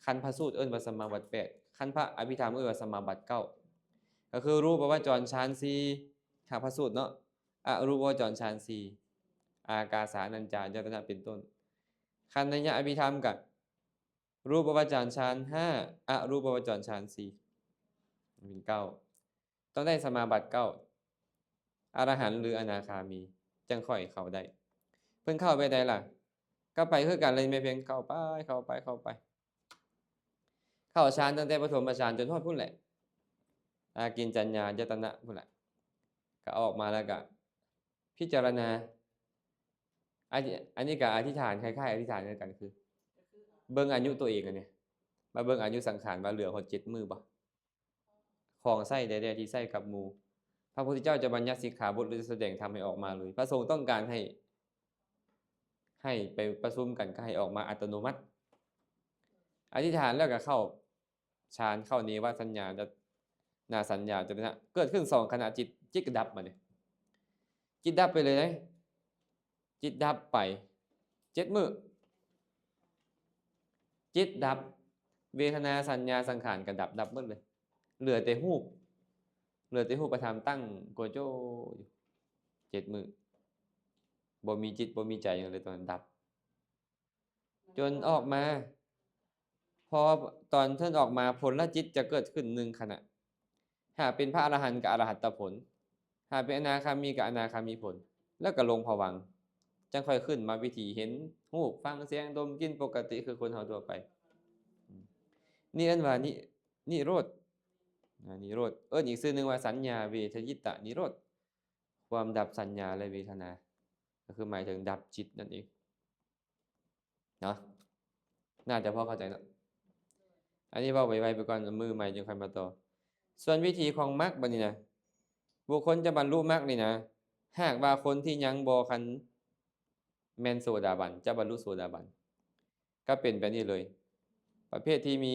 ຄັນພະສູດເອີ້ນວ່າສະມາບັດແປດ ຄັນພະອະພິທຳເອີ້ນວ່າສະມາບັດເກົ້າ ກໍຄືຮູບປະວະຈອນຊານສີ່ ຖ້າພະສູດເນາະ ອະຮູບປະວະຈອນຊານສີ່ ອາກາສານັນຈາຍະຕະນະເປັນຕົ້ນ. ຄັນໄນຍະອະພິທຳກະ ຮູບປະວະຈອນຊານຫ້າ ອະຮູບປະວະຈອນຊານສີ່ ເປັນເກົ້າ. ຕ້ອງໄດ້ສະມາບັດເກົ້າ ອະລະຫັນ ຫຼື ອະນາຄາມີ ຈັ່ງຄ່ອຍເຂົ້າໄດ້. ເພິ່ນເຂົ້າແບບໃດລະ? ກໍໄປຄືກັນເລີຍແມ່ເພັງ ເຂົ້າໄປ ເຂົ້າໄປ ເຂົ້າໄປ ເຂົ້າຊານຕັ້ງແຕ່ປະຖົມມະຊານຈົນຮອດພຸ້ນແຫຼະ ອາກິນຈັນຍາຍະຕະນະພຸ້ນແຫຼະ. ກໍອອກມາແລ້ວກໍພິຈາລະນາ ອັນ ອັນນີ້ກໍອະທິຖານ ຄ້າຍໆ ອະທິຖານຄືກັນ ຄືເບິ່ງອາຍຸຕົວເອງ ອັນນີ້ ມາເບິ່ງອາຍຸສັງຂານວ່າເຫຼືອຮອດເຈັດມື້ບໍ່? ຂອງໃຊ້ໃດໆທີ່ໃຊ້ກັບໝູ່ ພະພຸດທະເຈົ້າຈະບັນຍັດສິກຂາບົດ ຫຼື ຈະສະແດງທຳໃຫ້ອອກມາເລີຍ. ພະສົງຕ້ອງການໃຫ້ ໃຫ້ໄປປະຊຸມກັນ ກໍໃຫ້ອອກມາອັດຕະໂນມັດ. ອະທິຖານແລ້ວກໍເຂົ້າ ຊານເຂົ້າເນວະສັນຍາ ນະສັນຍາ ຈະເປັນ ເກີດຂຶ້ນສອງຂະນະຈິດ ຈິດກໍດັບບາດນີ້ ຈິດດັບໄປເລີຍເດ້ ຈິດດັບໄປເຈັດມື້ ຈິດດັບ ເວທະນາ ສັນຍາ ສັງຂານກໍດັບ ດັບໝົດເລີຍ ເຫຼືອແຕ່ຮູບ ເຫຼືອແຕ່ຮູບປະທຳຕັ້ງໂກໂຈຢູ່ເຈັດມື້ ບໍ່ມີຈິດບໍ່ມີໃຈຫຍັງເລີຍ ຕອນນັ້ນດັບ. ຈົນອອກມາ ພໍຕອນເພິ່ນອອກມາ ຜົນລະຈິດຈະເກີດຂຶ້ນໜຶ່ງຂະນະ ຫາກເປັນພະອະລະຫັນກໍອະລະຫັດຕະຜົນ ຫາກເປັນອະນາຄາມີກໍອະນາຄາມີຜົນ ແລ້ວກໍລົງພະວັງ ຈັ່ງຄ່ອຍຂຶ້ນມາວິຖີເຫັນຮູບ ຟັງສຽງ ດົມ ກິນ ປົກກະຕິຄືຄົນເຮົາທົ່ວໄປ. ນີ້ເອີ້ນວ່າ ນິ ນິໂຣດ ອາ ນິໂຣດ ເອີ້ນອີກຊື່ໜຶ່ງວ່າ ສັນຍາເວທະຍິຕະນິໂຣດ ຄວາມດັບສັນຍາ ແລະ ເວທະນາ ກໍຄືໝາຍເຖິງດັບຈິດນັ້ນເອງ. ເນາະ ໜ້າຈະພໍເຂົ້າໃຈເນາະ ອັນນີ້ເວົ້າໄວໆໄປກ່ອນ ມື້ໃໝ່ຈຶ່ງຄ່ອຍມາຕໍ່. ສ່ວນວິທີຂອງມັກບາດນີ້ນະ ບຸກຄົນຈະບັນລຸມັກນີ້ນະ ຫາກວ່າຄົນທີ່ຍັງບໍ່ທັນແມ່ນໂສດາບັນ ຈະບັນລຸໂສດາບັນ ກໍເປັນແບບນີ້ເລີຍ. ປະເພດທີ່ມີ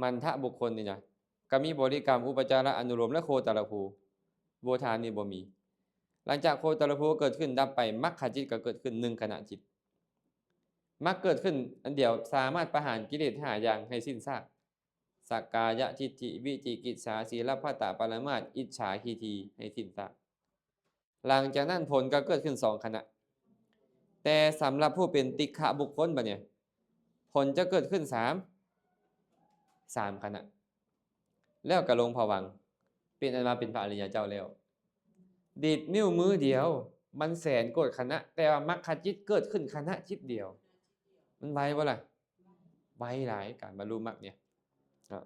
ມັນທະບຸກຄົນນີ້ນະ ກໍມີບໍລິກຳ ອຸປະຈາລະ ອະນຸໂລມ ແລະ ໂຄຕະລະພູ ໂວທານນີ້ບໍ່ມີ. ຫຼັງຈາກໂຄຕະລະພູເກີດຂຶ້ນດັບໄປ ມັກຂະຈິດກໍເກີດຂຶ້ນໜຶ່ງຂະນະຈິດ ມັກເກີດຂຶ້ນອັນດຽວ ສາມາດປະຫານກິເລດຫ້າຢ່າງໃຫ້ສິ້ນຊາກ ສະກາຍະທິດຖິ ວິຈິກິດສາ ສີລະພັດຕະ ປະລະມາດ ອິດສາ ທິດຖິໃຫ້ສິ້ນຊາກ. ຫຼັງຈາກນັ້ນຜົນກໍເກີດຂຶ້ນສອງຂະນະ ແຕ່ສຳລັບຜູ້ເປັນຕິກຂະບຸກຄົນບາດນີ້ ຜົນຈະເກີດຂຶ້ນສາມ ສາມຂະນະ ແລ້ວກໍລົງພະວັງ ເປັນອັນວ່າເປັນພະອະລິຍະເຈົ້າແລ້ວ. ດີດນິ້ວມືດຽວ ມັນແສນໂກດຂະນະ ແຕ່ວ່າມັກຂະຈິດເກີດຂຶ້ນຂະນະຈິດດຽວ. ມັນໄວບໍ່ລະ? ໄວຫຼາຍ ການບັນລຸມັກນີ້ເນາະ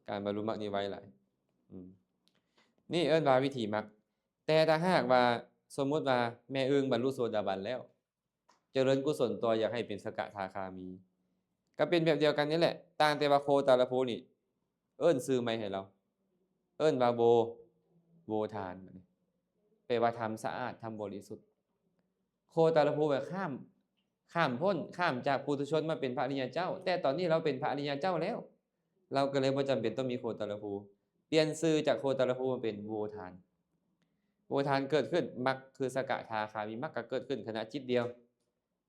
ການບັນລຸມັກນີ້ໄວຫຼາຍ. ອືມ ນີ້ເອີ້ນວ່າວິທີມັກ. ແຕ່ຖ້າຫາກວ່າ ສົມມຸດວ່າແມ່ອຶ່ງບັນລຸໂສດາບັນແລ້ວ ຈະເລີນກຸສົນຕໍ່ ຢາກໃຫ້ເປັນສະກະທາຄາມີ ກໍເປັນແບບດຽວກັນນີ້ແຫຼະ ຕ່າງແຕ່ວ່າໂຄຕະລະພູນີ້ ເອີ້ນຊື່ໃໝ່ໃຫ້ລາວ ເອີ້ນວ່າໂວ ໂວທານ ແປວ່າທຳສະອາດ ທຳບໍລິສຸດ. ໂຄຕະລະພູແບບຂ້າມ ຂ້າມພົ້ນ ຂ້າມຈາກປຸຖຸຊົນມາເປັນພະອະລິຍະເຈົ້າ ແຕ່ຕອນນີ້ລາວເປັນພະອະລິຍະເຈົ້າແລ້ວ ລາວກໍເລີຍບໍ່ຈຳເປັນຕ້ອງມີໂຄຕະລະພູ ປ່ຽນຊື່ຈາກໂຄຕະລະພູມາເປັນໂວທານ. ໂວທານເກີດຂຶ້ນ ມັກຄືສະກະທາຄາມີມັກກໍເກີດຂຶ້ນຂະນະຈິດດຽວ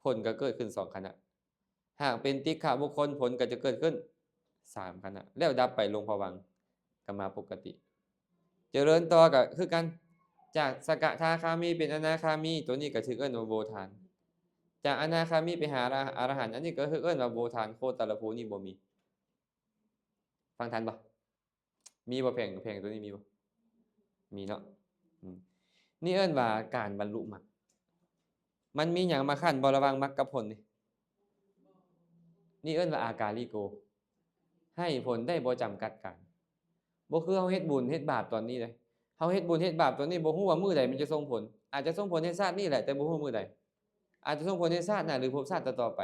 ຜົນກໍເກີດຂຶ້ນສອງຂະນະ. ຫາກເປັນຕິກຂະບຸກຄົນ ຜົນກໍຈະເກີດຂຶ້ນສາມຂະນະ ແລ້ວດັບໄປລົງພະວັງ ກໍມາປົກກະຕິ. ຈະເລີນຕໍ່ກໍຄືກັນ ຈາກສະກະທາຄາມີເປັນອະນາຄາມີ ໂຕນີ້ກໍຖືກເອີ້ນວ່າໂວທານ. ຈາກອະນາຄາມີໄປຫາອະລະຫັນ ອັນນີ້ກໍຖືກເອີ້ນວ່າໂວທານ. ໂຄຕະລະພູນີ້ບໍ່ມີ. ຟັງທັນບໍ່? ມີບໍ່? ແຜງ ແຜງໂຕນີ້ມີບໍ່? ມີເນາະ. ອືມ ນີ້ເອີ້ນວ່າການບັນລຸມັກ. ມັນມີຫຍັງມາຂັ້ນບໍ່ລະຫວ່າງມັກກັບຜົນນີ້? ນີ້ເອີ້ນວ່າອາກາລິໂກ ໃຫ້ຜົນໄດ້ບໍ່ຈຳກັດການ. ບໍ່ຄືເຮົາເຮັດບຸນເຮັດບາບຕອນນີ້ເດ້. ເຮົາເຮັດບຸນເຮັດບາບຕອນນີ້ ບໍ່ຮູ້ວ່າມື້ໃດມັນຈະສົ່ງຜົນ. ອາດຈະສົ່ງຜົນໃນຊາດນີ້ແຫຼະ ແຕ່ບໍ່ຮູ້ມື້ໃດ. ອາດຈະສົ່ງຜົນໃນຊາດໜ້າ ຫຼື ພົບຊາດຕໍ່ໆໄປ.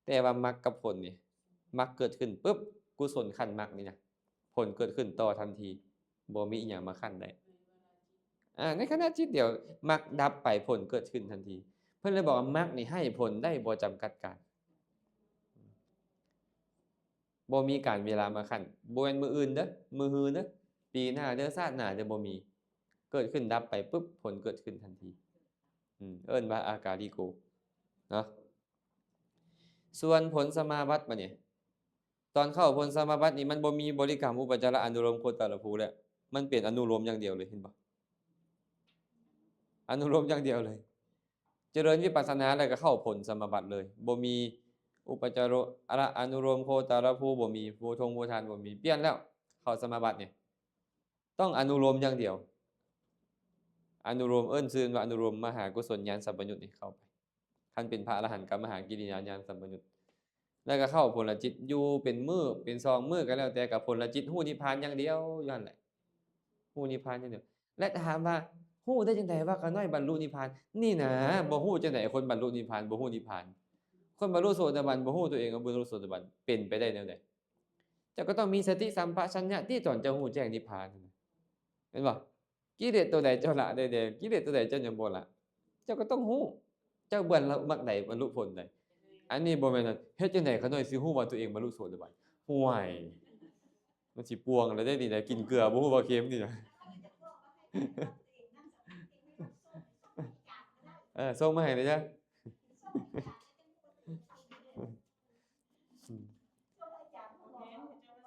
ແຕ່ວ່າມັກກັບຜົນນີ້ ມັກເກີດຂຶ້ນປຶບ ກຸສົນຂັ້ນມັກນີ້ນະ ຜົນເກີດຂຶ້ນຕໍ່ທັນທີ ບໍ່ມີອີ່ຫຍັງມາຂັ້ນໄດ້. ອາ ໃນຂະນະຈິດດຽວ ມັກດັບໄປ ຜົນເກີດຂຶ້ນທັນທີ. ເພິ່ນເລີຍບອກວ່າ ມັກນີ້ໃຫ້ຜົນໄດ້ບໍ່ຈຳກັດການ ບໍ່ມີການເວລາມາຂັ້ນ. ບໍ່ແມ່ນມື້ອື່ນເດີ້ ມື້ຮືເດີ້ ປີໜ້າເດີ້ ຊາດໜ້າເດີ້ ບໍ່ມີ. ເກີດຂຶ້ນດັບໄປປຶບ ຜົນເກີດຂຶ້ນທັນທີ. ອືມ ເອີ້ນວ່າອາກາລິໂກເນາະ. ສ່ວນຜົນສະມາບັດບາດນີ້ ຕອນເຂົ້າຜົນສະມາບັດນີ້ ມັນບໍ່ມີບໍລິກຳ ອຸປະຈາລະ ອະນຸໂລມ ໂຄຕະລະພູແລ້ວ ມັນເປັນອະນຸໂລມຢ່າງດຽວເລີຍ ເຫັນບໍ່? ອະນຸໂລມຢ່າງດຽວເລີຍ. ຈະເລີນວິປັດສະນາແລ້ວກໍເຂົ້າຜົນສະມາບັດເລີຍ ບໍ່ມີອຸປະຈາລະ ອະນຸໂລມ ໂຄຕະລະພູ ບໍ່ມີ ໂວທົງ ໂວທານ ບໍ່ມີ. ປ່ຽນແລ້ວ ເຂົ້າສະມາບັດນີ້ ຕ້ອງອະນຸໂລມຢ່າງດຽວ. ອະນຸໂລມ ເອີ້ນຊື່ວ່າອະນຸໂລມມະຫາກຸສົນຍານສຳປະຍຸດນີ້ເຂົ້າໄປ. ຄັນເປັນພະອະລະຫັນກໍມະຫາກິລິຍາຍານສຳປະຍຸດ. ແລ້ວກໍເຂົ້າຜົນລະຈິດຢູ່ເປັນມື້ເປັນສອງມື້ກໍແລ້ວແຕ່ ກໍຜົນລະຈິດຮູ້ນິບພານຢ່າງດຽວຢູ່ຫັ້ນແຫຼະ ຮູ້ນິບພານຢ່າງດຽວ. ແລະ ຖາມວ່າຮູ້ໄດ້ຈັ່ງໃດວ່າຂ້ານ້ອຍບັນລຸນິບພານ? ນີ້ນະ ບໍ່ຮູ້ຈັ່ງໃດ ຄົນບັນລຸນິບພານບໍ່ຮູ້ນິບພານ? ຄົນບັນລຸໂສດາບັນບໍ່ຮູ້ຕົວເອງວ່າບັນລຸໂສດາບັນ ເປັນໄປໄດ້ແນວໃດ? ເຈົ້າກໍຕ້ອງມີສະຕິສຳປະຊັນຍະຕິຕອນເຈົ້າຮູ້ແຈ້ງນິບພານ ເຫັນບໍ່? ກິເລດຕົວໃດເຈົ້າລະໄດ້ແດ່? ກິເລດຕົວໃດເຈົ້າຍັງບໍ່ລະ? ເຈົ້າກໍຕ້ອງຮູ້ ເຈົ້າເບິ່ງແລ້ວມັກໃດ ບັນລຸຜົນໃດ. ອັນນີ້ບໍ່ແມ່ນວ່າເຮັດຈັ່ງໃດຂ້ານ້ອຍຊິຮູ້ວ່າຕົວເອງບັນລຸໂສດາບັນ. ຫ້ວຍ ມັນຊິປ່ວງແລ້ວເດ້ນີ້ນະ ກິນເກືອບໍ່ຮູ້ວ່າເຄັມນີ້ນະ. ເອີ ສົ່ງມາໃຫ້ແດ່ຈ້າ. ອືມ ແມ່ນ ເຂົາເຈົ້າວ່າ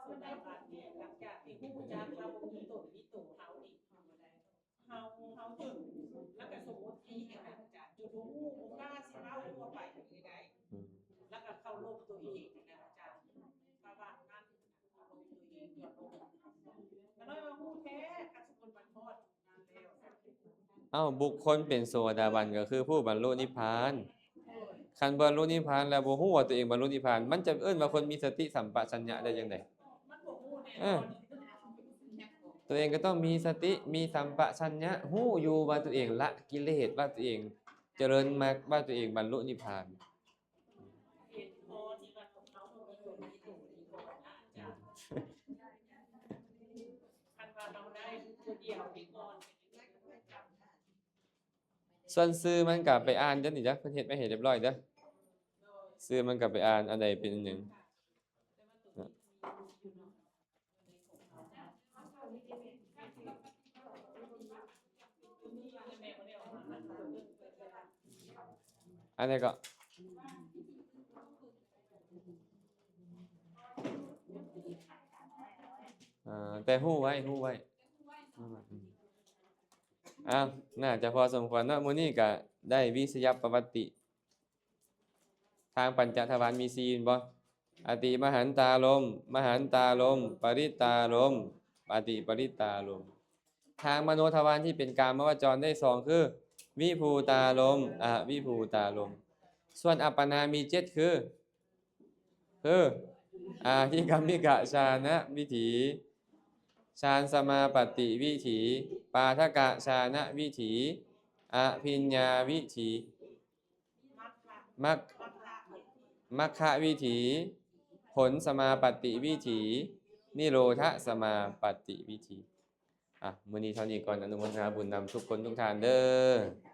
ໂສດາບັນນີ້ ຫຼັງຈາກທີ່ຮູ້ຈັກລາວບໍ່ມີຕົນມີໂຕ ເຮົານີ້ເຮົາ ເຮົາເຖິງ ແລ້ວກໍສົມມຸດອີກນະອາຈານ ຈົນບໍ່ຮູ້ ບໍ່ກ້າຊິເວົ້າ ບໍ່ໄປເລີຍໄດ໋. ອືມ ແລ້ວກໍເຄົາລົບຕົວເອງນະອາຈານ ປະຫວັດນັ້ນ ເຮົາບໍ່ມີຕົວເອງຕົວຕົນ ກໍເລີຍວ່າຮູ້ແທ້ ຄັນສົມມຸດມັນຮອດ ເອົ້າ ບຸກຄົນເປັນໂສດາບັນກໍຄືຜູ້ບັນລຸນິບພານ. ຄັນບັນລຸນິບພານແລ້ວບໍ່ຮູ້ວ່າຕົວເອງບັນລຸນິບພານ ມັນຈະເອີ້ນວ່າຄົນມີສະຕິສຳປະຊັນຍະໄດ້ຈັ່ງໃດ? ເອີ ຕົວເອງກໍຕ້ອງມີສະຕິ ມີສຳປະຊັນຍະ ຮູ້ຢູ່ວ່າຕົວເອງລະກິເລດ ວ່າຕົວເອງຈະເລີນມັກ ວ່າຕົວເອງບັນລຸນິບພານ. ເຫັນບໍ່ ທີ່ວ່າຕົວເຮົາບໍ່ມີຕົນມີໂຕນີ້ກ່ອນນະອາຈານ. ຄັນວ່າເຮົາໄດ້ຕົວດຽວນີ້ກ່ອນ ສ່ວນຊື່ມັນກໍໄປອ່ານເດີ້ນີ້ເດີ້ ເພິ່ນເຮັດໄວ້ໃຫ້ຮຽບຮ້ອຍເດີ້. ຊື່ມັນກໍໄປອ່ານ ອັນໃດເປັນຫຍັງ. ອັນໃດກໍ ເອີ ແຕ່ຮູ້ໄວ້ ຮູ້ໄວ້. ອືມ ອ້າວ ໜ້າຈະພໍສົມຄວນເນາະ. ມື້ນີ້ກະໄດ້ວິສະຍະປະຫວັດຕິ ທາງປັນຈະທະວານມີສີ່ແມ່ນບໍ່? ອະຕິມະຫັນຕາລົມ, ມະຫັນຕາລົມ, ປະລິດຕາລົມ, ອະຕິປະລິດຕາລົມ. ທາງມະໂນທະວານທີ່ເປັນກາມະວະຈອນໄດ້ສອງຄື ວິພູຕາລົມ, ອະວິພູຕາລົມ. ສ່ວນອັບປະນາມີເຈັດຄື ຄື ອາທິກຳມິກະຊານະວິຖີ, ຊານສະມາປັດຕິວິຖີ, ປາທະກະຊານະວິຖີ, ອະພິນຍາວິຖີ, ມັກ ມັກຄະວິຖີ, ຜົນສະມາປັດຕິວິຖີ, ນິໂຣທະສະມາປັດຕິວິຖີ. ອ່ະ ມື້ນີ້ເທົ່ານີ້ກ່ອນ. ອະນຸໂມທະນາບຸນນຳທຸກຄົນທຸກທ່ານເດີ້.